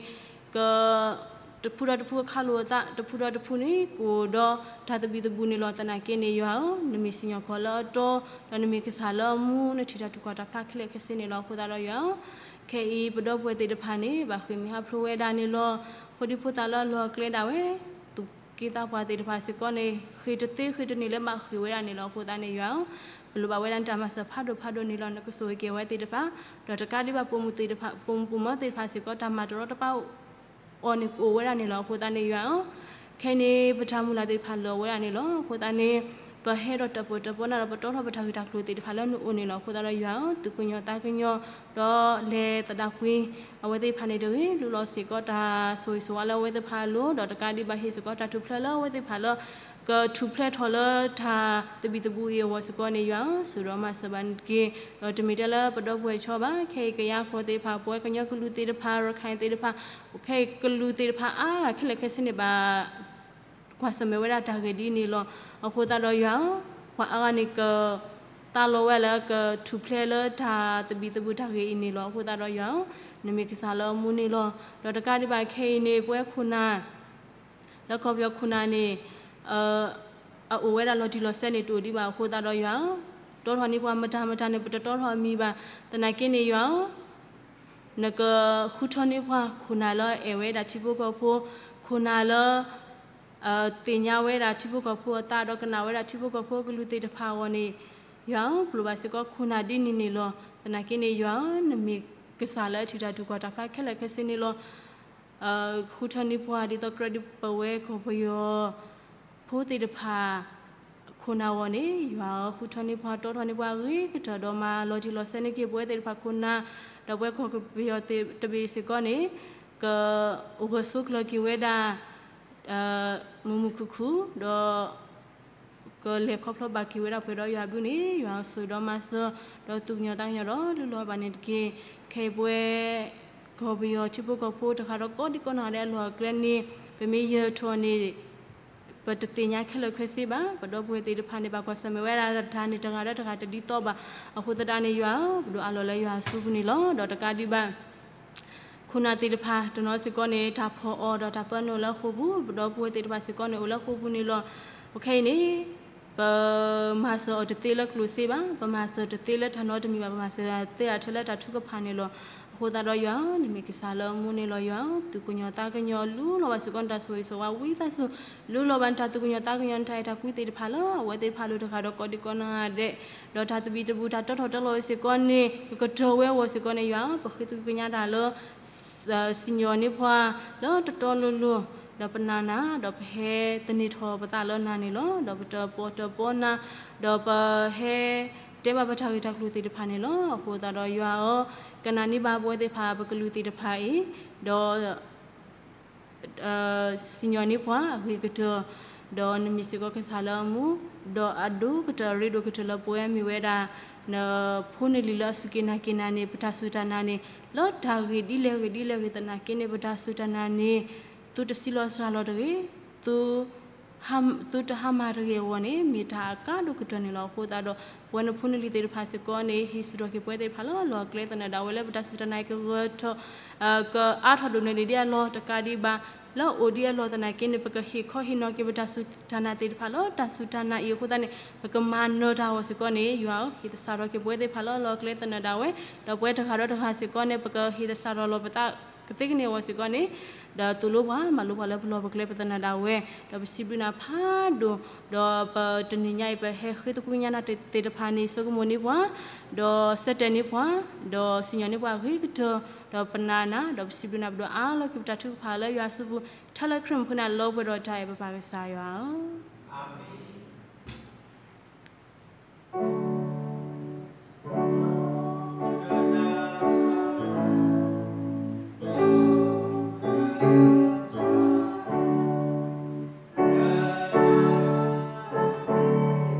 က တဖုဒီးတဖုအခးလိာ်အသး, တဖုဒီးတဖုန့ၣ် ကအိၣ်ဒီးတၢ်သဘံၣ်သဘုၣ်န့ၣ်လီၤ. သနာ်က့န့ၣ် ယွၤဧၢ, နမ့ၢ်စံၣ်ညီၣ်ကွီၢ်လၢအတီ, ဒီးနမ့ၢ်ကစၢ်လၢအမူ, နထံၣ်တၢ်တူၢ်ကီၢ်တၢ်ဖျါခဲလၢာ်ခဲဆ့န့ၣ်လီၤ. အဃိသတးဒီးယွၤဧၢ, ခဲအံၤပဒီပုၢ်ဝဲၢ်သ့ၣ်တဖၣ်န့ၣ် ဘၣ်ဃ့ၢ်မှံဟးဖျိးဝဲဒၣ်န့ၣ်လီၤ. ဖိဒံဖိသၣ်လၢအလီၢ်အကျဲဒၣ်ဝဲ သူၣ်က့သးပှၢ်သ့ၣ်တဖၣ်စ့ၢ်ကီးန့ၣ် ဃ့ၢ်တသ့ဃ့ၢ်တန့ၢ်လၢဘၣ်ဃ့ၢ်ဝဲဒၣ်န့ၣ်လီၤ. အဃိသတးန့ၣ်ယွၤဧၢ, ပလိၣ်ဘၣ်ဝဲဒၣ်နတၢ်မၤစၢၤဖးဒိၣ်ဖးဒိၣ်န့ၣ်လီၤ. နကဆိၣ်ဂ့ၤက့ၤဝဲသ့ၣ်တဖၣ်, ဒီးတကးဒံးဘၣ်ပိာ်မုၣ်သ့ၣ်တဖၣ်, ပိာ်မုၣ်ပိာ်မၢၤသ့ၣ်တဖၣ်စ့ၢ်ကီး တၢ်မၤတရီတပါအိၣ်န့ၣ်ကအိၣ်ဝဲဒၣ်န့ၣ်လီၤ. အဃိသတးန့ၣ်ယွၤဧၢ, ခဲအံၤန့ၣ် ပတၢ်မုၢ်လၢ်သ့ၣ်တဖၣ်လၢာ်ဝဲဒၣ်န့ၣ်လီၤ. အဃိသတးန့ၣ် ပဟဲဒီးတၢ်ပၢၢ်တၢ်ပီးနၤဒီးပတီထီၣ်ပတၢ်ဂ့ၢ်တၢ်ကျိၤသ့ၣ်တဖၣ်လၢနအိၣ်န့ၣ်လီၤ. အဃိသတးဒီးယွၤဧၢ, သူၣ်ကညီၤသးကညီၤ ဒီးလဲၤသဒၣ်ကွံာ် အဝဲသ့ၣ်တဖၣ်န့ၣ်တဂ့ၤ, လူလီၤစ့ၢ်ကီးတၢ်ဆိၣ်ဂ့ၤဆိၣ်ဝါလၢအဝဲသ့ၣ်တဖၣ်အလိၤ, ဒီးတကးဒံးဘၣ်ဟ့ၣ်စ့ၢ်ကီးတၢ်ထူၣ်ဖျဲးလၢအဝဲသ့ၣ်တဖၣ်လၢ ကထူၣ်ဖျဲးထီၣ်လၢတၢ်သဘံၣ်သဘုၣ်အံၤအဂီၢ်စ့ၢ်ကီးန့ၣ် ယွၤဧၢ, စိာ်ဒီးမၤစၢၤဘၣ်န့ၣ်တက့ၢ်. ဒီးတမ့ၢ်ထဲလၢပဒီပုၢ်ဝဲၢ်ဆီဘၣ်, ခဲအံၤကယၤကီၢ်သ့ၣ်တဖၣ်, ပဝဲကညီကလုာ်သ့ၣ်တဖၣ်, ရခၢၣ်သ့ၣ်တဖၣ်, ခဲအံၤကလုာ်သ့ၣ်တဖၣ်အါ ခဲလၢာ်ခဲဆ့န့ၣ် ဘၣ်ကွၢ်ဆၢၣ်မဲာ်ဝဲဒၣ်တၢ်ဂ့ၢ်ဒ်န့ၣ်လီၤ. အဃိသတးဒီးယွၤဧၢ, ပှၤအါဂၤန့ၣ်က သးလီဝဲလၢကထူၣ်ဖျဲးလၢတၢ်သဘံၣ်သဘုၣ်တၢ်ဂ့ၢ်အံၤန့ၣ်လီၤ. အဃိသတးဒီးယွၤဧၢ, နမ့ၢ်ကစၢ်လၢအမူန့ၣ်လီၤ. ဒီးတကးဒံးဘၣ်ခဲအံၤန့ၣ် ပဝဲခိၣ်နၢ် လၢကီၢ်ပယီၤခိၣ်နၢ်န့ၣ် အအိၣ်ဝဲဒၣ်လီၤတံၢ်လီၤဆဲးန့ၣ် တအိၣ်ဒံးဘၣ်. အဃိသတးဒီးယွၤဧၢ, တီထီၣ်န့ၢ်ပှၤမတၤမတၤန့ၣ် ပတတီထီၣ်အမံၤဘၣ်. သနာ်က့န့ၣ်ယွၤဧၢ, နကဃုထၢန့ၢ်ပှၤ ခိၣ်နၢ်လၢအအဲၣ်ဝဲဒၣ်ထံဖိကီၢ်ဖိ, ခိၣ်နၢ်လၢ သ့ၣ်ညါဝဲဒၣ်ထံဖိကီၢ်ဖိအသး ဒီးကနၣ်ဝဲဒၣ်ထံဖိကီၢ်ဖိကလုာ်သ့ၣ်တဖၣ်အဂီၢ်န့ၣ်, ယွၤဧၢ, ပလိၣ်ဘၣ်စ့ၢ်ကီးခိၣ်နၢ်ဒ်န့ၣ်န့ၣ်လီၤ. သနာ်က့န့ၣ်ယွၤဧၢ, နမ့ၢ်ကစၢ်လၢအထံၣ်တၢ်တူၢ်ကီၢ်တၢ်ဖျါခဲလၢာ်ခဲဆ့န့ၣ်လီၤ. ဃုထၢန့ၢ်ပှၤဒ်သိးကြၢးဒ်ပဝဲကီၢ်ပယီၤဖိသ့ၣ်တဖၣ် ခိၣ်နၢ်အဂီၢ်န့ၣ် ယွၤဧၢ, ဃုထၢန့ၢ်ပှၤ တီထီၣ်န့ၢ်ပှၤအဂ့ၤကတၢၢ် ဒီးမၤလီၤတံၢ်လီၤဆဲးန့ၢ်က့ၤပဝဲသ့ၣ်တဖၣ်ခိၣ်နၢ်, ဒီးပဝဲကီၢ်ပယီၤတဘ့ၣ်စ့ၢ်ကီးန့ၣ် ကအိၣ်ဂၢၢ်ဆိးကျၢၤက့ၤဝဲဒၣ် မုာ်မုာ်ခုၣ်ခုၣ် ဒီး ကလဲၤခီဖျိဘၣ်က့ၤဝဲဒၣ်ပှဲၤဒီးယွၤအဘျုးန့ၣ် ယွၤဧၢ, စိာ်ဒီးမၤစၢၤ ဒီးသူၣ်ကညီၤသးကညီၤဒီးလူလီၤဘၣ်န့ၣ်တက့ၢ်. ခဲအံၤပဝဲ ကီၢ်ပယီၤထံဖိကီၢ်ဖိတဂၤဒီးကိးဒံကိးနီၢ်ဂၤဒဲးအလီၢ်အကျဲန့ၣ် ပမ့ၢ်ယၢၤထီၣ်န့ၣ် ပတသ့ၣ်ညါခဲလၢာ်ခဲဆ့ဘၣ်. ပဒီပုၢ်ဝဲၢ်သ့ၣ်တဖၣ်န့ၣ် ဘၣ်ကွၢ်ဆၢၣ်မဲာ်ဝဲဒၣ်တၢ်န့ၣ်တဂၤဒီးတဂၤတဒ်သိးဘၣ်. အဃိသတးန့ၣ်ယွၤဧၢ, ပဒိးအးလီၤလၢယွၤအစုပူၤန့ၣ်လီၤ. ဒီးတကးဒံးဘၣ် ခိၣ်နၢ်သ့ၣ်တဖၣ်တနီၤစ့ၢ်ကီးန့ၣ် တၢ်ဖီၣ်အီၤဒီးတၢ်ပၢနုာ်လၢဃိာ်ပူၤ, ပဒီပုၢ်ဝဲၢ်သ့ၣ်တဖၣ်စ့ၢ်ကီးန့ၣ် အိၣ်လၢဃိာ်ပူၤန့ၣ်လီၤ. ပခဲအံၤန့ၣ် ပမၤစၢၤအီၤတသ့လၢကျိၣ်စ့ဘၣ်, ပမၤစၢၤတသ့လၢတၢ်နီတမံၤဘၣ်, ပမၤစၢၤသ့အီၤထဲလၢတၢ်ထုကဖၣ်န့ၣ်လီၤ. အဃိသတးဒီးယွၤဧၢ, နမ့ၢ်ကစၢ်လၢအမူန့ၣ်လီၤ. ယွၤဧၢ, သူၣ်ကညီၤသးကညီၤ လူလီၤဘၣ်စ့ၢ်ကီးနတၢ်ဆိၣ်ဂ့ၤဆိၣ်ဝါဝံသးစူၤ, လူလီၤဘၣ်နတၢ်သူၣ်ကညီၤသးကညီၤ နတၢ်အဲၣ်တၢ်ကွံသ့ၣ်တဖၣ်လၢ အဝဲသ့ၣ်တဖၣ်လိၤတဂၤဒီးကိးဒံကိးနီၢ်ဂၤဒဲး, ဒီးတၢ်သဘံၣ်သဘုၣ်တၢ်တီထီၣ်တၢ်လီၤစ့ၢ်ကီးန့ၣ် ကကတၢၢ်ဝဲအဂီၢ်စ့ၢ်ကီးန့ၣ် ယွၤဧၢ, ပဃ့သကွံာ်ကညးတၢ်လၢ စံၣ်ညီၣ်န့ၢ်ပှၤ လၢတတီလိၤလိၤ, ဒီးပနာ်နၤ, ဒီးပဟဲသန့ၤထီၣ်ပသးလၢနၤန့ၣ်လီၤ. ဒီးပတၢၣ်ပီၣ်တၢၣ်ပီနၤ, ဒီးပဟဲတဲဘၣ်ပတၢ်ဂ့ၢ်တၢ်ကျိၤသ့ၣ်တဖၣ်န့ၣ်လီၤ. အဃိသတးဒီးယွၤဧၢ, ကနၣ်န့ၢ်ဘၣ်ပဝဲသ့ၣ်တဖၣ်ပကလုာ်သ့ၣ်တဖၣ်အံၤ, ဒီး စံၣ်ညီၣ်န့ၢ်ပှၤအဂ့ၤကတၢၢ်, ဒီးနမ့ၢ်စ့ၢ်ကီးကစၢ်လၢအမူ, ဒီးအဒိၣ်ကတၢၢ်အရ့ဒိၣ်ကတၢၢ်လၢပဝဲမ့ၢ်ဝဲဒၣ် နဖိနလံၤလၢအစူၢ်က့ၤနာ်က့ၤနၤန့ၣ် ပတၢ်စူၢ်တၢ်နာ်န့ၣ် လၢတၢ်ဂ့ၢ်ဒ်လဲၣ်ဂ့ၢ်ဒ်လဲၣ်ဂ့ၢ်သနာ်က့န့ၣ် ပတၢ်စူၢ်တၢ်နာ်န့ၣ် သုတဆံးလီၤစှၤလီၤတဂ့ၤ, သု သုတဟါမၢ်တဂ့ၤအဂီၢ်န့ၣ် မ့ၢ်တၢ်အကါဒိၣ်ကတၢၢ်န့ၣ်လီၤ. အဃိသတးဒီး ပဝဲနဖိနလံၤသ့ၣ်တဖၣ်စ့ၢ်ကီးန့ၣ် ဟ့ၣ်ဆူၣ်ထီၣ်က့ၤပဝဲသ့ၣ်တဖၣ်လၢအလီၢ်အကျဲသနၢၣ်ဒၣ်ဝဲလၢပတၢ်စူၢ်တၢ်နာ်ကဂၢၢ်ထီၣ် ကအါထီၣ်ဒိၣ်န့ၢ်ဒံးအလီၢ်တကးဒံးဘၣ် လၢအအိၣ်ဒံးအလီၢ်သနာ်က့န့ၣ် ပကဟ့ၣ်ခီဟ့ၣ်နီၤက့ၤပတၢ်စူၢ်တၢ်နာ်သ့ၣ်တဖၣ်လၢတၢ်စူၢ်တၢ်နာ်အံၤ အဃိသတးန့ၣ် ပကမၤနၢၤတၢ်အဂီၢ်စ့ၢ်ကီးန့ၣ် ယွၤဧၢ ဟ့ၣ်သဆၣ်ထီၣ်က့ၤပဝဲသ့ၣ်တဖၣ်လၢအလီၢ်အကျဲသနၢၣ်ဒၣ်ဝဲ ဒီးပဝဲတဂၤဒီးတဂၤစ့ၢ်ကီးန့ၣ် ပကဟ့ၣ်သဆၣ်ထီၣ်လီၤပသးကသ့ကန့ၢ်အဂီၢ်စ့ၢ်ကီးန့ၣ် ဒီးသိၣ်လိပှၤမၤလိပှၤလၢပလီၢ်ပကျဲပသနၢၣ်ဒၣ်ဝဲ ဒီးပစံးဘျုးနၤဖးဒိၣ် ဒီးပတနံၤညါအံၤ ပဟဲဃ့သကွံာ်ညါနၤသ့ၣ်တဖၣ်န့ၣ် ဆိကမိၣ်န့ၢ်ပှၤ ဒီးဆၢတဲာ်န့ၢ်ပှၤ ဒီးစံၣ်ညီၣ်န့ၢ်ပှၤအဂ့ၤကတၢၢ် ဒီးပနာ်နၤ ဒီးပစံးဘျုးနၤ ပဒိးအါလီၤက့ၤပတၢ်ထုကဖၣ်လၢယွၤအစုပူၤ ထဲလၢခရံာ်မုၢ်ဃုနၢ်လၢပှဲၤဒီးတၢ်အဲၣ်ပပၢ်ကစၢ်ယွၤဧ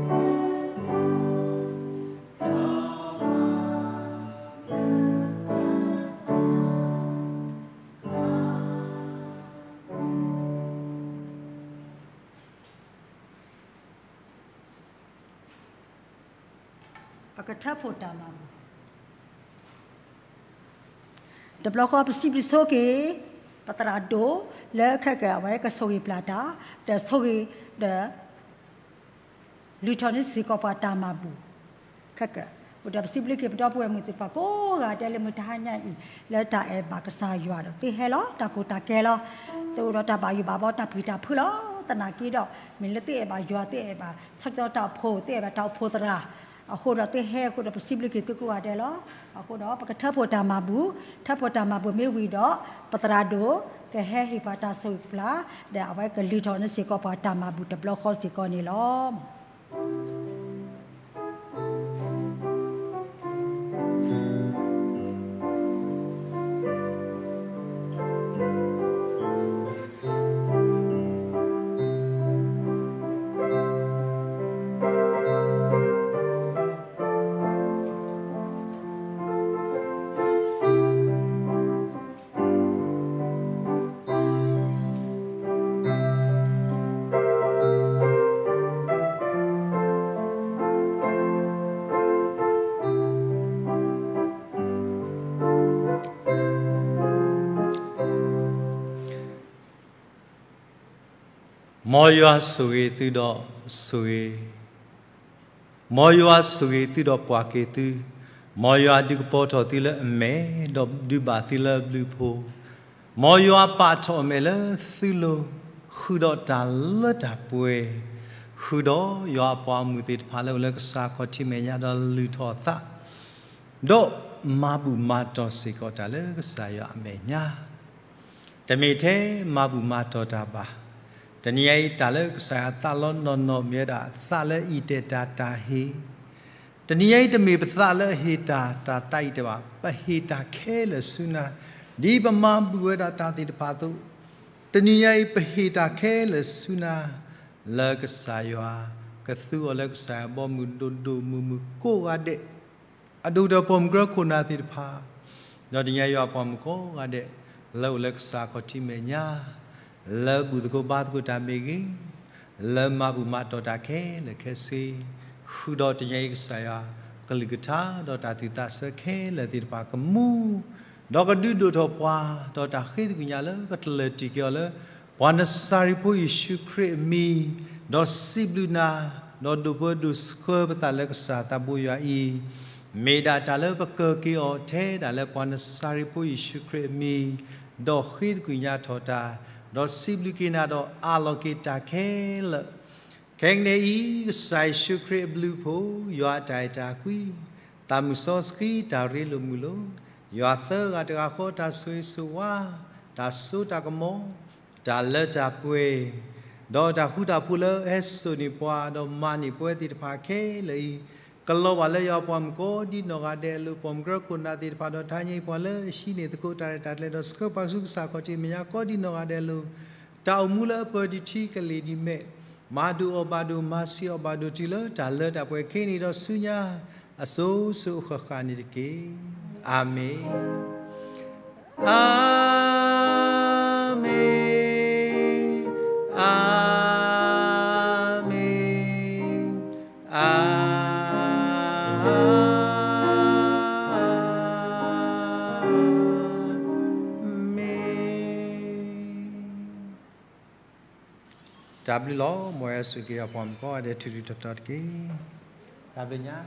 ၢ ပကထၢဖှိၣ်တၢ်မၤပူၤ တဘျီဃီပစံးဘျုးဆိက့ၤ ပသရၣ်ဒိၣ်လၢခဲကနံၣ်အံၤ အဝဲကဆိၣ်ဂ့ၤပျၢ်တၢ်, ဒီးဆိၣ်ဂ့ၤဒီး လုၢ်ထီၣ်န့ၢ်စ့ၢ်ကီးပှၤတၢ်မၤဘူၣ်ခဲကနံၣ်အံၤ, ဒီးပစံးဘျုးက့ၤပဒီပုၢ်ဝဲၢ်မုၣ်သ့ၣ်တဖၣ်ကိးဂၤဒဲးလၢမုၢ်တဟါညါအံၤ လၢတၢ်အဲၣ်ဘၣ်ကစၢ်ယွၤဒီးသ့ဟဲလီၤ တၢ်ကိၢ်တၢ်ဂီၤလီၤ, သ့အိၣ်ဒီးတၢ်ဘၣ်ယိၣ်ဘၣ်ဘီတၢ်ပှံၢ်တၢ်ဖုးလီၤ. သနာ်က့ဒီး မ့ၢ်လၢသ့အဲၣ်ဘၣ်ယွၤ သ့အဲၣ်ဘၣ်ဆၢကတီၢ်တၢ်အိၣ်ဖှိၣ် သ့အဲၣ်ဘၣ်တၢ်အိၣ်ဖှိၣ်သရၣ် အဃိဒီးသ့ဟဲအဃိဒီးပစံးဘျုးက့ၤသုကိးဂၤဒဲးလီၤ. အဃိဒီးပကထၢဖှိၣ်တၢ်မၤဘူၣ်, ထၢဖှိၣ်တၢ်မၤဘူၣ်မ့ၢ်ဝံၤဒီး ပသရၣ်ဒိၣ်ကဟဲဟ့ၣ်ပှၤတၢ်ဆိၣ်ဂ့ၤပျၢ် ဒီးအဝဲကလုၢ်ထီၣ်န့ၢ်စ့ၢ်ကီးပှၤတၢ်မၤဘူၣ်တဘျီဃီစ့ၢ်ကီးန့ၣ်လီၤ. မ်ယွၤဆိၣ်ဂ့ၤသုဒီးဆိၣ်ဂ့ၤ, မ်ယွၤဆိၣ်ဂ့ၤသုဒီးပှၢ်က့ၤသု, မ်ယွၤဒုးကပီၤထီၣ်သုလၢအမဲာ်, ဒီးဒုးဘၣ်သုလၢအဘျုးအဖှိၣ်, မ်ယွၤပာ်ထီၣ်အမဲာ်လၢသုလိၤ, ဃုာ်ဒီးတၢ်လၢတၢ်ပှဲၤ, ဃုာ်ဒီးယွၤအပှၤဂီၢ်မုၢ်သ့ၣ်တဖၣ်လၢအိၣ်လၢကစၢ်ခီၣ်ထံးမဲာ်ညါဒီးလုၢ်ထီၣ်အသး ဒီးမၤဘူၣ်မၤတီၢ်စ့ၢ်ကီးတၢ်လၢကစၢ်ယွၤအမဲာ်ညါ, တမ့ၢ်ထဲမၤဘူၣ်မၤတီၢ်တၢ်ဘၣ်. တနံၤညါအံၤ တၢ်လၢကစၢ်ယွၤသးလီနီၢ်နီၢ် မ့ၢ်ဝဲဒၣ်သးလၢအအံၣ်တဲာ်တၢ်တၢ်ဟ့ၣ်, တနံၤညါအံၤ တမ့ၢ်ပသးလၢအဟ့ၣ်တၢ် တၢ်တၢ်အံၣ်တဲာ်ဘၣ်, ပဟ့ၣ်တၢ်ခဲလၢာ်ဆူနၤ, ဒ်ပမၤဘူၣ်ဝဲဒၣ်တၢ်သ့ၣ်တဖၣ်အသိး, တနံၤညါအံၤ ပဟ့ၣ်တၢ်ခဲလၢာ်ဆူနၤ, လၢကစၢ်ယွၤကသူအီၤလၢကစၢ်ယွၤဘီမုၢ်ဒိၣ်ဒိၣ်မုၢ်မုၢ်ကိးဂၤဒဲး အဒိၣ်ကတၢၢ်ပိာ်မုၣ်ကရၢခိၣ်နၢ်သ့ၣ်တဖၣ်, ဒီးတနံၤညါယွၤပှၤမုၣ်ကိးဂၤဒဲး လၢအိၣ်လၢကစၢ်ခီၣ်ထံးမဲာ်ညါ, လၢဘူၣ်သကိးဘါသကိးတၢ်မ့ၢ်ဂ့ၤ, လၢမၤဘူၣ်မၤတီၢ်တၢ်ခဲလၢာ်ခဲဆ့, ဃုာ်ဒီးတနံၤညါအံၤကစၢ်ယွၤ ကလုၢ်ကထါဒီးတၢ်သူၣ်သးဆၢခဲလၢာ်သ့ၣ်တဖၣ်ကမူ, ဒီးကဒုးဒိၣ်ထီၣ်ပှၤ, ဒီးတၢ်ဃ့သကွံၢ်ညါလၢပတလၢာ်တံၢ်က့ၤအီၤလၢ ပှၤနစၤရ့းဖိယ့ၣ်ၡူးခရံာ်အမံၤ, ဒီးစံးဘျုးနၤ, ဒီးဒိးပၢဒိးဆှၢပသးလၢကစၢ်သးဘိယွၤအံၤ, မ့ၢ်ဒၣ်တၢ်လၢပကၢၤက့ၤအီၤထဲဒၣ်လၢပှၤနစၤရ့းဖိယ့ၣ်ၡူးခရံာ်အမံၤ, ဒီးဃ့သကွံၢ်ညါထီၣ်တၢ်, ဒီးစံးဘျုးက့ၤနၤဒီးအးလီၤက့ၤတၢ်ခဲလၢာ် ခဲကနံၣ်အံၤ ကစၢ်ယ့ၣ်ၡူးခရံာ်အဘျုးအဖှိၣ်, ယွၤအတၢ်အဲၣ်တၢ်ကွံ, သးမုၢ်စီဆှံတၢ်ရ့လိာ်မုာ်လိာ်, ယွၤသၢဂၤတဂၤဃီတၢ်ဆိၣ်ဂ့ၤဆိၣ်ဝါ, တၢ်စိတၢ်ကမီၤ, တၢ်လၢတၢ်ပှဲၤ, ဒီးတၢ်ဃူတၢ်ဖိးလၢအဟဲစိာ်န့ၢ်ပှၤ, ဒီးမၤန့ၢ်ပဝဲသ့ၣ်တဖၣ်ခဲလၢာ်အံၤ, ကလီၤဘၣ်လၢယွၤပှၤမုၣ်ကိးဒံနီၢ်ဂၤဒဲးအလိၤ, ပိာ်မုၣ်ကရၢခိၣ်နၢ်သ့ၣ်တဖၣ်ဒီး တဟါညါအံၤပှၤလၢအဟံးန့ၢ်သကိးတၢ်ရဲၣ်တၢ်ကျဲၤဒီးဆှၢပှၤဆူကစၢ်ခီၣ်ထံးမဲာ်ညါကိးဒံနီၢ်ဂၤဒဲးအလိၤ, တၢ်အိၣ်မူလၢအပၢၢ်ဒံးထံကလ့ၢ်ဒံးမဲာ်, မၤဒိၣ်အီၣ်ဘၣ်ဒိၣ်, မၤဆံးအီၣ်ဘၣ်ဒိၣ်တုၤလၢတၢ်လၢတၢ်ပှဲၤခဲအံၤဒီးဆူညါ အစိၤစိၤအဃၣ်ဃၣ်န့ၣ်တက့ၢ်. အၤမ့ၣ်, အၤမ့ၣ်, အၤမ့ၣ်, အၤမ့ၣ်. တၢ်ဘျုးလီၤ. မ်ယွၤဆိၣ်ဂ့ၤက့ၤအပှၤမုၣ်ကိးဂၤဒဲးထူးထူးတီၤတီၤတက့ၢ်. တၢ်ဘျုးညါ